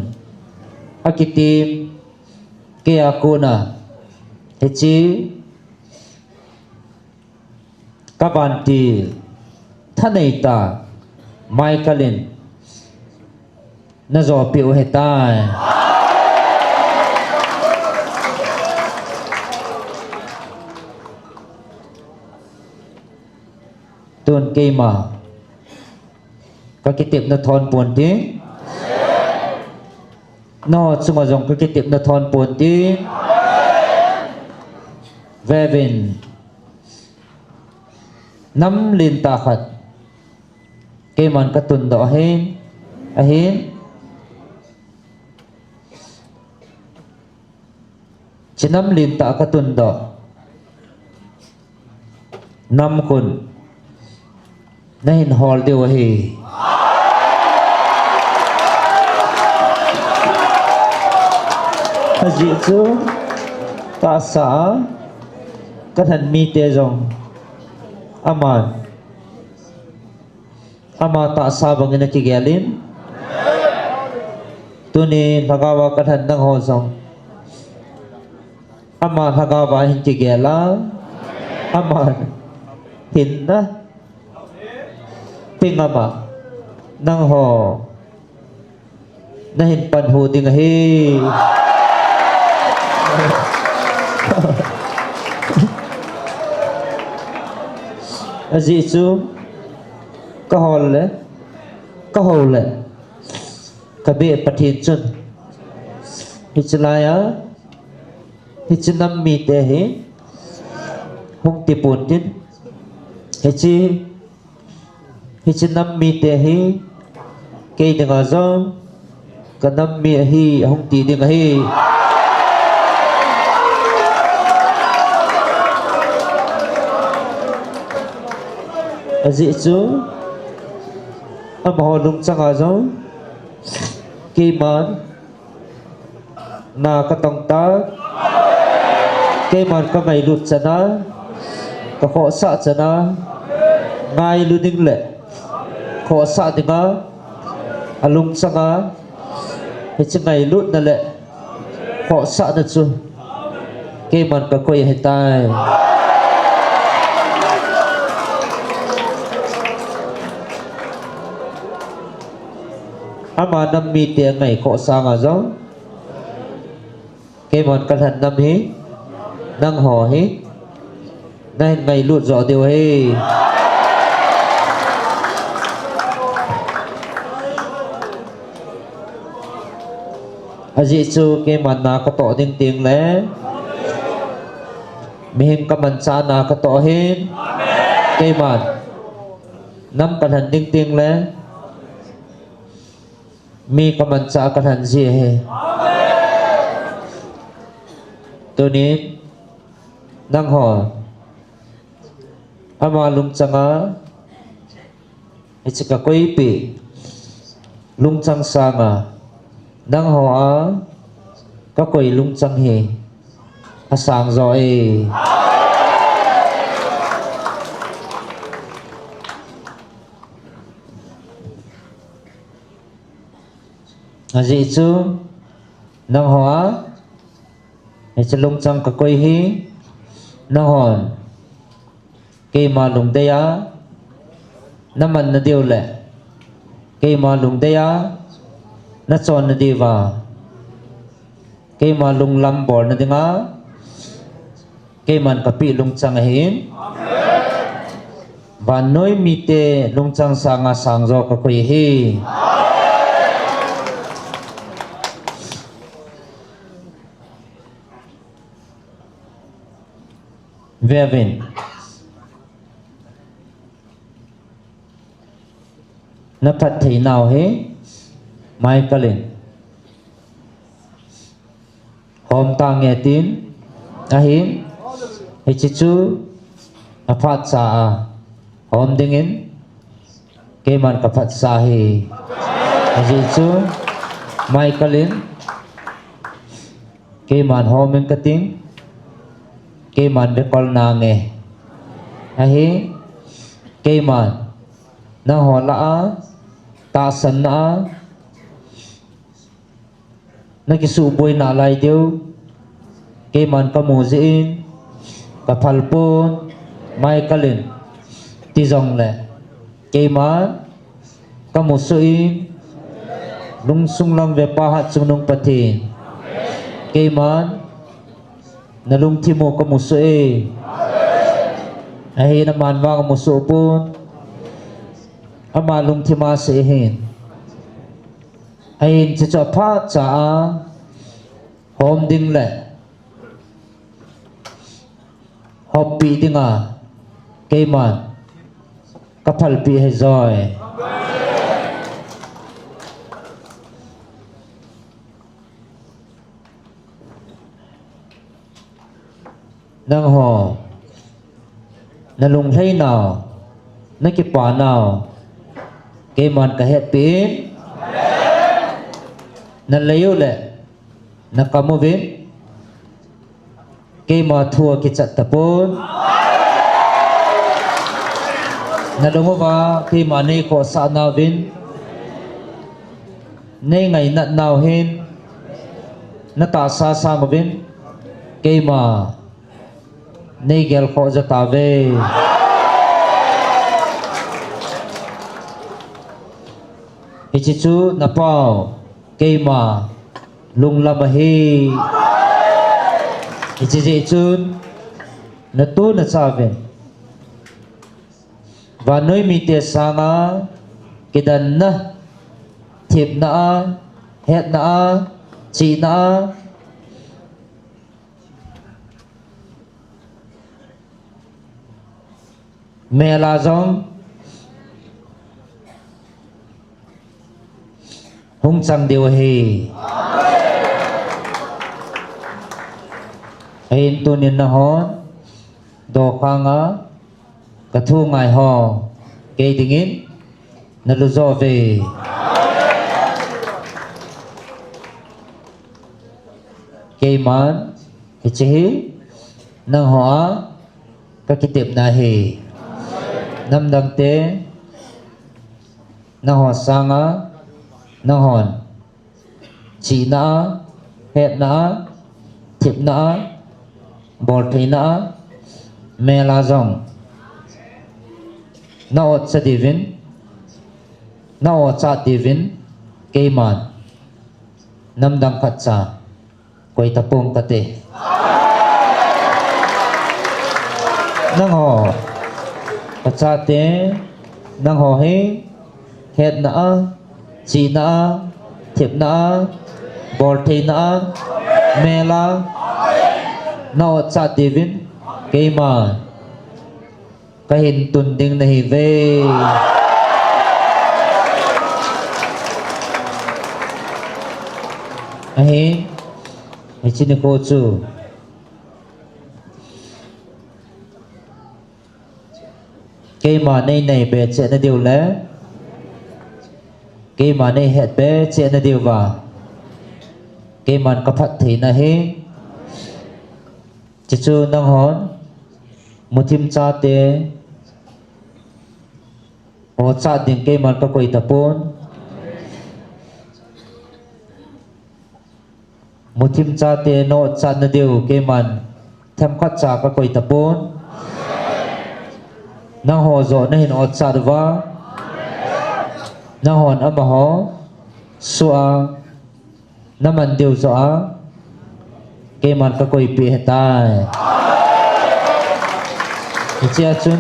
akitem, kei a kona, hiche, kavantil, thanei tah, Michael in, najopeh u ahitai. Tun keima, kakitepna thon ponte. Nangho chunga jong kakitepna thon ponte. Vevin. Nam lentah khat. Keiman katundoh ahin. Ahin. Hiche nam lentah katundoh. Nam khun. Nahin hol diu ahi. Ajeh chu, tahsa a, kalhen mite jong. Aman. Ama tahsa bangin akigel in. Tuni lhagao a kalhen nangho jong. Ama lhagao a hin kigel a. Ama hinna. Pingama. Nangho. Nahin panhu ding ahi. Ajeh chu kahol le, kahol le, kabeh Pathen chun. Hiche laiya, hiche nam mite hi, hung tipon tin. Hiche Hiche nam mite hi, kei dinga jong, kanam mi ahi, ahung ti ding ahi. Ajeh chu, amaho lungchanga jong, keiman, na katong ta. Keiman kangailut chana, kakhohsah chana, ngailu ding le, khohsah dinga, alungchanga, hiche ngailutna le, khohsahna chu, keiman kakoi ahitai. Ama nam mite angaikhoh sanga jong. Keiman kalhen nam hi, nangho hi, nahin ngailut joh diu ahi. Ajeh chu keiman na katoh ding teng le, mihem kamanchah na katoh ahin, keiman nam kalhen ding teng le, mi kamanchah kalhen ji ahi. Tunin, nangho, ama lungchanga, hiche kakoipeh, lungchang sanga, nangho a, kakoi lungchang hi, asang joh e. Ajeh chu, nangho a, hiche lungchang kakoi hi, nanghon, keima lungdei a, naman nadiu le, keima lungdei a, nachon nadiuva, keima lunglam bolna dinga, keiman kapeh lungchang ahin. Vannoi mite lungchang sanga sang joh kakoi ahi. Veuvin. na phatthei nau hi Michael in hom tange tin, ahin, hiche chu aphat cha a hom dingin keiman ka phat cha hi. Ajeh chu Michael in keiman hom in kating, keiman recall nange. Ahi, keiman nangho lah a tahsanna a na kisuhboina lai diu keiman kamu jeh in ka phal pon, Michael in ti jongle keiman kamu soh in, lungsung lam ve Pa Hatchungnung Pathen, keiman na lungthim u kamu soh e. Ahin, aman vang amu soh pon, ama lungthim a sei hin. Ahin, hiche chu aphat cha a hom ding le hoppi dinga keiman ka phalpi ahi joi. Nangho na lunglhai nau, na kipa nau keiman ka hetpi in, na lei u le na kam uvin keima thu akichat tapon. Na lung uva keima nei khohsah nauvin, nei ngainat nau hin, na tahsa sang uvin keima nei gelkhoh jatauve. Hiche chu na pau keima lunglam ahi. Hiche jeh chun na tu na cha uvin vannoi mite sanga kidanna, thepna a, hetna a, chihna a, mel a jong hung chang diu ahi. Ahin, tunin nahon dokhanga ka thu ngai ho kei dingin na lu jo uve. Keiman hiche hi nangho a ka kitepna ahi. Namdangte nangho sanga nanghon chihna a, hetna a, thepna a, boltheina a, mel a jong na otcha diuvin, na otcha diuvin keiman namdang khatcha koi tapong kate. Nangho, kachate, nangho hi hetna a, chihna a, thepna a, boltheina a, mel a na otcha diuvin keiman ka hin tun ding nahi uve. Ahin, hiche nikho chu keima nei naibe cheh na diu le keima nei hetbe cheh na diuva keiman ka phattheina ahi. Chuchu nanghon muthim chate otcha ding keiman ka koi tapon. Muthim chate na otcha na diu keiman themkhat cha ka koi tapon. Nangho joh na hin otcha uva, nanghon amaho soh a na man diu joh a keiman ka koipi ahitai. Hichea chun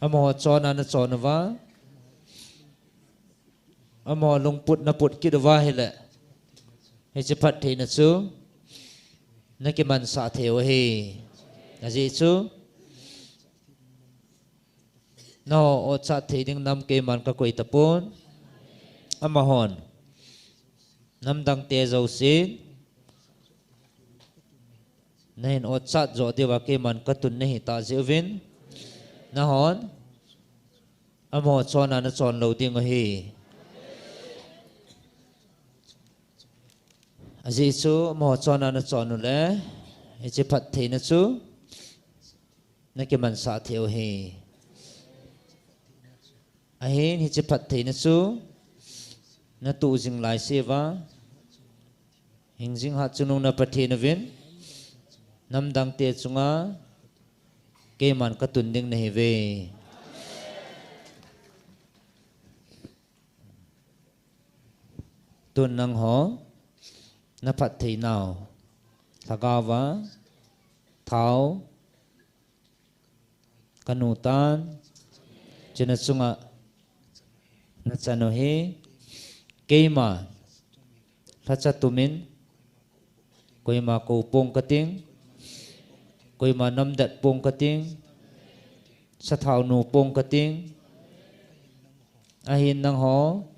amaho chonna na chon uva, amaho lungput na put kit uva ahile, hiche phattheina chu na kimansah thei u ahi. Ajeh chu, nangho otchat thei ding nam keiman kakoi tapon. Amahon namdangte jousen nahin otchat joh diuva keiman katun nahi tah jeh uvin, nanghon amaho chonna nachon lou ding ahi. Ajeh chu amaho chonna nachon uleh, hiche phattheina chu nakimansah thei u ahi. Ahin hiche phattheina chu natoh jing laiseuva, hingjing hatchungnung na Pathen uvin, namdangte chunga keiman katun ding nahiuve. Tun nangho naphattheinau lhagaova thao kanu tan, chuna chunga nachan u hi, keima lhacha tumin, koima kou pong kating, koima namdet pong kating, sathao nu pong kating, ahin nangho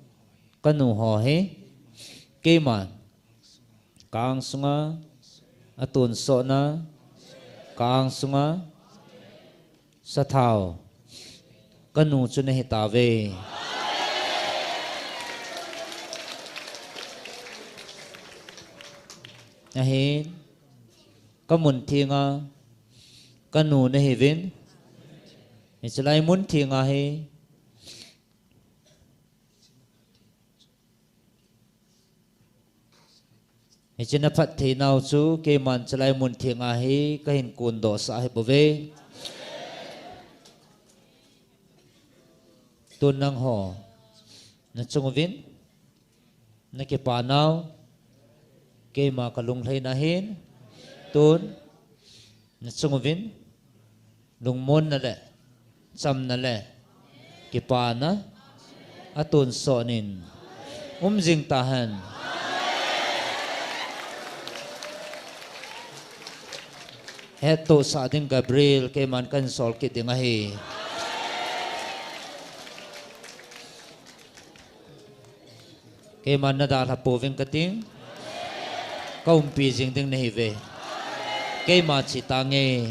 kanu ho hi, keima ka-ang sunga atonsotna, ka-ang sunga sathao kanu chu nahitauve. Ahin kamun thenga kanu nahiuvin, hichelai mun thenga hi hiche naphattheinau chu keiman chelai mun thenga hi kahin kondohsah ahibouve. Tun nangho nachung uvin nakipanau keima kalunglhaina ahin, tun nachung uvin lungmonna le chamna le kipana atonsot in umjing tahen. Hettohsah ding Gabriel keiman kahin sol kit ding ahi. Keiman nadalha pouving kating, kaumpi jing ding nahiuve. Keima chetange.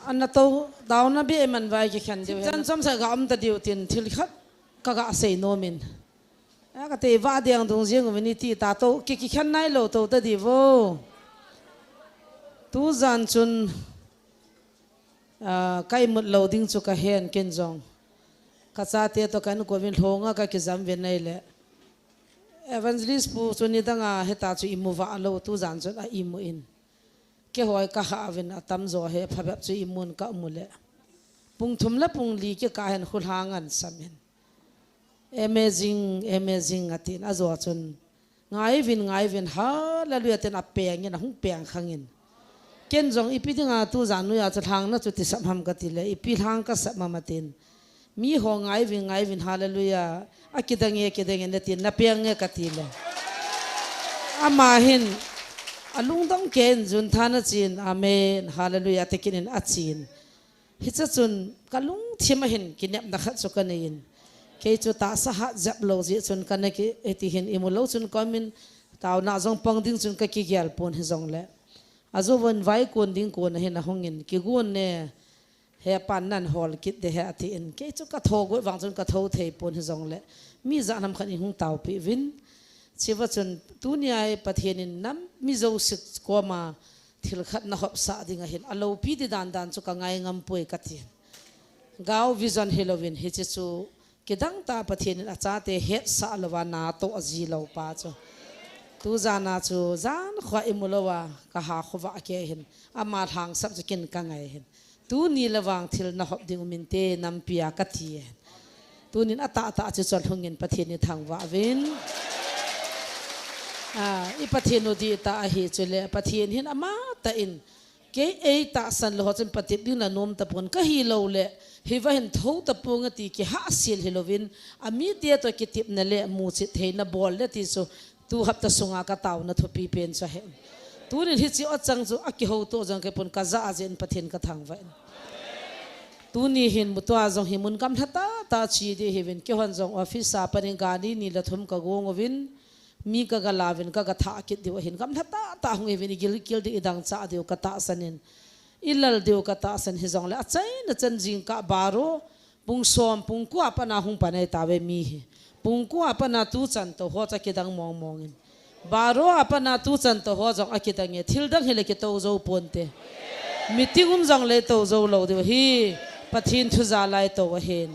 Ana tou, taona beh man vai kikhen diu. Chan chomcha ga um tadiu tin thil khat kaga seinom in. Akatei vadeng dung jeng uvin iti ta tou, ki, kikhen nailou tou tadiu vo. Tujan chun, ka imut lou ding chu kahen ken jong. Kachate toh kainkouvin lhonga kakijam uvin ahile, Evangelist pu chu nidanga hita chu imu valou, tujan chun a imu in. Keiho hi kahah uvin atamjo hi phabep chu imun kamu le, pung thum le pung li kikah hin khulhang ahin sam in. Amazing, amazing atin, ajo chun, ngaiuvin, ngaiuvin, hallelujah tin apengin, ahung pengkhangin. Ken jong ipi dinga tujan noiya chu lhangna chu tisap ham katile, ipi lhang kasap ham atin. Miho ngaiuvin, ngaiuvin, hallelujah, akidange, kidange natin, napeng nge katile, ama hin alungdong keiyin juntha nachen, amen, hallelujah, ati kit in achen. Hiche chun kalungthim a hin kinepna khat chu kaneiyin. Kei chu tahsa hat jep lou jeh chun kana ki, hiti hin imu lou chun komin taona jong pang ding chun kakigel pon hijongle, ajouvin vai kon ding kon ahin ahungin, kigon ne, hepan nan hol kit de he atin. Kei chu kathogot vang chun katho thei pon hijongle, mi ijat ham khat in hung taopeh uvin. Chua chun tunia hi Pathen in nam mi jouse koma thil khat nahopsah dinga hin aloupi di dandan chu kangai ngampoi kati. Gao vision hilouvin hiche chu kidang tah Pathen in achate hetsah louva natoh ajilou pa chu. Tujana chu jankhoa imu louva kaha khovah kei hin, ama lhangsap chu ken kangai hin. Tuni le vang thil nahop ding um inte nampia kati. Tunin atahtah chu chol hungin Pathen ithangvah uvin. I Pathen u dihtah ahi chule Pathen hin amatah in Kei ei tahsan lou ho chun patep ding nanom tapon, kahi lou le hiva hin tho tapong ati kihahsel hilouvin, amite toh kitepna le muchet theina bol le ti chu tu hapta sunga kataona thupi pen chu ahi. Tunin hiche achang chu akihouto jong kei pon, kajah jeh in Pathen kathangvah in. Tuni hin mutua jong hi mun gamlha tahtah che ding hiuvin, keihon jong office a panin gari ni le thum kagong uvin, mi kagalauvin, kagathah kit diu ahin, gamlha tahtah hung hiuvin, igilkel ding, idangchah diu katahsan in, ilal diu katahsan, hijongle achaina chan jingkah baro, pung som, pung ko a pat a hung pan ahitauve mi hi. Pung ko a pat a tuchan tou ho chu akidang mongmong in, baro a pat a tuchan tou ho jong akidang e, thil dang hile kitou jou ponte. Meeting um jongle tou jou lou diu ahi. Pathen thu jal a itou ahin.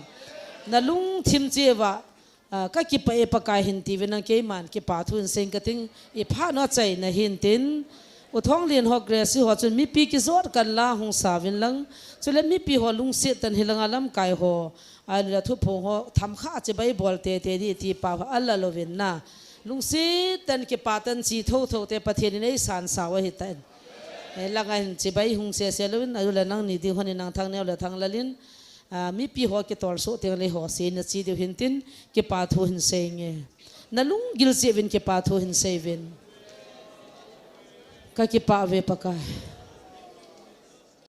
Nalungthim cheh uva, ah, kakipah e Pakai hin tiuvin lang, keiman kipa thu hin sei inge kating, iphat u achaina hin tin. U Thonglen ho, Grace ho chun mipi kijot kan la hung sauvin lang, chule mipi ho lungset tah in hilanga lamkai ho, ahilou le thuphong ho thamkha chibai bol teitei ding ti pao alah louvin na, lungset tah in kipa tah in che thotho te Pathen in eisansau ahitan. Eh, langa hin chibai hung sese louvin, ahilou le nangni ding hon in, nang Thangneo le Thanglal in, ah, mipi ho kitolsoh tengle eiho seina che diu hin tin, kipa thu hin sei inge. Nalunggil cheh uvin kipa thu hin sei uvin. Kakipah uve Pakai.